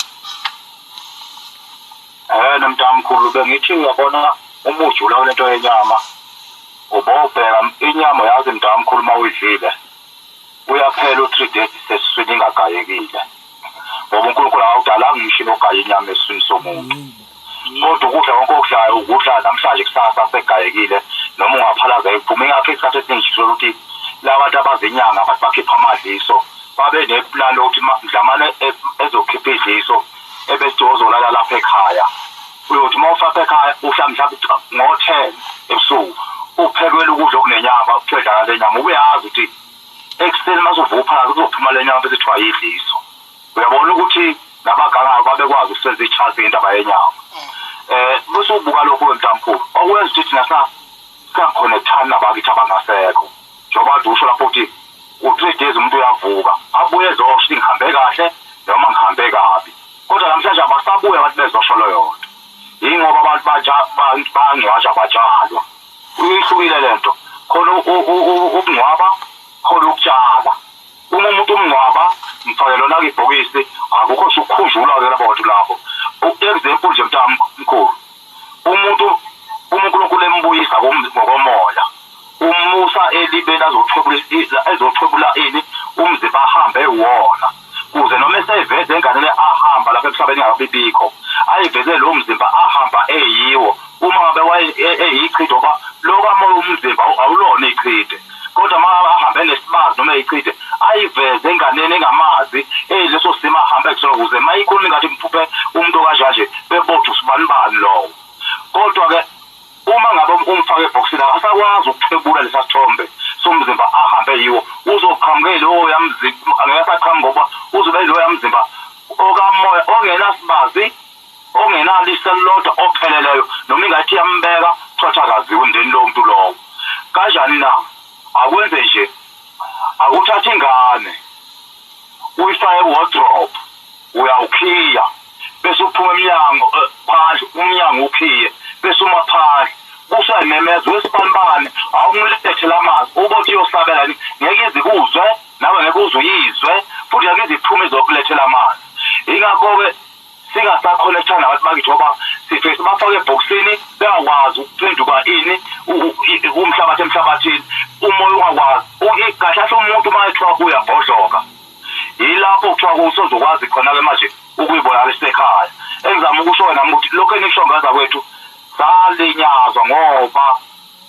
Nomntamkhulu, bengithi uyabona uma ujula kulento yenyama ubobheka inyama, yazi mntamkhulu, uma uyidlile uyaphela u-3 days sesiswini ingagayekile, ngoba uNkulunkulu akawudalanga umshini ogaya inyama esiswini somuntu. Kodwa ukudla konke okudlayo ukudla namhlanje, kusasa segayekile, noma ungaphalaza ekuphuma. Ingakho isikhathi esiningi sithola ukuthi labantu abazinyanga, abantu bakhipha amadliso, babe neplan lokuthi mdlamane ezokhipha idliso ebese ozolala lapha ekhaya. Uyothi uma ufaka ekhaya uhla mhlawumbe ngo-10 ebusuku, uphekelwe ukudla okunenyama, kuthiwe dlala le nyama, ubuyazi ukuthi ekuseni uma usuvuka phakathi kuzophuma le nyama bese kuthiwa yidliso. Uyabona ukuthi nabagangayo babekwazi ukusebenzisa i-chance ngendaba yenyama. Bese ubuka lokho wemntamkhulu, okwenza ukuthi thina singakhonekthani nabakithi abangasekho, njengoba kade usho lapho ukuthi u-3 days umuntu uyavuka abuye ezosho ukuthi ngihambe kahle noma ngihambe kabi. Kodwa namhlanje abasabuye abantu bezosho leyo nto, yingoba abantu bayangcwatshwa batshalwa. Ihlukile lento, khona ukungcwaba, khona ukutshala. Uma umuntu umngcwaba mfake lona ibhokisi, akukho sukukhunjulwa-ke labo bantu labo. Example nje mntamkhulu, umuntu uma uNkulunkulu embuyisa ngokomoya, umusa elibeni azothwebula ini umzimba ahambe wona, kuze noma eseyiveze enganeni ahamba lapha emhlabeni ingakabibikho, ayiveze lowo mzimba ahamba eyiwo. Uma ngabe eyichitho Ngoba lokamoya umzimba awulona ichide, kodwa uma ahambe nesibazi noma ichide ayiveze enganeni engamazi eyileso simo ahambe kusona, ukuze uma ikhuluma ingathi mphuphe umuntu okanje bebothi usibanibani lowo. Kodwa-ke uma ngabe umfake ebhokisini akasakwazi ukuthwebula lesa sithombe somzimba ahambe yiwo, uzoqhamuke lowo yamzimba angeke asaqhamuka, ngoba uzobe loya mzimba okamoya ongenasibazi, ongenalo iso elilodwa, opheleleyo. Noma ingathi iyambeka, kuthiwa akaziwe emndeni lowo muntu lowo. Kanjani na? Akwenze nje, akuthatha ingane uyifake ku-wardrobe, uyawukhiya, bese uphuma emnyango, phandle umnyango ukhiye, bese uma phandle usayimemeza wesibanibani, awumlethe lamazwi, ubothi uyosabela ngeke izikuzwe nawe, ngeke uze uyizwe futhi, ngeke iziphume izokulethela amanzi. Ingakho-ke singasakhonekthana nabantu bakithi, ngoba sifike sibafake ebhokisini bengakwazi ukuphenduka ini umhlabathi emhlabathini, umoya ungakwazi kahle kahle. Umuntu uma ethiwa uyabhodloka, yilapho kuthiwa usozokwazi khona-ke manje ukuyibonakalisa ekhaya. Engizama ukusho nami ukuthi lokhu enikusho ngaza kwethu salinyazwa, ngoba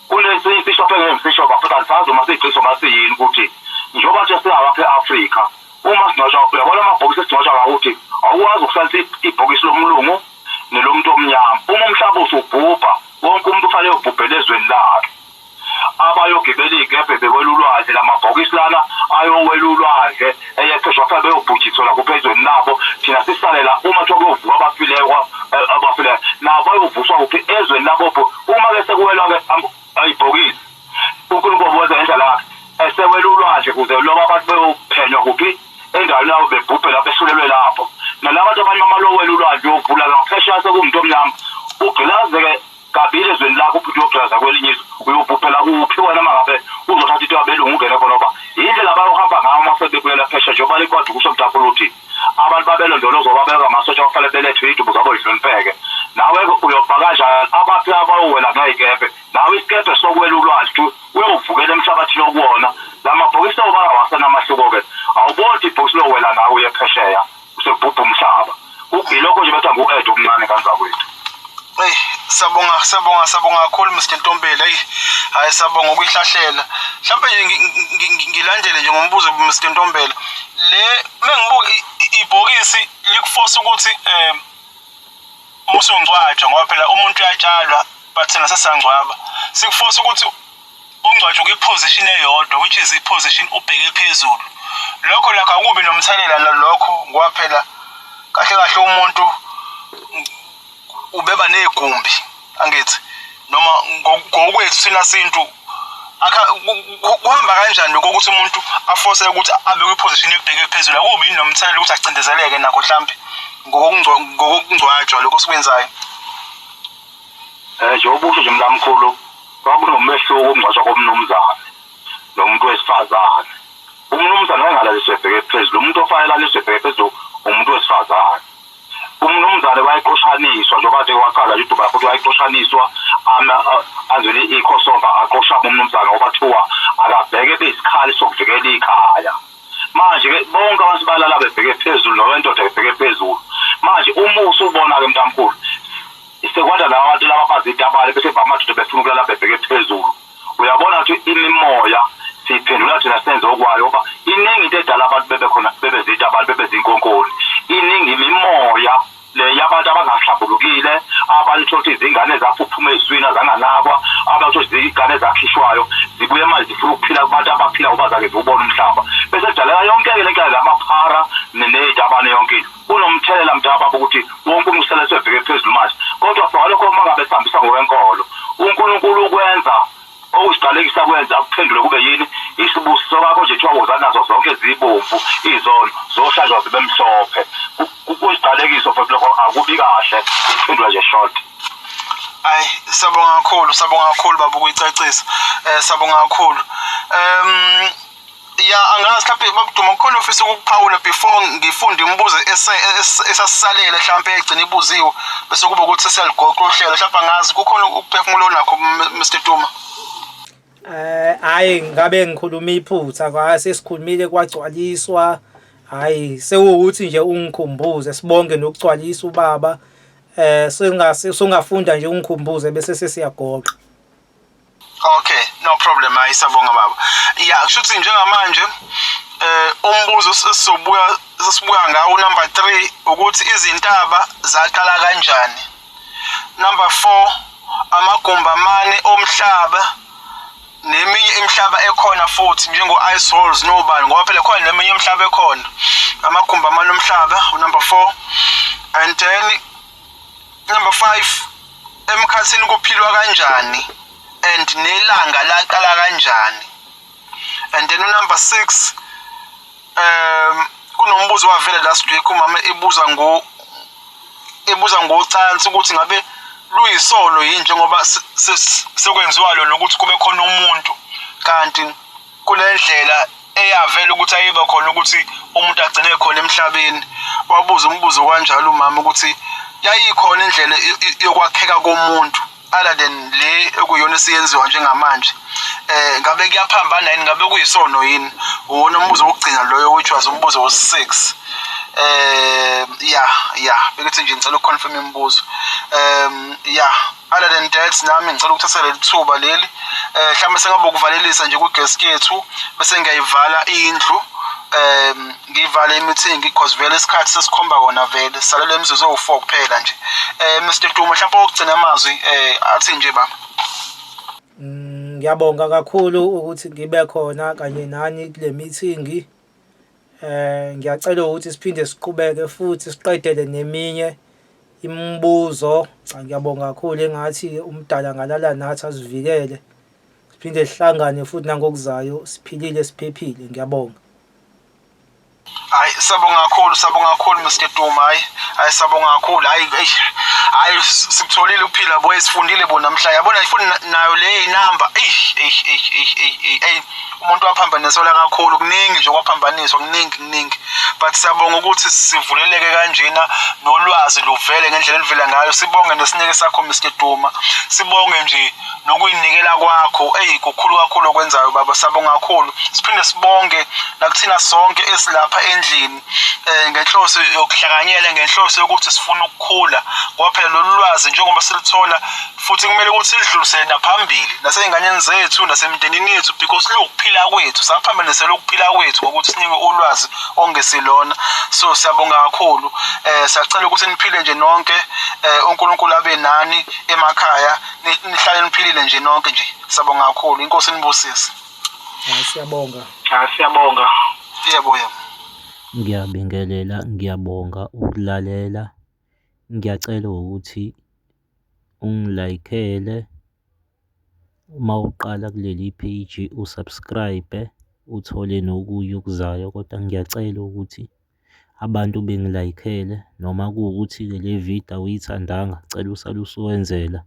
kunesinye isisho engeke ngisisho bafethu, andisazi uma siyiqiniso uma siyini, ukuthi njengoba nje singawapha e-Afrika, uma singcwatshwa, uyabona amabhokisi esingcwatshwa ngakuthi awukwazi ukuhlalisa ibhokisi lomlungu nelomuntu omnyama. Uma umhlaba usubhubha, wonke umuntu ufanele uyobhubhela ezweni lakhe. Abayogibela iy'kebhe bewela ulwandle, lamabhokisi lana ayowela ulwandle eyepheshwa, kufanele beyobhujiswa lapho ezweni labo. Thina sisalela uma kuthiwa kuyovuka abafileyo, abafileyo nabo bayovuswa kuphi? Ezweni labo. Uma-ke sekuwelwa-ke ibhokisi, uNkulunkulu wenza ngendlela yakhe, esewela ulwandle kuze loba abantu beyophenywa kuphi? Endaweni yabo, bebhubhe lapho, behlulelwe lapho. Nalaba bantu abanye amalowela ulwandle uyovula ngaphesheya, sekuwumuntu omnyama, ugqilazeke kabili ezweni lakho, uphinde uyogqilaza kwelinye izwe. Uyobhubhela kuphi wena uma ngabe uzothatha into yabelungu ungene khona? Ngoba yindlela abayohamba ngayo uma sebebuyela phesheya, njengoba likwadi kusho mntakhulu ukuthi abantu babelondolozwa, babeka amasotsha, bafanele belethwe iy'dumbu zabo yihlonipheke. Nawe-ke uyobha kanjani abaphi abayowela ngey'kebhe? Nawe isikebhe sokuwela ulwandle uyovukela emhlabathini okuwona. La mabhokisi awo awasenamahluko-ke, awuboni ukuthi ibhokisi lowela nawe uye phesheya usekubhubha umhlaba. Yilokho nje betha ngu-ed omncane kanzakwethu. Eyi, siyabonga, siyabonga, siyabonga kakhulu Mr Ntombela. Eyi, hayi, siyabonga ukuyihlahlela. Mhlawumbe nje ngilandele nje ngombuzo, Mr Ntombela. Le mengibuka ibhokisi likuforce ukuthi usungcwatshwa, ngoba phela umuntu uyatshalwa but thina sesiyangcwaba, sikuforce ukuthi ungcwatshwe kwi-position eyodwa, which is i-position ubheke phezulu. Lokho lakho akubi nomthelela lokho, ngoba phela kahle kahle umuntu ubeba negumbi, angithi? Noma ngokwethu thina sintu kuhamba kanjani lokho ukuthi umuntu aforce ukuthi abe kwi-position ebheke phezulu? Akubi yini nomthelela ukuthi acindezeleke nakho mhlampe ngokungcwatshwa lokho sikwenzayo? Njengoba usho nje mlamkhulu, kwakunomehluko ukungcwatshwa komnumzane nomuntu wesifazane. Umnumzane wayengalaliswa ebheke phezulu, umuntu ofanele alaliswe ebheke phezulu umuntu wesifazane. Umnumzane wayeqoshaniswa, njengoba nje waqala nje uduba futhi wayeqoshaniswa, anzwele ikhosova, aqoshame umnumzane, ngoba kuthiwa akabheke beyisikhali sokuvikela ikhaya. Manje-ke bonke abantu balala bebheke phezulu, nowendoda ebheke phezulu. Manje uma usubona-ke mntamkhulu, sekwanda laba bantu laba bazitabane, bese bamadoda befuna ukulala bebheke phezulu, uyabona ukuthi imimoya siyiphendula thina senze okwayo, ngoba iningi into edala abantu bebe khona bebe zitabane, bebe zinkonkoni. Iningi imimoya le yabantu abangahlambulukile, abantu uthole ukuthi izingane zaphuphuma eziswini azanganakwa, abantu uthole izingane ezakhishwayo zibuye manje zifuna ukuphila kubantu abaphila ngoba zake ziwubona umhlaba, bese kudaleka yonke-ke le nkinga lamaphara ney'tabane yonke into. Kunomthelela mntakababa ukuthi wonke umuntu usele sebheke phezulu manje. Kodwa ngalokho uma ngabe sihambisa ngokwenkolo, uNkulunkulu ukwenza okusiqalekisa kwenza akuphendule kube yini? Isibusiso kakho nje. Kuthiwa woza nazo zonke zibomvu izono, zohlanjwa zibe mhlophe. Kusiqalekiso futhi lokho, akubi kahle ukuphendula nje short. Ayi, siyabonga kakhulu, siyabonga kakhulu baba ukuyicacisa. Siyabonga kakhulu. Ya, angazi mhlawumbe babuduma kukhona ofisa ukukuphawula before ngifunde imibuzo esasisalele, mhlawumbe egcina ibuziwe, bese kuba ukuthi sesiyaligoqa uhlelo. Mhlawumbe angazi kukhona ukuphefumula onakho, Mr Duma. Hayi, ngabe ngikhuluma iphutha, kwase sikhulumile kwagcwaliswa. Hayi, sewukuthi nje ungikhumbuze, sibonge nokugcwalisa ubaba. Sengase sungafunda nje ungikhumbuze bese sesiyagoqa. Okay, no problem. Hayi, siyabonga baba. Ya, kusho ukuthi njengamanje umbuzo esizobuya sesibuya ngawo number 3 ukuthi izintaba zaqala kanjani. Number 4, amagumbi amane omhlaba neminye imihlaba ekhona futhi njengo ice walls nobani, ngoba phela khona neminye imihlaba ekhona. Amagumbi amane omhlaba number 4, and then number 5, emkhathini kuphilwa kanjani and nelanga laqala kanjani. And then number 6, kunombuzo wavela last week, umama ebuza ngocansi ukuthi ngabe luyisono yini njengoba sekwenziwa lona ukuthi kube khona umuntu, kanti kule ndlela eyavela ukuthi ayibe khona ukuthi umuntu agcine khona emhlabeni. Wabuza umbuzo kanjalo umama ukuthi yayikhona indlela yokwakheka komuntu other than le ekuyiyona esiyenziwa njengamanje, ngabe kuyaphambana yini, ngabe kuyisono yini? Uwona umbuzo wokugcina loyo, which was umbuzo wo-6. Ya, bekuthi nje ngicela ukuconfirm imibuzo. Ya, other than that, nami ngicela ukuthatha leli thuba leli, mhlawumbe sengabe ukuvalelisa nje kwi-guest yethu, bese ngiyayivala indlu, ngivale i-meeting, because vele isikhathi sesikhomba kona, vele salele imizuzu ewu-4 kuphela nje. Mr Duma, mhlawumbe okugcina amazwi athi nje baba. Ngiyabonga kakhulu ukuthi ngibe khona kanye nani kule meeting. Ngiyacela ukuthi siphinde siqhubeke futhi siqedele neminye imibuzo. Cha, ngiyabonga kakhulu, engathi umdala angalala nathi asivikele. Siphinde sihlangane futhi nangokuzayo siphilile siphephile. Ngiyabonga. Hayi, siyabonga kakhulu, siyabonga kakhulu Mr Duma. Hayi, hayi, siyabonga kakhulu. Hayi, eish, hayi, sikutholile ukuphila boy, sifundile bo namhla, yabona ifuna nayo le inamba. Eish, eish, eish, eish, eish, eish, umuntu waphambaniselwa kakhulu, kuningi nje kwaphambaniswa, kuningi, kuningi, but siyabonga ukuthi sivuleleke kanjena nolwazi luvele ngendlela elivela ngayo. Sibonge nesineke sakho Mr Duma, sibonge nje nokuyinikela kwakho. Eyi, kukhulu kakhulu okwenzayo baba, siyabonga kakhulu. Siphinde sibonge nakuthina sonke esilapha endlini ngenhloso yokuhlanganyela, ngenhloso yokuthi sifuna ukukhula, ngoba phela lolu lwazi njengoba silithola futhi kumele ukuthi silidlulisele naphambili nasey'nganeni zethu nasemndenini yethu, because luwukuphila kwethu, saphambanisela ukuphila kwethu ngokuthi sinike ulwazi ongesilona. So siyabonga kakhulu. Siyacela ukuthi niphile nje nonke, uNkulunkulu abe nani emakhaya, nihlale niphilile nje nonke nje. Siyabonga kakhulu, inkosi inibusise. Hayi, siyabonga. Hayi, siyabonga. Yebo, yebo. Ngiyabingelela, ngiyabonga ukulalela. Ngiyacela ukuthi ungilaykhele uma uqala kuleli page, usubscribe, uthole nokunye okuzayo, kodwa ngiyacela ukuthi abantu bengilaykhele. Noma kuwukuthi-ke le video awuyithandanga, cela usale usuwenzela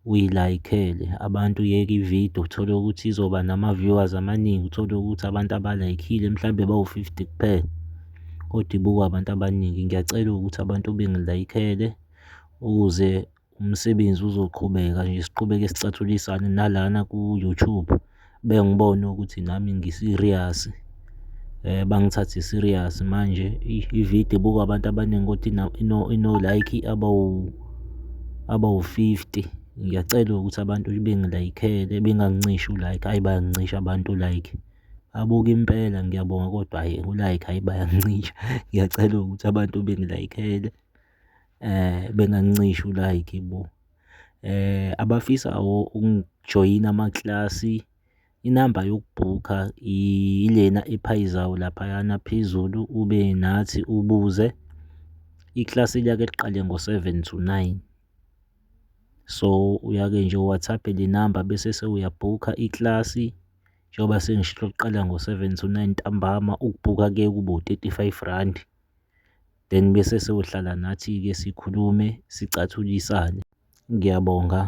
uyilaykhele. Abantu yeka ividiyo, uthole ukuthi izoba nama-viewers amaningi, uthole ukuthi abantu abalaykhile mhlambe bawu-50 kuphela, kodwa ibukwa abantu abaningi. Ngiyacela ukuthi abantu bengilaykhele ukuze umsebenzi uzoqhubeka nje, siqhubeke sicathulisane nalana ku-YouTube, bengibone ukuthi nami ngi-serious, bangithathe serious. Manje ividiyo ibukwa abantu abaningi kodwa ino-like abawu-50. Ngiyacela ukuthi abantu bengilaykhele, bengangincishi u-like. Hhayi, bayangincisha abantu u-like, abuka impela, ngiyabonga, kodwa hhayi u-like, hhayi bayangincisha. Ngiyacela ukuthi abantu bengilaykhele, bengangincishi u-like bo. Abafisa ukungijoyina amaklasi, inamba yokubhukha ilena ephayizayo laphayana phezulu, ube nathi ubuze. Iklasi liyake liqale ngo-7 to 9, so uyake nje u-WhatsApp le namba bese sewuyabhukha iklasi. Njengoba sengishilo, liqala ngo-7 to 9 ntambama, ukubhukha kuye kube u-R35, then bese sewuhlala nathi-ke sikhulume sicathulisane. Ngiyabonga.